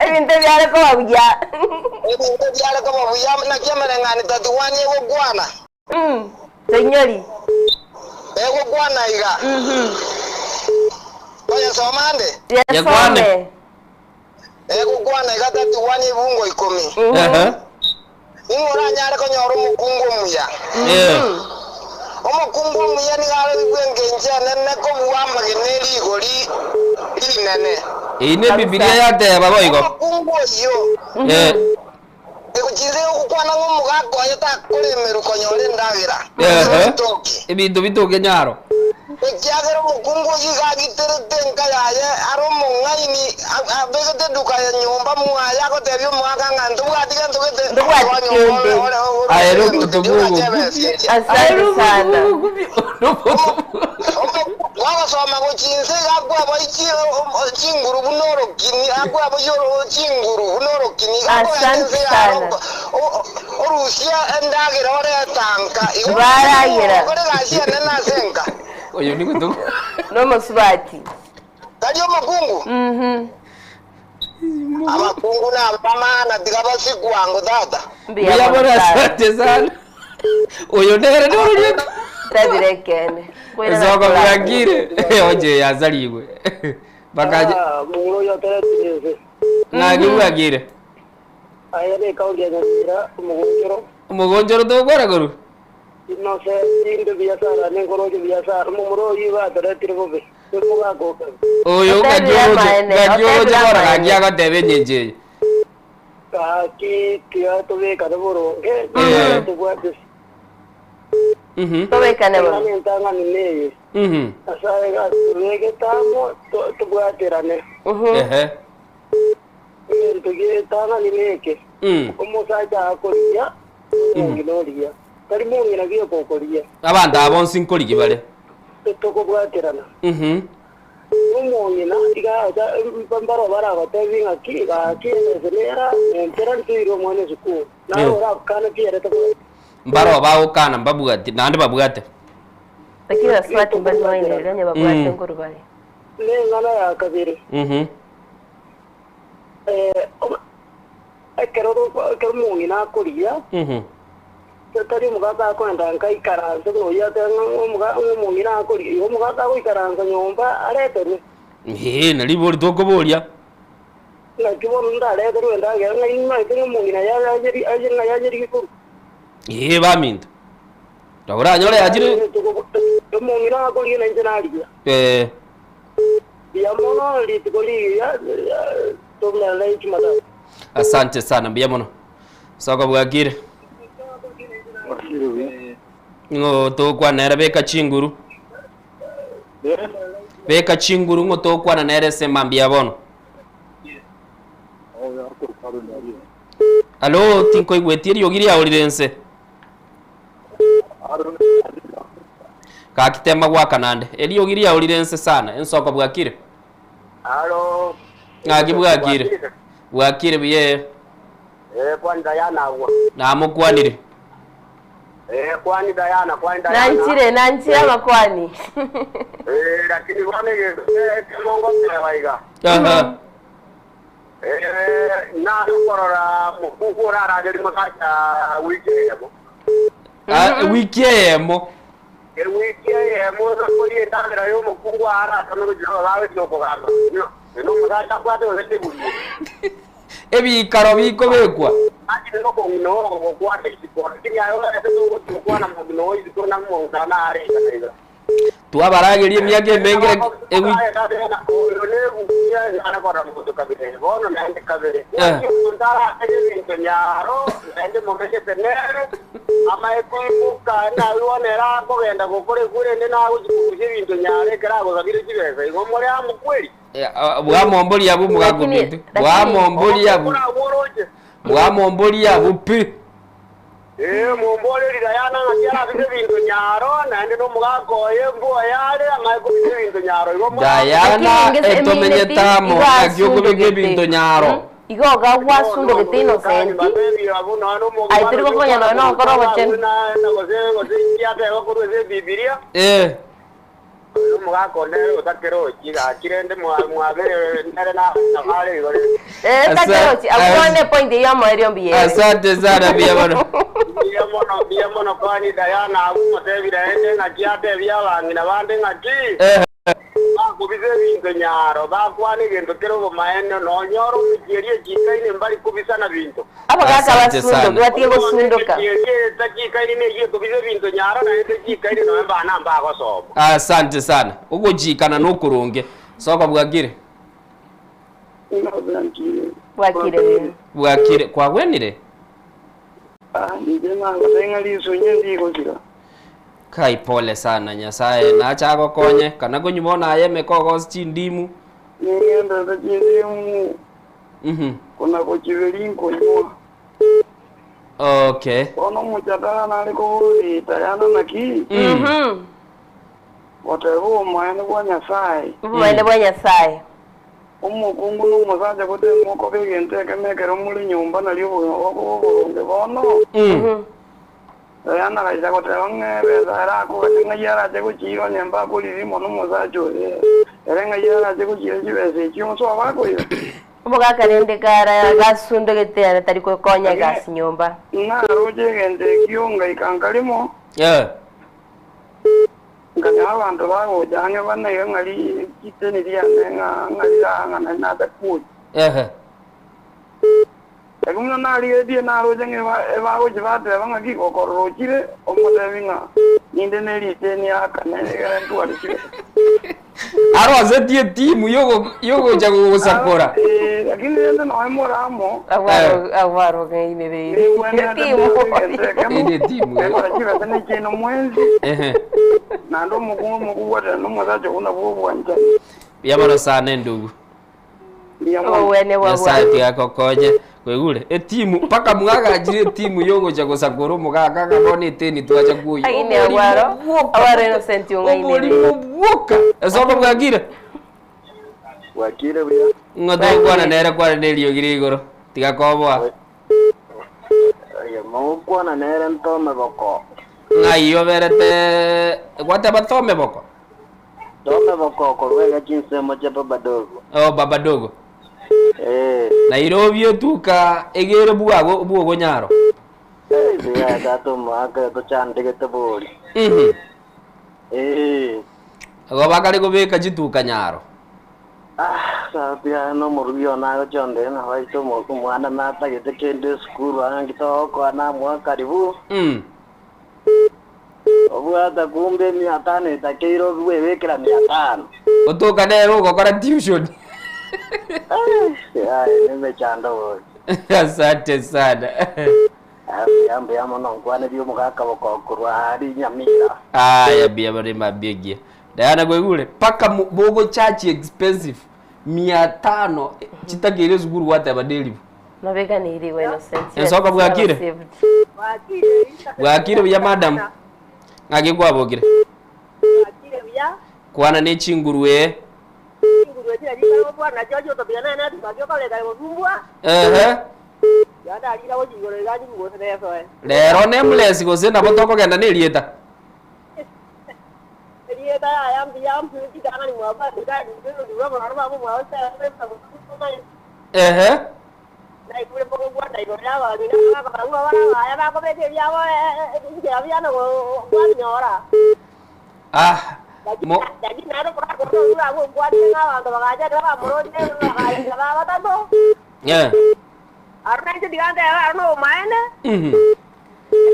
Ebinto biare koba buya. Ebinto biare koba buya, naki emereng'ani 31 egokwana. Toinyori. Egokwana iga. Koyesoma ande? Yesome. Egokwana iga 31 ebungo ikomi. Ehe. Ning'o oranyare konyora omokungu omuya? Eh. Omokungu omuya nigo arorigwe engencho enene kobua amagena e rigori rinene. Eyio ne Bibilia yateba boigo. Omokungu oyio Eh. Egochiisa egokwana ng'a omogaka oye takoremerwa konyora endagera, Ehe. Ebinto bitoke nyaro. Ekiagera omokungu oyio iga agiterete enka yaye are omong'aini, abegete eduka ya nyomba mwaye, agotebia omogaka ng'a ntobwati gento gete, Ntobwati kende. Aye nomonto bw'ogokumia. Asante sana. Gwagosoma gochia inse iga akweboyia chinguru buna orokini, akweboyia chinguru buna orokini, iga akogenda Asante inse sana. yaro orusia endagera oreta nka, igo Baragera. okore egasi enene ase enka. Oyo nigo to Nomosubati. Tari omokungu? Abakungu nabamana tiga basikwango tata. Mbuya mono asante sana. Oyo nere nororie. Tabire ekeene. Esoko bwakire. Oche yasarigwe. Bakaje Mong'ina oyo oteretire ense. ng'aki bwakire. Aye ne ekaunti ya Nyamira, omogonchoro. Omogonchoro tokora korwa. Inose tinde biasara ninkoroche biasara, omomura oyio iga atoretire bobe, omogaka okabe. Oyo ng'aki Otebire oroche amaene, ng'aki oroche otebire bono amaene. ng'aki agoteba enyencho eye. Gaki tiga tobekane boronge, Eh. tobwate Mhm. Tobekane boronge. Eng'ana entang'ani neye, Mhm. Nyasaye gatobegete amo, to- tobwaterane. Ehe. Egento gi'etang'ani neke, Mm. omosacha akorigia, omong'ina origia. Tari mong'ina geka okorigia, Abanto aba bonsi nkorigia bare. tokobwaterana. Mhm. Omong'ina iga acha mbaro baragotebi ng'aki gaki ebese nera nentera ntoire omwana esukuru. Naye Yeah. orakane ki ere tobwati. Mbaro bagokana mbabwati naende babwate. Lakini basubati mbari onye babwate nkoru bare. Neng'ana ya kabere. Mhm. Eh, ekero ekero omong'ina akoria, Mhm. tari omogaka akoenda nka aikaranse buna oyio ate ng'a omoga omong'ina akoria, igo omogaka agoikaransa nyomba areterwe. Ee, nari ribori tokoboria. Naki bono ndareterwe endagera ng'a nimanyete ng'a omong'ina yayeri aye ng'a yayeri igoro. Ee, baminto. Nabo oranyore yachire. Omong'ina akoria na inche naria. Ee. Mbuya mono rituko rigiya tomerane Jumatatu. Asante sana, mbuya mono. Soko bwakire. Ng'o tokwana nere beka chinguru. Beka chinguru ng'o tokwana nere ase mambia bono. Alo, tinkoigweti eriogi riaorire nse. Gaki tema goaka nande. Eriogi riaorire nse sana. Ensoko bwakire? Alo. Ng'aki bwakire? Bwakire buya ee. Eh, kwani Diana agwo. Namokwanire. Eh, kwani Diana, kwani Diana. Nanchire, nanchire amakwani. Eh, lakini bono egento ekemo ngoteba iga. Aha. Eh, nare korora mokungu oraragerie mosacha wiki eyemo. Ah, wiki eyemo. Ewiki eyemo okoria endagera ya omokungu aratame gochia bagochia okogamba. No omosacha abwate gose teburie. Ebiikaro bikobekwa. Lakini nokong'ina oro gokwana isiko, lakini aye orarete togochia gokwana mong'ina oo isiko na mong'ina nare iga na iga. Twabarageria emiaka emenge ewi Bono naende kabere. Eh. Omonto aratege ebinto nyaro, naende momesete nere, amae koimuka naigwanera akogenda gokora ekura ende nagochikurusia ebinto nyaro ekero agosabire chibesa. Igo more amo kweri. Bwamomboria abwo omogaka ominto. Bwamomboria abwo. Bwamomboria abwo pi. Ee, momboreri Diana ng'aki arabise ebinto nyaro, naende nomogaka oye mboye are, amae kobisa ebinto nyaro. Igo more amo. Diana etomenyete amo ng'aki okobeka ebinto nyaro. Igo iga gwasundogete Innocent, aye tori gokonya nonya nogokora obochenu. Eh. Omogaka onde nere otakerochi, gaki rende mwabere nere nabare igo rende. Eh, takerochi, abwo bono epoint eyio omoerio mbuya ere. Asante sana mbuya mono. Mbuya mono, mbuya mono kwani Diana abwo motebire naende ng'aki atebie abang'ina bande ng'aki bakobisa ebinto nyaro, bakwana egento kere obomaene, nonyore omochie eria echikaine mbari kobisana binto. Abagaka Asante basundoke, sana. batige gosundoka. Emechie eria etachikaine neyio ekobisa ebinto nyaro, naende techikaine nonya mbana mbagosoma. Asante sana. Ogochikana nokoronge. Soka bwakire. Bwakire buya. Bwakire. Kwagwenire? Inche nagotebia ng'a risunye ndigosira. Kai pole sana Nyasaye nache agokonye kana konywa bono aye emeka ogosi chindimu. Ning'endete chindimu kona gochiberia nkonywa. Okay. Bono omochatara nare koborita yana naki? Goteba obomaene bwa Nyasaye. Obomaene bwa Nyasaye. Omokungu na omosacha gotema okoba egento ekemo ekero more nyomba nario obogima bokoba oboronge bono. Diana agacha goteba ng'a ebesa ere akogacha ng'ai arache gochiira onye mbakorire mono omosacha oye ere ng'ai arache gochiira chibesa echio onsi obakoira. Omogaka rende kara gasundogete ere tari gokonya egasi nyomba. Naroche egento ekio ngaika nkarimo. Nkanyora abanto bagocha ang'e bane iga ng'a riteni riane ng'a ng'a rira ng'a nari nacha kwoyia. Lakini buna narigeretie naroche ng'a eba ebagochia bateba ng'aki gokorora ochire, omotebi ng'a ninde ne riteni akane egere ntware chibesa. Arosetie etimu yogocha gogosakora. Eh, lakini rende nonya more amo. Abwo arong'ainereire. Nigwenerete mobe egento ekemo, Ere etimu. ekora chibesa ne chiaino mwensi, naende omokungu omokubwatera na omosacha obwo nabwo obwanchani. Mbuya mono sana endugu. Mbuya mono. Obobwene bwa Nyasaye bwango. tiga agokonye kwaigure etimu mpaka mwagachire etimu yogocha gosakora omogaka ng'a bono eteni twacha kwoyia. Lakini agwaro, agwaro Innocent ong'ainereire. Oborimo bwoka. Esoko bwakire? Bwakire buya. Ng'o togokwana nere kwane na eriogi ria igoro tiga koboa. Oye, mogokwana nere ntome boko. Ng'ai oberete gwateba tome boko? Tome boko korwa iga chinsemo chia Babadogo. Oh, Babadogo. Eh. Nairobi otuka egere bwago bwogonyaro. Eh, tata omwaka tochandegete bori. Eh. Igo bakare kobeka chituka nyaro. Ah, tata no morugi ona agochonde na baito omwana natagete kende esukuru ang'aki togokoa namwa karibu. Obwata kumbe mia tano etakeire obwebekera 500. Otoka nere ogokora tuition. Aye, nemechando bori. Asante sana. Mbuya mbuya mono nkwaneria omogaka bokokorwa ari Nyamira. Aya bia bare mabiegia. Diana kwaigure paka bogochachi expensive 500 chitakeire esukuru gwateba deribu. Mabeganiriwe Innocent. Ensoka bwakire? Bwakire buya madam. Ng'aki kwabokire? Bwakire buya. Kwana ne chingurue. Chingurue chira chikare gokwana nachio chiotopiga nene ati okoreka gosumbua. Yandarira gochigoro iga chingurue nesoe. Rero nameless gose nabo tokogenda na erieta. Erieta yaya mbuya mbuya chitang'ani mwaba naikure mbogokwana igoro ya abang'ina bakabang'u barabaya bakobeka ebiabo enchera buya na gwabinyora. Ah, mo Lakini naro korakorora abwo nkwanire ng'a abanto bagacha ekero bamororire bagacha babatato. Aro nainche tiga ntebe aro na obomaene.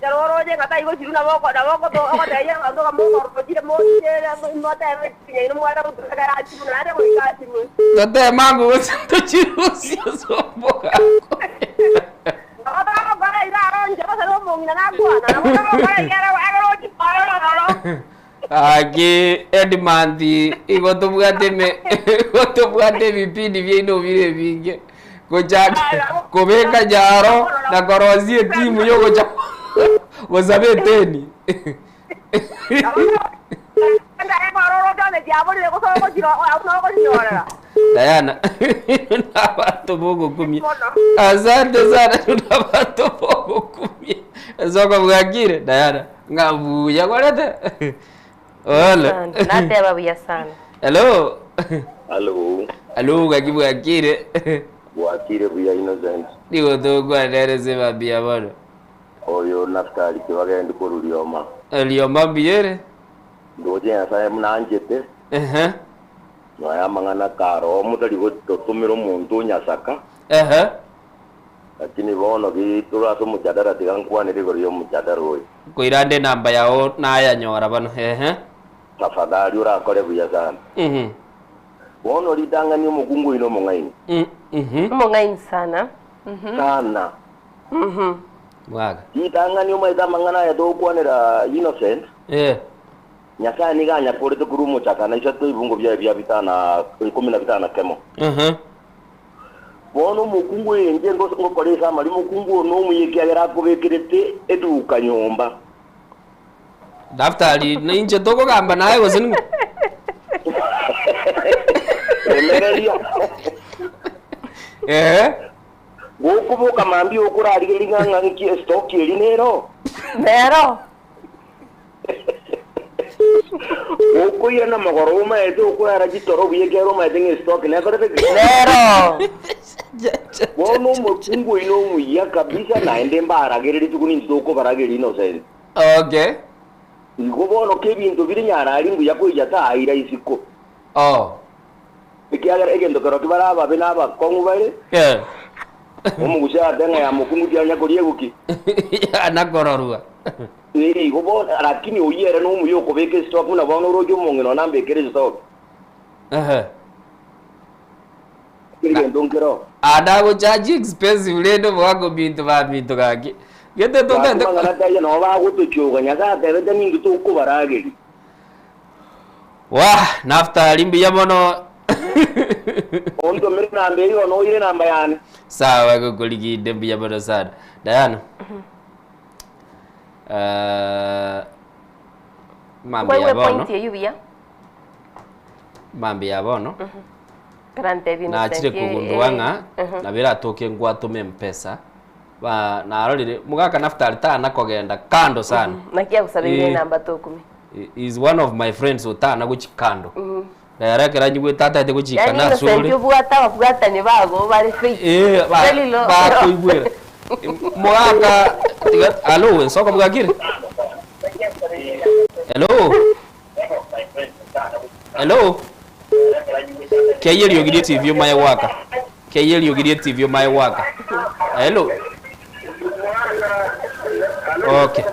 Ekero oroche ng'a taigochiru nabo oko nabo okoto ogotebia abanto ng'a mokororochire mochire motebe nyaino mwana gotuka achiru naende goika achirwe. Toteme ango gose tochirusie ase omogaka Nabo togokora iga aro inche gose na omong'ina nakwana, nabo togokora iga ere aroche ororo. Gaki Edmund igo tobwate eme igo tobwate ebipindi biaino bire ebinge gochaka kobeka nyaro na korosia etimu yogocha gosaba eteni. Diana nabanto bogokumia asante sana nabanto bogokumia ase okobwakire Diana. Ng'a buya kwarete. Ole. Asante. Nateba buya sana. Hello. Hello. Hello, gaki bwakire. Bwakire buya Innocent. Nigo tokwanere se mambia bono. Oyo Naftali Kibagendi korwa Rioma. Rioma mbuya ere? Ndoche Nyasaye buna anchete. Ehe. Nonya amang'ana kare oo motari gotomera omonto onyasaka. Ehe. Lakini bono ki tore ase omojadara tiga nkwanere igoro y'omojadara oyo. Nkoirande enamba yao nayanyora bono ehe. Tafadhali orakore buya sana. Mhm. Bono ritang'ani omokungu oino omong'aini. Mhm. Omong'aini sana. Mhm. Sana. Mhm. Mwaga. Ritang'ani omaete amang'ana aya togokwanera Innocent. Eh. Nyasae nigo anyakorete korwa omochakano isato ebibungo biaye bia bitano ikomi na bitano na kemo. Mhm. Bono omokungu oyo inche ngokora esamari, omokungu oyo nomuya ekiagera akobekerete eduka nyomba. Daftari, ninche tokogamba naye gose ning'o? Remereria. Ehe. Gokoboka mambia okorarigereria ng'a ng'a nki estoki eri nero. Nero. Okoirana amagoro omaete okorara chitoro buya ekiagera omaete ng'a estoki nekorete ki? Nero. Bono omokungu oino omuya kabisa naende mbaragere rituko ninche tokobarageria Innocent. Okay. Igo bono kebinto bire nyarari mbuya koiya taira isiko. Oh. Ekiagera egento kerokio bare ababe na abakong'u bare, Eh. omogusia agate ng'a ya mokungu tianya koria eguki. Yana kororwa. Ee, igo bono, lakini oyio ere nomuya okobeka esitoki buna bono oroche omong'ina one ambekere esitoki. Ehe. Keri gento nkero. Ah, nagochachi expensive rende omogaka ominto baminto gaki. Gete Gaki totete. mang'ana taiyo nabo bagotochioka, Nyasae atebete nintwe tokobarageria. Wah, Naftali mbuya mono. Ontomere enamba eyio bono oire enamba yane. Sawa gokoriginde mbuya mono sana. Diana. Eh, mambia Kwaigwa bono, epoint eyio buya. mambia bono. Karantebie Nachire Innocent, eh, kogundua eh, ng'a mhm. nabo eratoke ngwatome mpesa ba narorire mogaka Naftali tana kogenda kando sana. Naki agosabeire Eh. enamba tokumi. He is one of my friends otana gochi kando. Nere ekero anyigwete atagete gochika Yaani Innocent nasore. obwate ababwatani bago bare faith. Eh, ba- Very low. bakoigwera. Mogaka tiga alo ensoko bwakire. Hello. Hello. Keiye riogi rie TV omaye gwaka. Keiye riogi rie TV omaye gwaka. Hello. Okay.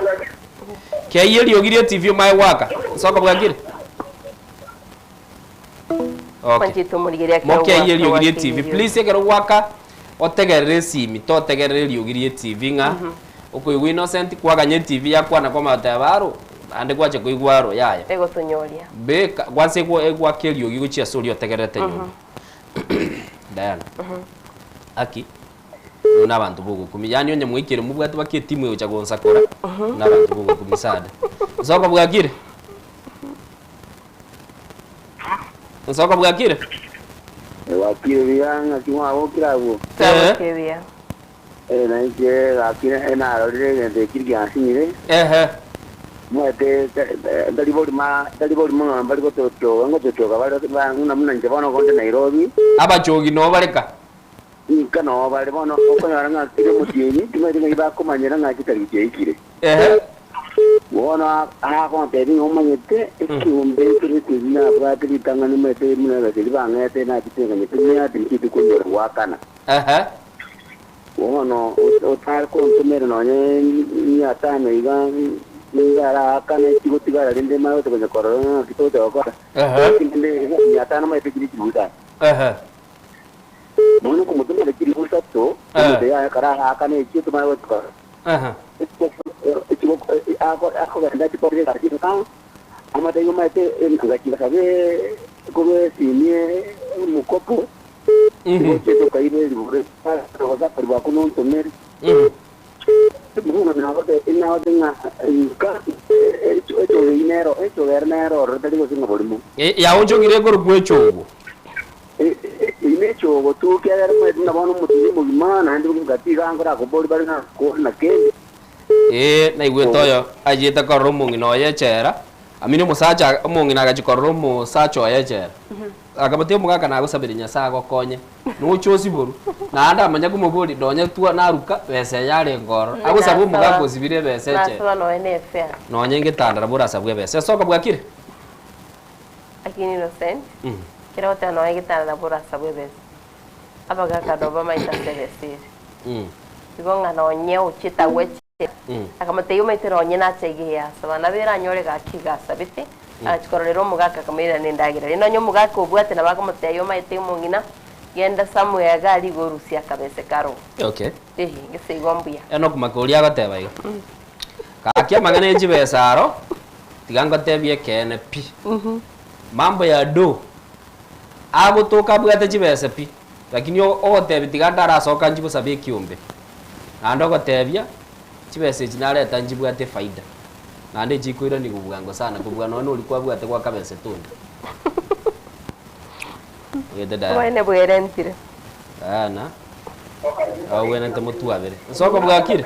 Keiye riogi rie TV omaye gwaka. Ensoko bwakire. Okay. Kwanchete omorigereria ekero Mokeiye gwaka riogi rie gwaka TV. eriogi. Please ekero gwaka otegerere esimi totegerere eriogi rie TV ng'a okoigwa Innocent kwaganya etv yakwana kwamanya goteba aro naende gwacha koigwa aro yaya. Egotonyoria. Beka kwansa egwa egwaka eriogi gochia ase oria otegererete nyomba. Diana. Aki oyio na abanto bogokumia yaani onye mwaikire mobwate baka etimu egocha gonsakora na abanto bogokumia sana. Nsoko bwakire? Nsoko bwakire? Bwakire buya ng'aki mwabokire abwo? Twabokire buya. Eh, na inche gaki narorire egento ekio giansinyire. Ehe. Omanyete tari borimo tari borimo ng'a mbari gotochoga ngotochoga bare buna buna inche bono konde Nairobi. Abachogi noo bare ka? Inka noo bare bono okonyora ng'a kera omotienyi timanyeti ng'ai bakomanyera ng'a chitariki chiaikire. Ehe. Bono agontebia ng'a omanyete ekeombe ekero ekebi nabwate ritang'ani omanyete buna ebesa eria bang'ete nachete nganyete mia ati nchiete konyora goakana. Ehe. Bono otare kontomera nonye mia tano iga, nigo araakane chigotigara rende manye gocha konya korora ng'a ng'aki togocha gokora. Lakini rende mia tano maete chire chilifu isano. Bono okomotomera chilifu isato, omonto yaye ekero araakane echio tomanye gocha korora. Akogenda achikore egasi ng'a amatebi omanyete ngachia ngasabe korwa esimi omokopo. Gochia tokaira eriboro gose akaribo ako nontomere. Bono nagote ng'a nka echogo eyio nero echogo ere nero ororo tari gose ng'a borimo. Yaonchokire ekorokwa echogo. Eyio nechogo tu ekiagera omanyete buna bono omotienyi omogima naende ngati iga nkorakobori bare ng'a kore na kende. Ee, naigwete oyo achiete korora omong'ina oye echela, amina omosacha omong'ina agachia korora omosacha oye echela. Akamotebi omogaka nagosabire Nyasae agokonye, noche osiborwe. Naende amanya komoboria nonye twa naruka besa eye arenge ororo. Agosaba omogaka osibire ebesa echela. Nasaba nonya na efare. Nonye ngetandara borasabwe ebesa. Esoka bwakire? Lakini Innocent, kera ogoteba nonya getanda nabo orasabwe ebesa. Abagaka nabo bamaete ase ebesa ere. Igo ng'a nonye ochete agwo echela, akamotebia omanyete nonye nacha iga eyasaba, nabo eranyore gaki iga asabete, agachia kororera omogaka akamoirera na endagera. Rende onye omogaka obwate nabo akamotebia omanyete omong'ina, genda somewhere iga aria iga orusie akabese karo. Okay. Eeh, gese igo mbuya. Enock Makori agoteba iga, Gaki amang'ana e chibesa aro, tiga ngotebie ekeene pi. Mambo ya do, agotoka abwate chibesa pi, lakini ogotebia tiga ndarasoka nchie gosaba ekiombe. Naende ogotebia, chibesa echi nareta nchibwate efaida, naende chikoiranigwa bwango sana kobua nonya noria kwabwate gwakabesa tonde. Ogete Diana. Oboene bwerentire. Diana, ababwenerete motwabere. Nsoko bwakire?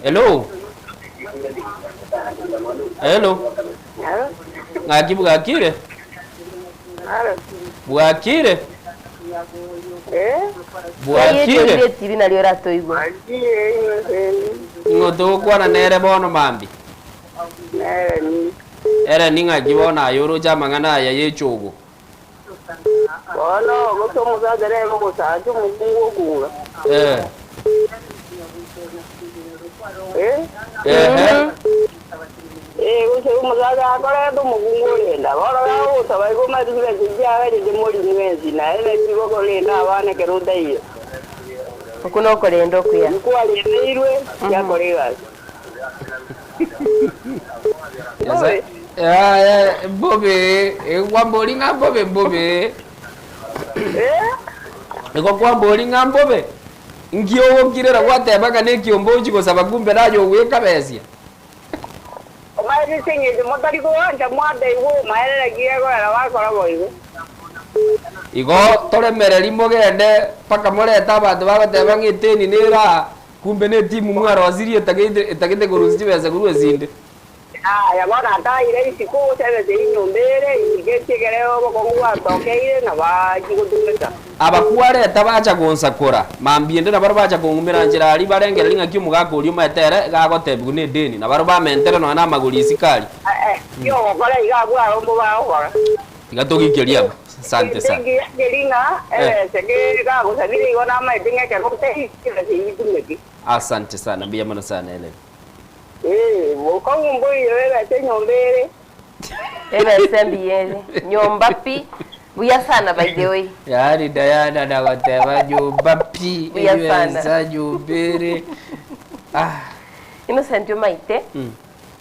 Hello? Hello? Ng'aki bwakire? Bwakire? Bwakire? Eye etibi nario oratoigwe. Ng'o togokwana nere bono mambia? Ere ning'aki bono aye oroche amang'ana aya y'echogo? Bono gose omosacha nere ogosacha omokungu okunga. Eh. Eh? Ehe. Eh, gose omosacha akoreta omokungu orenda. Bono gagosaba igo omanyete chibesa echi chiagerete mori mwensi, naye naki gokorenda abana ekero otaiyo. Okwo nokorenda okuya. Nkwarendeirwe, chiakora egasi. Nyasae- Yaya, mbobe, kwambori ng'a mbobe mbobe. Igo kwambori ng'a mbobe. Nki ogokirera gwateba ng'a nekiombe ochia gosaba kumbe naye ogwekabesia. Omanyete ase engencho motari koancha mwateigwa obomaene naki gekorera bakora boigo. Igo toremereri mogende mpaka morete abanto bagoteba ng'a eteni nere aa, kumbe ne etimu mwarosirie etagete etagete korusia chibesa korwa esinde. Aya bono ataire isiko gose ebesa eyio nyomba ere, isiko echiegere obokong'u bwatokeire, na bachia gotumeka. Abakwareta bacha gonsakora, mambia ende nabarabwo bacha kong'umera nchera aria barengereria ng'aki omogaka oria omaete ere iga agotebigwa nedeni, nabarabwo bamentere nonya namagori isiko aria. Eki ogokora iga abwo aro mbobe agokora. Iga togikerie abwo. Asante Egento sana. ekiya nkeri ng'a ebesa kegagosabire igo namaete ng'a ekero otaiyo ebesa eyio itumeke. Asante sana, mbuya mono sana Hellen. Ee, bokong'u mboiyo ebesa enyomba ere. Ebesa embuya ere nyomba pi. Buya sana by the way. Yaani Diana nagoteba nyomba pi, Buya sana. ebesa nyomba ere. Ah. Innocent omaite,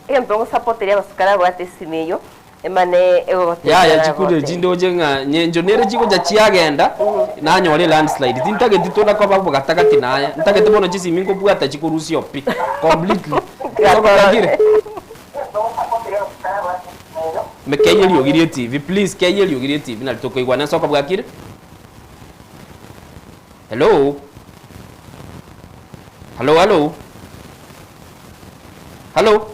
egento ogosapoteria abasukari abwate esimi eyio, emane egogotebia Yaya naro chikure agotebia. echi ndoche ng'a nyencho nere chigocha chiagenda, nanyora elandslide. Tintageti tona koba bogatagati naye, ntagete bono chisimi nkobwata chikorusia pi, completely. Gose Me keyie eriogi rie TV, please keyie eriogi rie TV nari tokoigwana ase okobwakire. Hello? Hello, hello? Hello?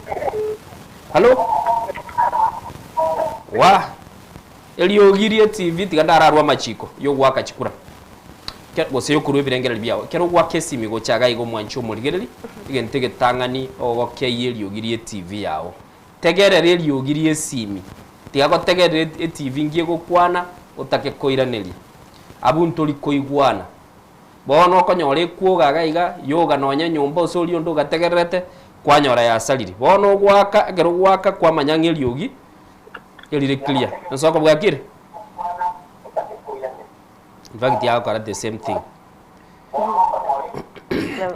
Hello? Wa! Eriogi rie TV tiga ndararwe amachiko yogoaka chikura. Ke- Gose yokorwa ebirengererio biao. Ekero ogoaka esimi gocha iga iga omwanche omorigereri, egento egetang'ani ogokeyia eriogi rie TV yao. Tegerera eriogi ri'esimi, tiga gotegerera etv ngiya egokwana otake koiraneria. Abwo ntori koigwana. Bono okonyora ekwoga iga iga, yoga nonya enyomba ase oria onde ogategererete, kwanyora yasarire. Bono ogoaka, ekero ogoaka kwamanya ng'a eriogi erire clear. Ensoko bwakire? In fact yagokora the same thing.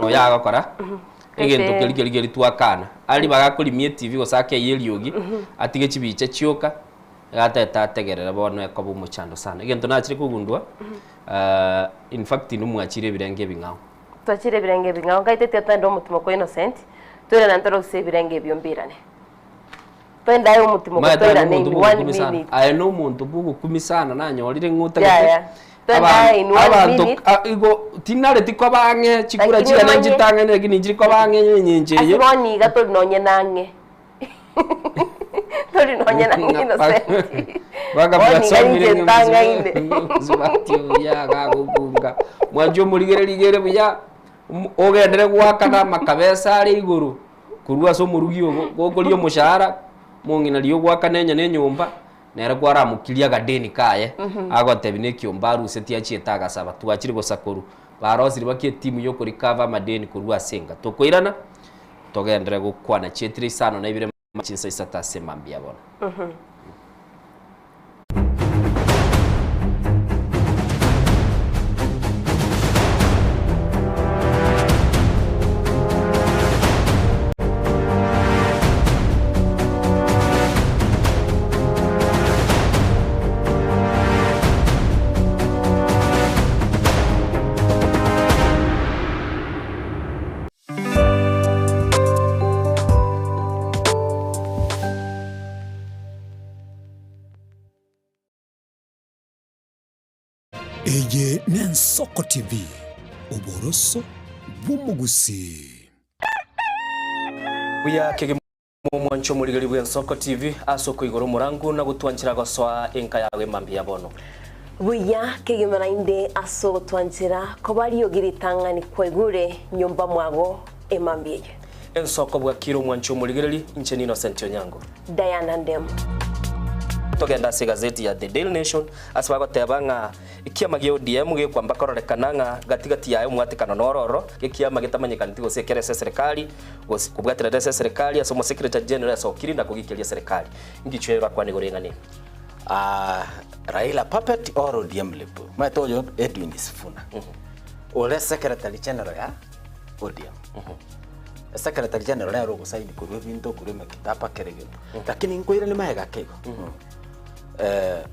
Oyo agokora egento keria keria keria twakana. Aria bagakorimia etv gose akeyie eriogi, atige chibicha chioka, iga atagete ategerere bono ekoba omochando sana. Egento nachire kogundua, in fact inwe mwachire ebirenge ebing'ao. Twachire ebirenge ebing'ao, nkaete tiatenda omotimo kwa Innocent, toirane ntore gose ebirenge ebio mbirane. Twende aye omotimo Omanyete aye toirane nomonto in one bwogokumia sana. minute. Aye nomonto bwogokumia sana nanyorire ng'a otagete Yaya. Twende aye in one abanto minute. a- igo tinareti koba ang'e chikura Lakini chiane omanye- nchitang'ani lakini nchiri koba ang'e enyencho Ase eye. bono iga tori nonye na ang'e. Tori nonye na ang'e Innocent. Mpaka Bono iga mwasomire ninche ng'a ntang'aine. mosubati obuya agagokunga. Mwanche omorigereria igere buya, ogenderere goakana amakabesa are igoro. Korwa ase omorugi ogo, gokoria omoshahara, omong'ina riria ogoakana enyene enyomba, nere kwaramokirie agadeni kaye, agotebia na ekiombe arusetie achiete agasaba, twachire gosakorwa, barosirie baka etimu ya okorecover amadeni korwa ase enka. Tokoirana, togenderere gokwana chietire isano na ibere chinsa isato ase mambia bono. Eye n'Ensoko TV, oboroso bw'omogusii. Buya kegima omwancho omorigeri bw'Ensoko TV ase okoigora omorangu na gotwanchera gosoa enka yago emambia ya bono. Buya kegima naende ase ogotwanchera koba riogi ritang'ani kwaigure nyomba mwago emambia eye. Ensoko bwakire omwancho omorigereri, inche n'Innocent Onyango. Diana Ndemo. Togende ase egazeti ya The Daily Nation ase bagoteba ng'a ekiama gia ODM gekwamba kororekana ng'a gati gati yaye omwatekano noro ororo, ekiama getamanyekaneti gose ekere ase eserekari gose kobwaterete ase eserekari ase omosecretary general asokiri na kogikeria eserekari. Ngichwe orakwane igoro y'eng'ana eye. Raila puppet or ODM lip? Omanyete oyo Edwin Sifuna ore secretary general ya ODM. Secretary general nere ogosaini korwa ebinto korwa emekitaba kera egento. Lakini nkoiranie magega ake igo.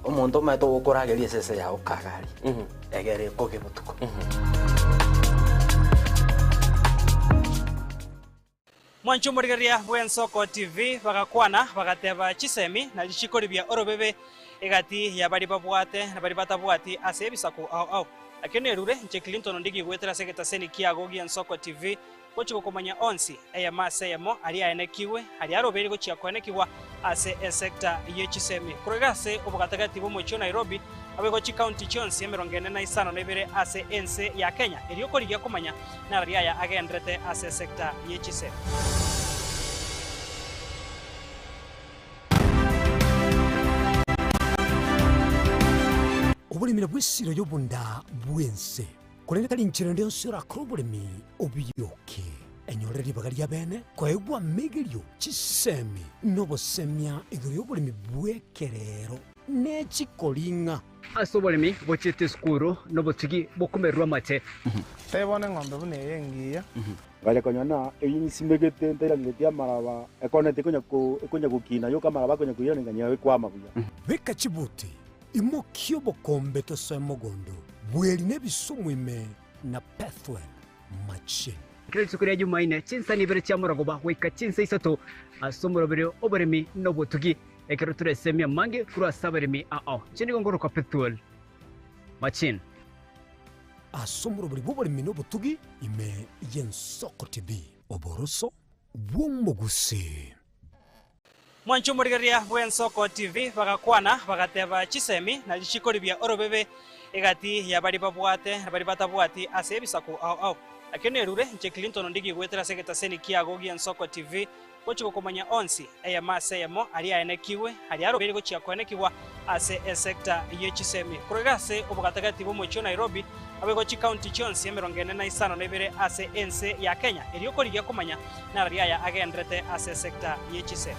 Omonto omanyete ogokorageria esese yago kagari egere ekoge botuko. Mwanche omorigereria bw'Ensoko TV bagakwana, bagateba chisemi na richiko ribia orobebe egati ya baria babwate na baria batabwati ase ebisaku ao ao. Nakio nerure inche Clinton Ondigi goetera ase egetaseni kiago gi'Ensoko TV gochia gokomanya onsi, eyemo ase eyemo, aria aenekigwe, aria arobeire gochia koenekigwa ase esecta ye chisemi. Korwa iga ase obogatagati bw'omochie o Nairobi, naboigo chikaunti chionsi emerongo ene na isano na ibere ase ense ya Kenya, erio korigia komanya Narari aya agenderete ase esecta ye chisemi. Oboremi nabwo esiro y'obonda bw'ense, korende tari nchera ende yonsi orakore oboremi obiyoke. Enyorere ribaga ri'abeene koegwa amegerio, chisemi, na obosemia igoro y'oboremi bw'ekerero ne chikoring'a. Ase oboremi bochiete esukuru nobotugi bokomererwa amate. Tebia bono eng'ombe buna eye engiya. Ngacha konyora na eyio nsimegete ntairangeretie amaraba, ekoneti ekonya ko ekonya gokina yoka amaraba akonya koirana ng'a ekwama buya. Beka chibuti, imokia obokombe tosoe mogondo, bweri na ebisumu ime na Pethuel machine. Kera rituko ria Jumaine, chinsa nibere chia morogoba goika chinsa isato ase omoroberi oboremi na obotugi. Ekero toresemie amange korwa ase abaremi ao, inche nigo nkorokwa Pethuel Machin. Ase omoroberi bw'oboremi na obotugi ime y'Ensoko TV. Oboroso bw'omogusii. Mwanche omorigereria bw'Ensoko TV bagakwana, bagateba chisemi na richiko ribia orobebe egati ya baria babwate na baria batabwati ase ebisaku ao ao. Nakio nerure inche Clinton Ondigi goetera ase egetaseni kiago gi'Ensoko TV. Gochia gokomanya onsi, eyemo ase eyemo, aria aenekigwe, aria arobeire gochia koenekigwa ase esecta ye chisemi. Korwa iga ase obogatagati bw'omochie o Nairobi, naboigo chikaunti chionsi 45 ase ense ya Kenya, erio korigia komanya narari aya agenderete ase esecta ye chisemi.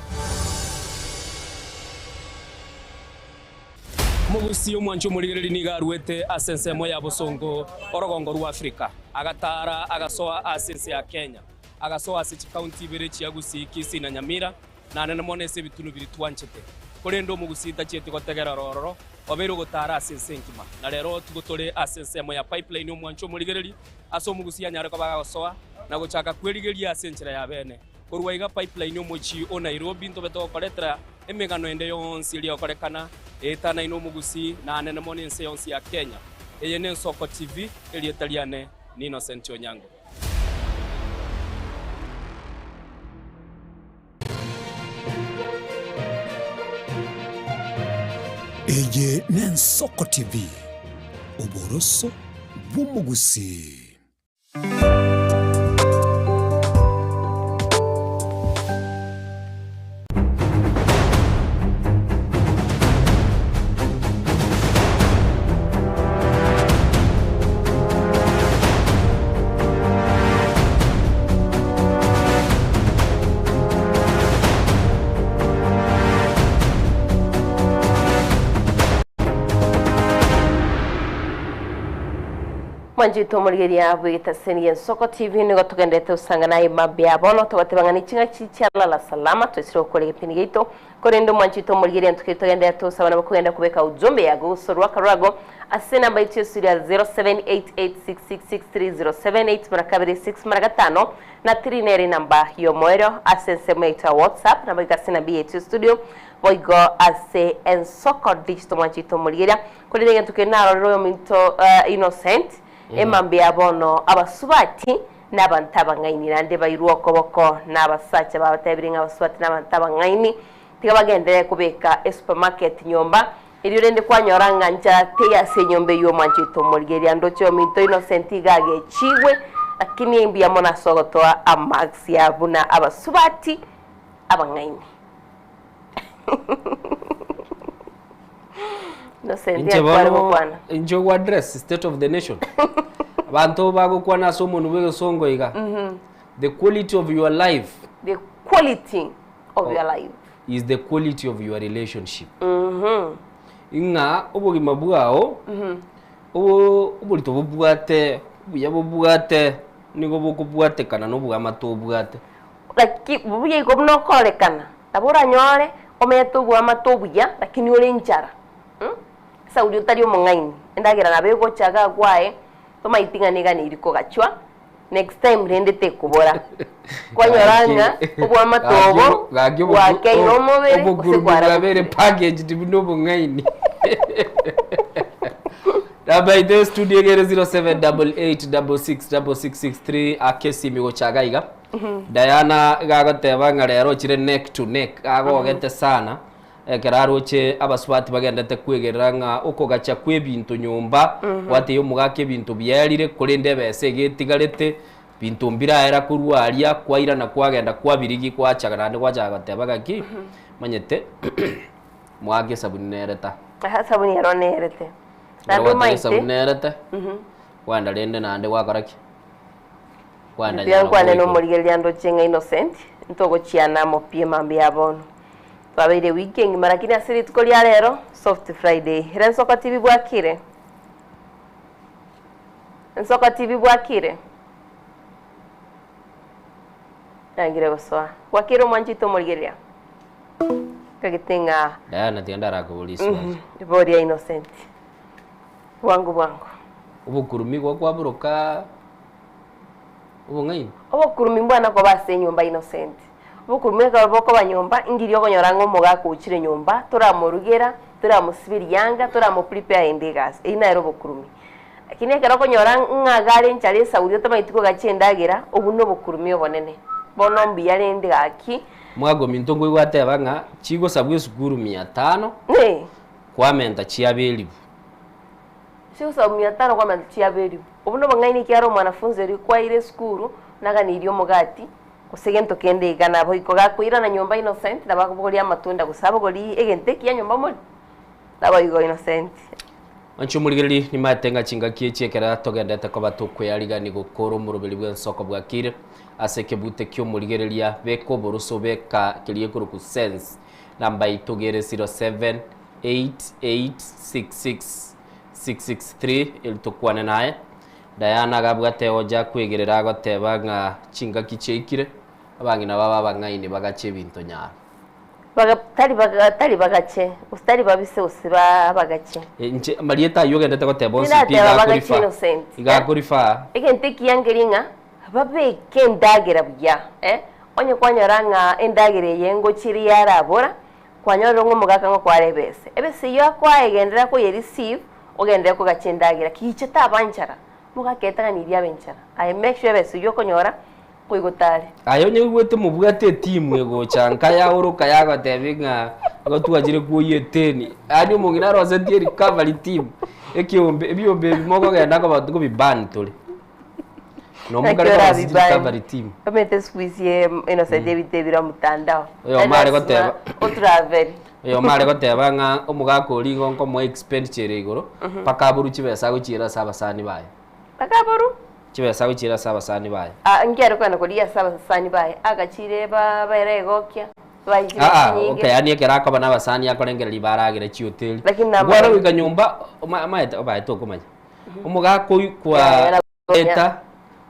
Omogusii omwanchi omorigereria nigo aruete ase ensemo ya bosongo orogongo rwa Afrika, agataara agasoa ase ense ya Kenya. Agasoa ase chikaunti ibere chia Gusii, Kisii na Nyamira, na nene mono ase ebitunu biria twanchete. Korende omogusii tachieti gotegera ororo, obeire ogotaara ase ense engima. Na rero tigo tore ase ensemo ya pipeline omwancho omorigereria, ase omogusii anyare koba agosoa na gochaka kwerigeria ase enchera ya bene. Korwa iga pipeline omochie o Nairobi ntobe togokoretera emegano ende yonsi eria egokorekana eetanaine omogusii na anene mono ense yonsi ya Kenya. Eye n'Ensoko TV, erieta riane ni Innocent Onyango. Eye n'Ensoko TV, oboroso bw'omogusii. Mwanchete omorigeria bw'egetaseni gi'Ensoko TV nigo togenderete gosanga naye mambia bono togateba ng'a neching'aki chialala salama toisire gokora egepindi giaito Korende omwanchete omorigereria ntoke togenderere tosaba nabo kogenda kobeka ujumbe yago gose orwaka rwago ase enamba yaito y'esuri ya 0788666307 8 mara kabere 6 mara gatano na 3 nere enamba y'omoerio ase ensemo yaito ya WhatsApp nabo iga ase enamba yaito ya studio boigo ase Ensoko Digital mwanchete omorigereria korende egento keri narorire oyominto Innocent emambia ya bono abasubati Nabanto abang'aini naende bairwe okoboko nabasacha babatebirie ng'a abasubati nabanto abang'aini, tiga bagenderere kobeka esupermarket nyomba, erio rende kwanyora ng'a nchara teiyo ase enyomba eyio omwanchete omorigereria ndoche ominto Innocent iga agechigwe, lakini mbuya mono ase ogotoa amarks ya buna abasubati abang'aini. Innocent Inche akware bono gokwana. inche ogo address state of the nation abanto bagokwana ase omonwe bwa egesongo iga the quality of your life The quality of your life. is the quality of your relationship ing'a obogima bwao obo oborito bobwate obuya bobwate nigo bokobwatekana na oboamate obwate. Lakini buya igo buna okorekana, nabo oranyore omenyete oboamate obuya lakini ore enchara mh, esauri otari omong'aini, endagera nabo egocha iga kwaye, tomaeti ng'a niga neri kogachwa, next time rende tekobora. Kwanyora ng'a oboamate obo Gaki bwakeire omobere gose obokurubi bwabere kwarabokire. packaged buna obong'aini. Namba yaito ya studio egere 0788666663 ake esimi gocha iga iga. Diana iga agoteba ng'a rero ochire neck to neck agogete sana ekero aroche abasubati bagendete kwegerera ng'a okogacha kwa ebinto nyomba gwatebia omogaka ebinto biarire korende ebesa iga etigarete binto mbiraera korwa aria kwairana kwagenda kwabirigia kwachaga naende gwachaka goteba gaki manyete mwake esabuni nere ta. Aha esabuni ero nerete. Ekero Naende gwateba omaete esabuni nerete kwagenda rende naende gwakora ki? Kwagenda Mbuya nyaro nkwane goikwa. nomorigereria ndoche ng'a Innocent, ntogochiana amo pi emambia ya bono. Twabeire ewiki engima lakini ase rituko ria rero, soft Friday. Ere Nsoko TV bwakire? Nsoko TV bwakire? Nangire gosoa. Bwakire omwanchi oito omorigereria? Ntagete ng'a Diana tiga ndarakoborie swali. Boria Innocent. Bwango bwango. Obokurumi igo kwaboroka obong'aini. Obokurumi mbwana koba ase enyomba Innocent. Obokurumi ekero bokoba nyomba, ingiria okonyora ng'a omogaka ochire nyomba, toramorugera, toramosiberia yanga, toramoprepare aende egasi. Eyio nere obokurumi. Lakini ekero okonyora ng'a iga are enchara esauri otamanyeti kogacha endagera, obwo nobokurumi obonene. Bono mbuya rende gaki. Omogaka ominto nkoigwa ateba ng'a chigosabwa esukuru mia tano, kwamenta chiabe elifu. Chigosabwa mia tano kwamenta chiabe elifu. Obwo nobong'aini ekiagera omwanafunzi oria kwaire esukuru naganeirie omogati. Gose gento kende iga naboigo gakoirana nyomba Innocent nabo akobogoria amatunda gose abogorie egento ekiya nyomba more naboigo Innocent. Inche omorigereria nimaete ng'a chingaki echi ekero togendete koba tokweyarigani gokora omoroberi bw'ensoko bwakire ase ekebute ki'omorigereria beka oboroso beka keria ekorokwa sense namba yaito gere 0788666663 eri tokwane naye Diana agabwate oja akwegerera agoteba ng'a chingaki chiaikire, abang'ina babe abang'aini bagache ebinto nyaro. Baga, tari baga, tari bagache, gose tari babise gose ba bagache. Inche amarieta ayio ogendete goteba onsi pi Tindateba bagache igakorifa, innocent, eh. igakorifa. Egento ekiya nkeri ng'a babeke endagera buya, eh, onye kwanyora ng'a endagera eye ngochia ere yarabora, Kwanyorire ng'a omogaka ng'a kware ebese. Ebese eyio akwaegenderera koye receive, ogenderere kogacha endagera. Kiicha taba nchara, omogaka etang'anirie abe nchara. Aye make sure ebese eyio okonyora nkoigota are. Aye onye oigwete mobwate etimu egocha nka yaoroka yagotebia ng'a igo twachire kwoyia eteni, yaani omong'ina arosetie recovery team, ekiombe ebiombe ebi mokogenda koba nkobi ban tore. Naki orabi ban? Omanyete siku hizi Innocent ebinto ebire omotandao. Oyomo are goteba Otravel. oyomo are goteba ng'a omogaka oria igo nkomoa expenditure ere igoro mpaka aborwe chibesa agochiera ase abasani baye. Mpaka aborwe? Chibesa agochiera ase abasani baye. Ah, inki are kogenda korigia ase abasani baye? Agachire ba baere egokia, baye chibesa Aa, chinyinge. okay, yaani ekero akoba na abasani akorengereria baragere chihoteli. Lakini namanya- Kware goika nyomba, oma- omaete obaete okomanya. Omogaka oyio kwa eta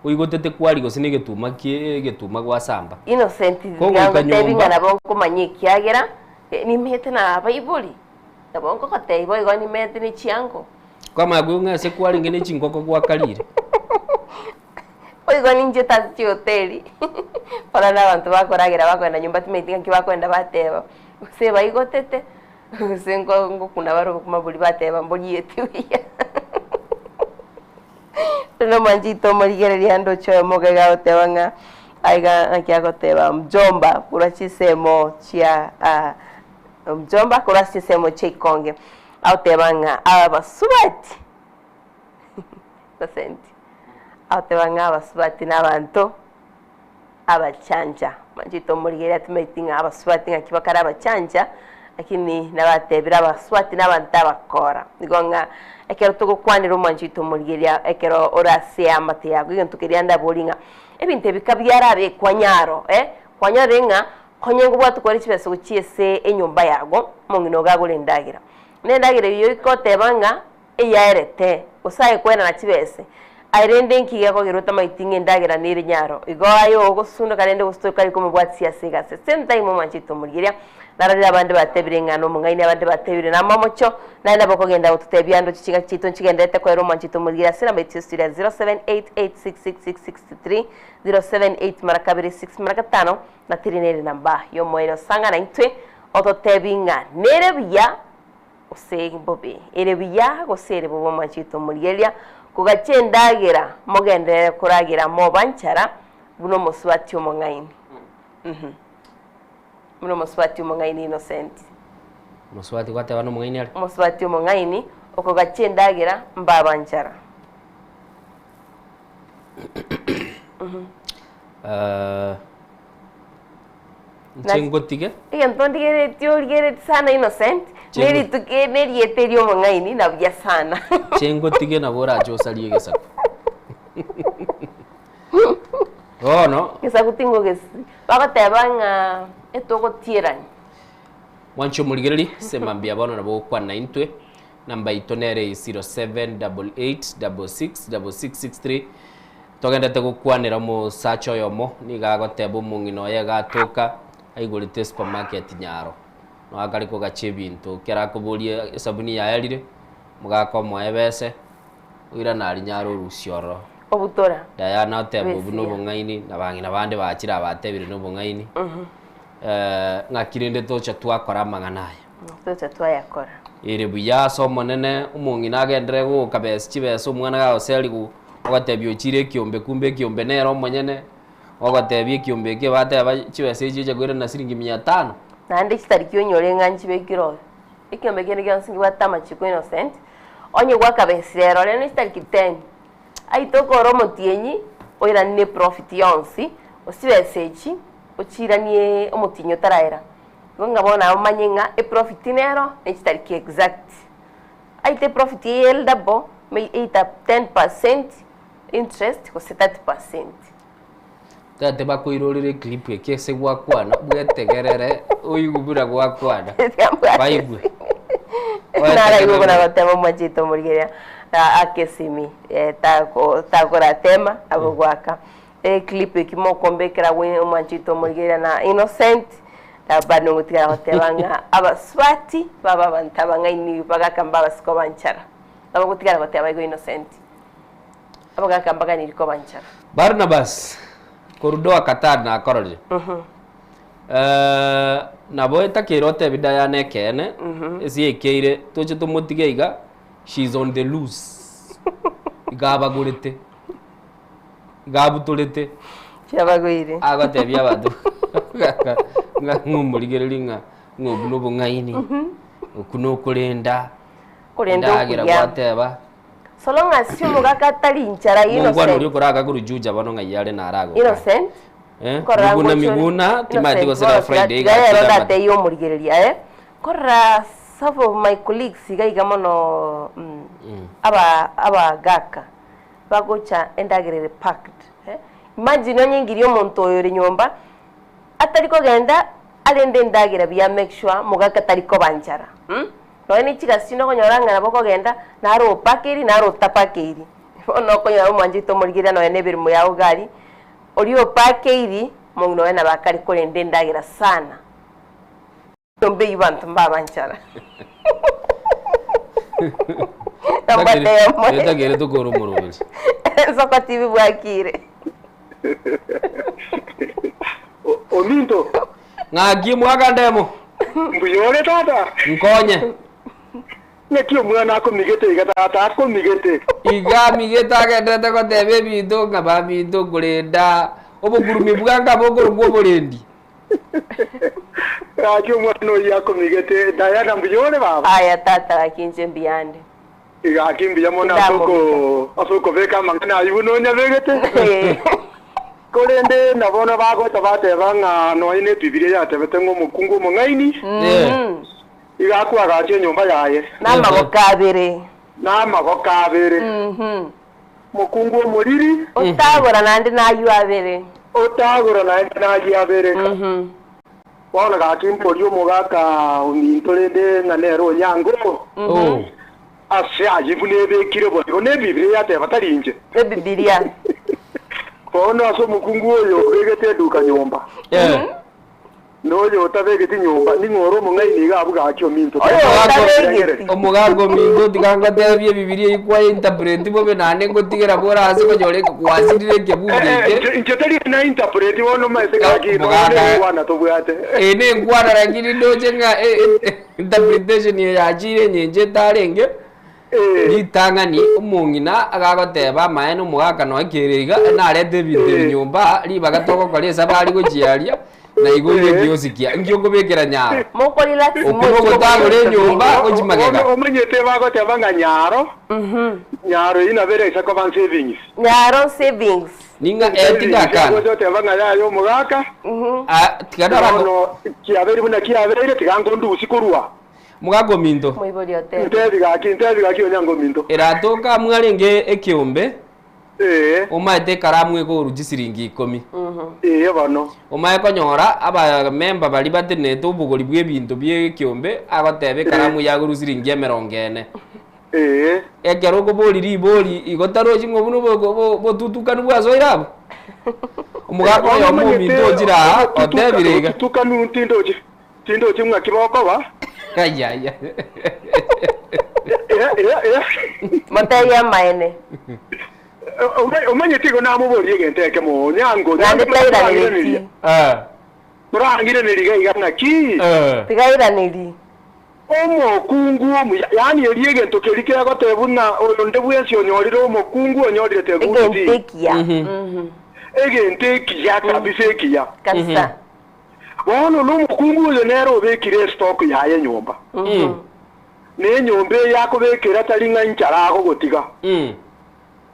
oigotete kwari gose negetuma kie egetuma gwasamba. Innocent Kogoika tiga ngotebi nyomba. ng'a nabo nkomanya ekiagera nimete na abaibori, nabo ngogotebi boigo nimete ne chiango. Kwamanya koigwa ng'a ase kwarenge ne chingoko gwakarire. Boigo ninchete ase chihoteli, korora na abanto bakoragera bakogenda nyomba timanyeti ng'aki bakogenda bateba, gose baigotete. Gose ngokuna bare obokima boria bateba mborieti buya. Rende omwanchete omorigereria ande oche oyomo iga agoteba ng'a aiga ng'aki agoteba mjomba korwa chinsemo chia mjomba korwa ase chinsemo chia ikonge, agoteba ng'a abasubati Innocent, agoteba ng'a abasubati na abanto. Abachancha. Manchete omorigereria timaeti ng'a abasubati ng'aki bakare abachancha, lakini nabatebire abasubati na abanto abakora. Nigo ng'a ekero togokwanera omwancho oito omorigereria ekero ore ase eamate yago egento keria ndaborie ng'a ebinto ebi kabiarabekwa nyaro eh, kwanyorire ng'a konye ngobwate kore chibesa gochia ase enyomba yago, omong'ina ogo agore endagera. Na endagera eyio egoteba ng'a eyaerete, gose aye kwerana chibese, aye rende inki gekogera otamaeti ng'a endagera nere nyaro? Igo aye ogosundoka rende gose tokari komobwatisia ase egasi. Same time omwanchete omorigeria, narorire abande batebire ng'a nomong'aini abande batebire namomocho, naye nabo okogenda gototebia ndoche chingaki chiaito nchigenderete koera omwanchete omorigeria ase enamba yaito ya studio ya 0788666663, 078 mara kabere 6 mara gatano, na teri nere namba yomoerio. Sang'ana intwe ototebi ng'a nere buya. gose bobe, ere buya gose ere bobe omwanchete omorigereria, kogacha endagera mogenderere koragera moba nchara buna omosubati omong'aini. Mhm. Buna omosubati omong'aini Innocent. Omosubati gwateba nomong'aini are? Omosubati omong'aini okogacha endagera mbaba nchara. Mhm. Eh, Inche ngotige. Egento ndigeretie origeretie sana Innocent, Chengo- nerituko nerieta eria omong'aini na buya sana. Inche ngotige nabo orache osarie egesaku. Bono, Gesaku tingogesi. Bagoteba ng'a etogotierania. mwanche omorigereri, ase mambia bono nabo ogokwana naintwe. Namba yaito nere 0788666663. Togendete gokwanera omosacha oyomo, nigo agoteba omong'ina oye iga atoka aigorete esupermarket nyaro. Noo akare kogacha ebinto, ekero akoboria esabuni yaerire, omogaka omoe ebese, oirane aria nyaro orusia ororo. Obutora. Diana oteba obwo Bw'esiya. nobong'aini, na abang'ina bande bachire abatebire nobong'aini, ng'aki rende tocha twakora amang'ana aya. Tocha twayakora. Ere buya ase Omonene, omong'ina agenderere goka bes chibesa omwana gagoserigwa, ogotebia ochire ekiombe kumbe ekiombe nere omonyene, ogotebia ekiombe eke bateba chibesa echi ocha koirana siringi mia tano. Naende chitariki onyore ng'a nchibekire ororo, ekiombe kende gionsi nkebwate amachiko innocent, onye gwakabesire ero rero ne chitariki ten, aye tokora omotienyi oiranie ne profit yonsi. Chibesa echi ochiranie omotinyi otaraera. Igo ng'a bono nabo omanye ng'a eprofit nero ne chitariki exact. Aite eprofit eye ere double, may either 10% interest gose 30%. Tata bakoirorera eclip eke ase gwakwana bwetegerere oigwe buna gwakwana baigwe. Naraigwe buna gotema omwanchete omorigereria ake esimi tako takoratema nabo gwaka eclip eki mokombekera gwe omwanchete omorigereria na Innocent na bado ngotigara goteba ng'a abasubati babe abanto abang'aini bagaka mbabase koba nchara nabo ngotigara goteba igo Innocent. Abagaaka mbaganirie koba nchara. Barnabas korwa Doha Qatar nakororire. Eh, nabo etakeire otebi Diana ekeene, ase ekeire toche tomotige iga, she is on the loose. Iga abagorete, iga abutorete. Chiabagoire. Agotebia abanto ng'a ng'a ng'omorigereria ng'a ng'a obwo nobong'aini, okwo nokorenda, Korenda endagera okuya. gwateba. So long as omogaka atari nchara Mongwana innocent. oria okoraga korwa Juja bono ng'ai are naro agoka. Innocent. Eh, Nkorora Miguna ngochore. Miguna timanyeti Innocent gose na bono Friday tiga rero igachire amate. ndatebie omorigereria eh. Nkorora some of my colleagues iga iga mono mm, aba abagaka bagocha endagera ere packed eh. Imagine onye ngiria omonto oyo ore nyomba atari kogenda arende endagera buya make sure mogaka tari koba nchara mm. Nonya ne chigasi chinde okonyora ng'a nabo okogenda, naro opakeiri naro otapakeiri. Bono okonyora omwanchete omorigereria nonya na emeremo yao iga aria, oria opakeiri, omong'ina oye nabo akare korenda endagera sana. Nyomba eyio banto mbaba nchara. Nambwate eyemo. Etagere tokore omoroberi. Ensoko TV bwakire. Ominto. Ng'aki mwaka ndemo. Mbuya ore tata. Nkonye. Naki omwana akomigete iga tata akomigete. Iga amigete agenderete goteba ebinto ng'a baminto nkorenda obokurumi bwanka bokorokwa oborendi. Gaki omwana oyio akomigete. Diana mbuya ore baba. Aya tata gaki inche mbuyande. Gaki mbuya mono ase oko ase okobeka amang'ana ayio buna onyabegete. Korende na bono bagocha bateba ng'a nonya n'Ebibilia yatebete ng'a omokungu omong'aini iga akoagacha enyomba yaye. Namaboko abere. Namaboko abere. Omokungu omoriri. Otagora naende nayio abere. Otagora naende nayio abere. Bono gaki mborie omogaka ominto rende ng'a nere onyango. Ase ayio buna ebekire boigo n'Ebibilia yateba tari inche. Ebibilia. Bono ase omokungu oyo obegete eduka nyomba, na oyo otabegeti nyomba, ning'o ore omong'aini iga abwo gaki ominto? Omogaka ominto tiga ngotebie Ebibilia eyio kwaye interpret bobe naende ngotigera bore ase konyora gwasirire ekebungo eke. Inche tari na interpret bono omanyete gaki nonya nenkwana tobwate. Eye nenkwana lakini ndoche ng'a Interpretation eye yachiire enyencho etarenge ritang'ani omong'ina agagoteba amaene omogaka noe kere iga narete ebinto ebi nyomba ribaga togokora esabari gochia aria na igo iga ekiosi kia nki okobekera nyaro Moko relax okwo nogotagora enyomba gochia magega. Omanyete bagoteba ng'a nyaro nyaro eyio nabo ere koba savings. Nyaro savings. Ning'a eh tindakana. Gocha oteba ng'a yaya omogaka, Ah, tiga ndora ngo- bono kiabeire buna kiabeire, tiga nkondusie korwa. Omogaka ominto. Moibori otebe. Ntebi gaki, ntebi gaki onyango ominto. Eratoka mwarenge ekeombe, omaete ekaramu ekoru chisiringi ikomi. Ee bono. Omae konyora abamemba baria batenenete obogori bw'ebinto bi'ekeombe, agoteba ekaramu yagoru siringi emerongo ene. Ee. Ekero okoboria ribori igo tarochi ng'a obwo nobo obotutukanu bwasoire abwo? Omogaka oyomo ominto ochire aa otebire iga. Obotutukanu tindochi, tindochi ng'aki bokoba. Ayaya. Motebie amaene. Omanyete igo namoborie egento ekemo, onyango, Naende tairanereti. Morang'iraneri iga iga ng'aki? Tigairanerie. Omokungu omuya, yaani erio egento keria kegoteba buna oyonde bwensi onyorire omokungu onyorire the good Egento thing. ekiya. Egento ekiya kabisa ekiya. Kabisa. Bono nomokungu oyo nere obekire estock yaye nyomba. Na enyomba eye akobekera tari ng'a inchara agogotiga.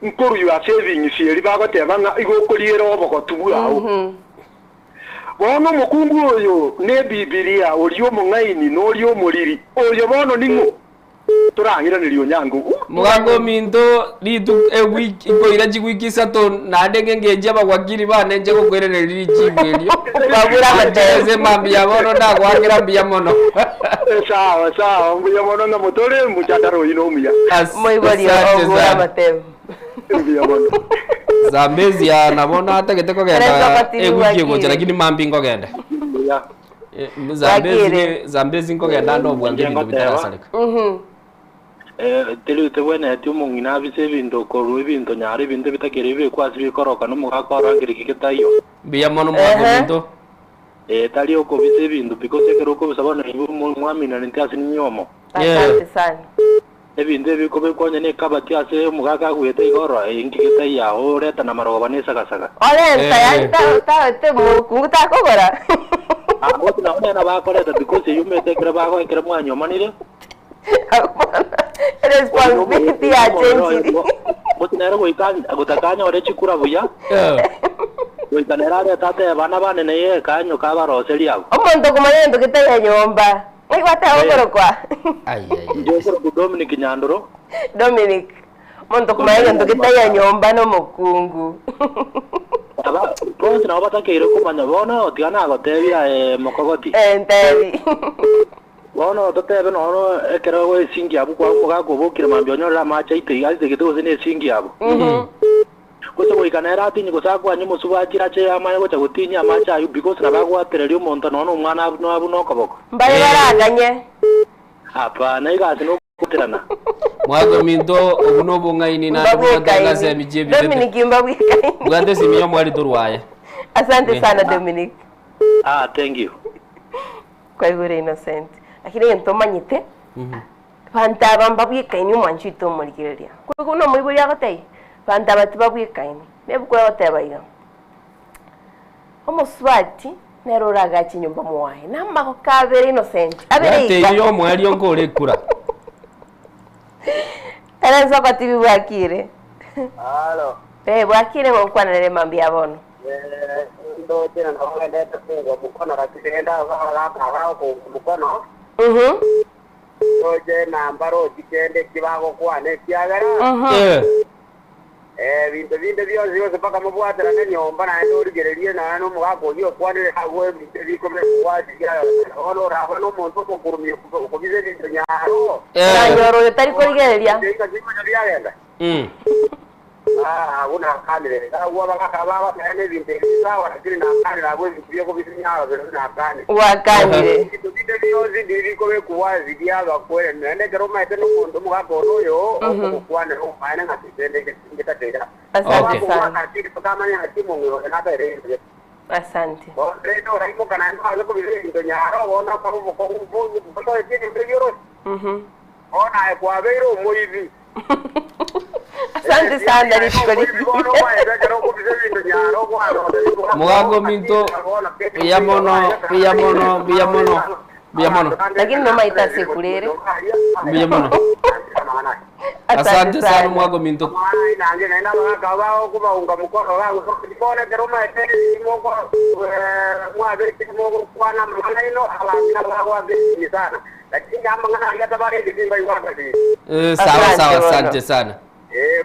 Nkoruyu ase ebing'isi eria bagoteba ng'a igo okoriera obogotu bwao. Bono omokungu oyo n'Ebibilia, oria omong'aini na oria omoriri, oyo bono ning'o? Torang'iranerie onyango. Mogaka ominto ritu ewiki nkoira chiwiki isato naende ng'engenchie abawakili bane nche gokoiraneria richibu erio. Babura amatebe. Ase mambia bono ndagoakera mbuya mono. Sawa sawa, mbuya mono ng'a motore mochandara oyio nomuya. Moibori Asante ogure sana. amatebe. Mbuya mono. Zambezi aa nabo natagete kogenda Erensoko TV ewiki egocha bwakire. lakini mambia nkogenda. Mbuya. Eh, Zambezi Bwakire. ne- Zambezi nkogenda ande obwange ebinto bitarasareka. Teri tebwenereti omong'ina abise ebinto korwa ebinto nyaro ebinto bitakeri bibekwe ase bikoroka na omogaka orangere ki getaiyo. Mbuya mono omogaka ominto. Eh, tari okobisa ebinto because ekero okobisa bono inwe mwaminaneti ase ninyomo. Asante sana. Ebinto ebi bikobekwa onye nekabati ase omogaka aguete iga orora inki getaiyo agwo oreta na marogoba na esagasaga. Orenta yaani taete mokungu takogora. Gose nabo nere bakoreta because eyio omanyete ekero bago ekero mwanyomanire. Responsibility yachenchiri. Gose nere goika gotaka anyore chikura buya. Goika nere arete atebe bana bane neye ekanyo kabaroseria abwo. Omonto okomanya egento getari enyomba. Ng'ai gwateba okorokwa? Inche okorokwa Dominic Nyandoro. Dominic, omonto okomanya egento getari enyomba nomokungu. Aba bonsi nabo batakeire komanya bono tiga nagotebia aye mokogoti. Eh, ntebi. Bono totebe nono ekero esingi abwo kwa omogaka obokire mambia onyorere amache aite iga aitegete gose ne esingi abwo. Gose goika nere atinye gose akwanye omosubati ache amanye gocha gotinyia amache ayio because nabo agwatereria omonto nonya omwana abune okoboko. Mbare baraganye. Hapana, egasi nokobwaterana. Mwaka ominto obu nobong'aini naende bwate ngase emichie ebirete. Dominic mbabwekaini. Bwate esimi ya omwari torwaye. Asante Eh. sana Dominic. Ah, thank you. Kwaigure Innocent. Lakini egento omanyete, Banto aba mbabwekaini omwanchi oito omorigereria. Korwa buna omoibori agotebia, banto aba tibabwekaini. Na ebuku egoteba iga, Omosubati nere oragache enyomba mwaye, na amagoko abere innocent, abere Bwate iga. eyio y'omoerio nkore ekura. Ere ensoko tibi bwakire. Halo. Eh, bwakire ngokwanera mambia ya bono. Eh, ndoche na nagendete kungwa mukono lakini enda bagaka kungwa mukono. Ndoche namba rochi kende kibagokwana ekiagera. Eh, binto binde bionsi yose mpaka mobwaterane nyomba naende origererie naende omogaka oyio okwanire agwo ebinto ebikobeka gwatigia bono orabwe na omonto omokurumia okobisa ebinto nyaro. Oranyora oyo tari korigereria. Biagenda. Ah, abwo nakanire. Agwo abagaka babateana ebinto ebi sawa lakini nakanire abwo ebinto biokobisa nyaro biro nakanire. Wakanire. Ebinto binde bionsi ndiri bikobekwa wazi biabakwere naende ekero omaete na omonto omogaka one oyo okogokwanera omaene ng'a sisende ngetateira. Asante sana. Tokamanya ng'a kimong'iro nabeire ebinto Asante. Rende oraimoka naende oanze kobisa ebinto nyaro bono okoba botoetie ebinto ebiorosi. Bono aye kwabeire omoibi. Asante sana rituko Mogaka ominto mbuya mono mbuya mono mbuya mono mbuya mono. Lakini nomaete ase ekura ere. Mbuya mono. Asante sana omwaka ominto. Eh, sawa sawa asante sana.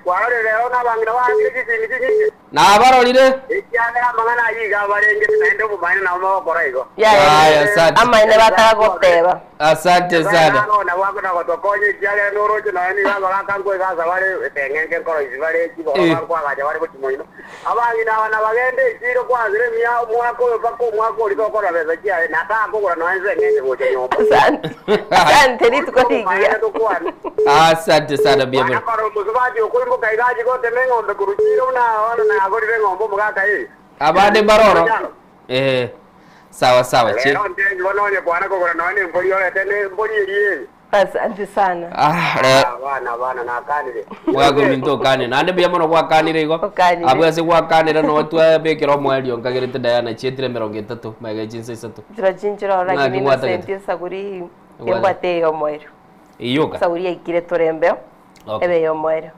Kwarorire rero nabang'ina baakire chisimi chinyinge Nabarorire. ekiagera amang'ana ayio iga abarengete naende obomaene nabo bagokora igo Aya, asante. Amaene batagoteba. Asante sana. Nabo gotokonya ekiagera noroche nonya nigo abagaka nkoegasa bare eteng'enke nkoro isi bare chigoro bankoagacha bare gochimoino abang'ina aba nabagende echiro kwasire emia omwaka oyo mpaka omwaka oria tokora besa chiaye natakogora nonya nse eng'enche gocha nyomba Asante. Asante rituko rigiya. Asante sana mbuya mono. Koro omusubati okoimoka iga achi gotema eng'ombe korwa chiro buna bono nagorire eng'ombe omogaka eye Abande mbaroro. Eh. Sawa sawa chi. Lero ntengi bono onye kwana kogora nonya na embori orete na embori eria eye Asante sana. Ah, re abana abana nakanire mwaka ominto okane naende mbuya mono gwakanire igo Okanire. abwo ase gwakanire no twabekera omoerio nkagerete Diana chietire emerongo etato magega chinsa isato Chiro chinchiro Ng'aki lakini gwatagete? Innocent esaguri Gwatagete. embwate eyomoerio. Iyoka Esaguri yaikire torembeo Okay. ebe eyomoerio.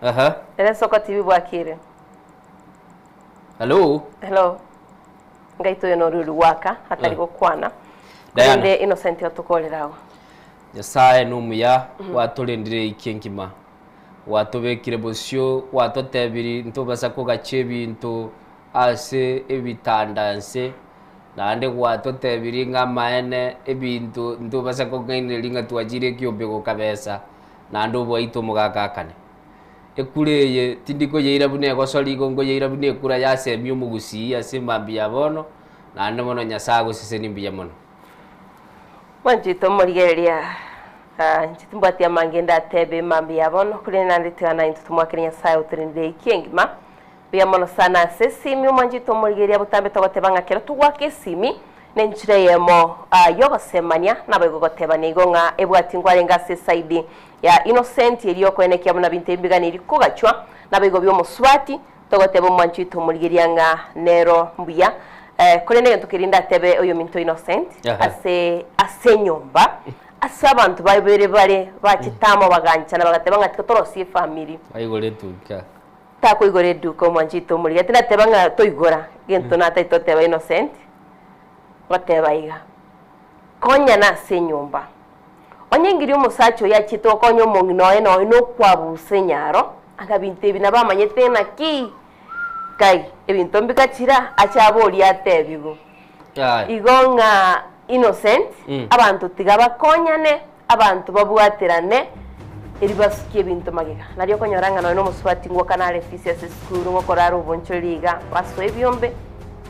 Aha. Ere Ensoko TV bwakire. Hello. Hello. Ngaito oyo nori ori gwaka atari gokwana. Diana. Korende Innocent otokorera agwo. Nyasaye nomuya, gwatorendire eiki engima, gwatobekire bosio, gwatotebiri ntobasa kogacha ebinto ase ebitanda nse, naende gwatotebiri ng'a amaene ebinto ntobasa kong'ainereria ng'a twachire ekiombe gokabesa, naende obwaito omogaka akane. Ekura eye tindi koyeira buna egosori igo nkoyeira buna ekura yasemia omogusii ase emambia ya bono, naende mono Nyasaye agosesenie mbuya mono. Mwanchete omorigereria, ah, inche timbwati amange ndatebe mambia ya bono, korende naende tiga naintwe tomwakere Nyasaye otorendire eiki engima. Mbuya mono sana ase esimi omwanchete omorigereria botambe togoteba ng'a kero togoaka esimi nenchera eyemo ah, yogosemania naboigo gotebania igo ng'a ebwati nkwarenge ase esaidi ya Innocent erio okoenekia buna binto ebi mbiganiri kogachwa naboigo bi'omosubati Togoteba omwancho oito omorigeria ng'a nero mbuya. Eh, korende egento keria ndatebe oyominto Innocent, Aha. ase ase enyomba, ase abanto babere bare bachete amo baganchana bagateba ng'a tiga torosie efamiri. Baigore etuka. Takoigora eduka omwancho oito omorigeria. Tindateba ng'a toigora, egento natagete goteba Innocent, ngoteba iga, konyana ase enyomba. Onye engiria omosacha oyo achiete gokonya omong'ina oye nonya nokwabusa enyaro, anga binto ebi nabo amanyete naki? Kai, ebinto mbigachira, ache aborie atebigwe. Igo ng'a Innocent, abanto tiga bakonyane, abanto babwaterane, eri basukie ebinto magega. Nario okonyora ng'a nonya nomosubati ngwoka nare efisi ase esukuru, ngokora are obonchoreri iga, basoa ebiombe,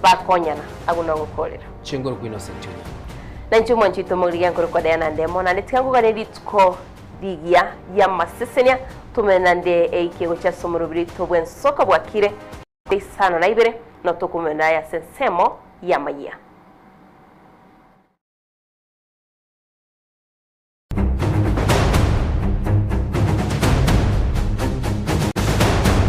bakonyana, agwo nogokorera. Chinguru kwa Innocent Junior. Na inche omwancho oito omogrigia nkorokwa Diana Ndemo, naende tiga nkoganie rituko rigiya ri'amasesenia, tomene naende eike gochia ase omorobiri oito bw'ensoka bwakire isano na ibere, na tokomena aye ase ensemo y'amayia.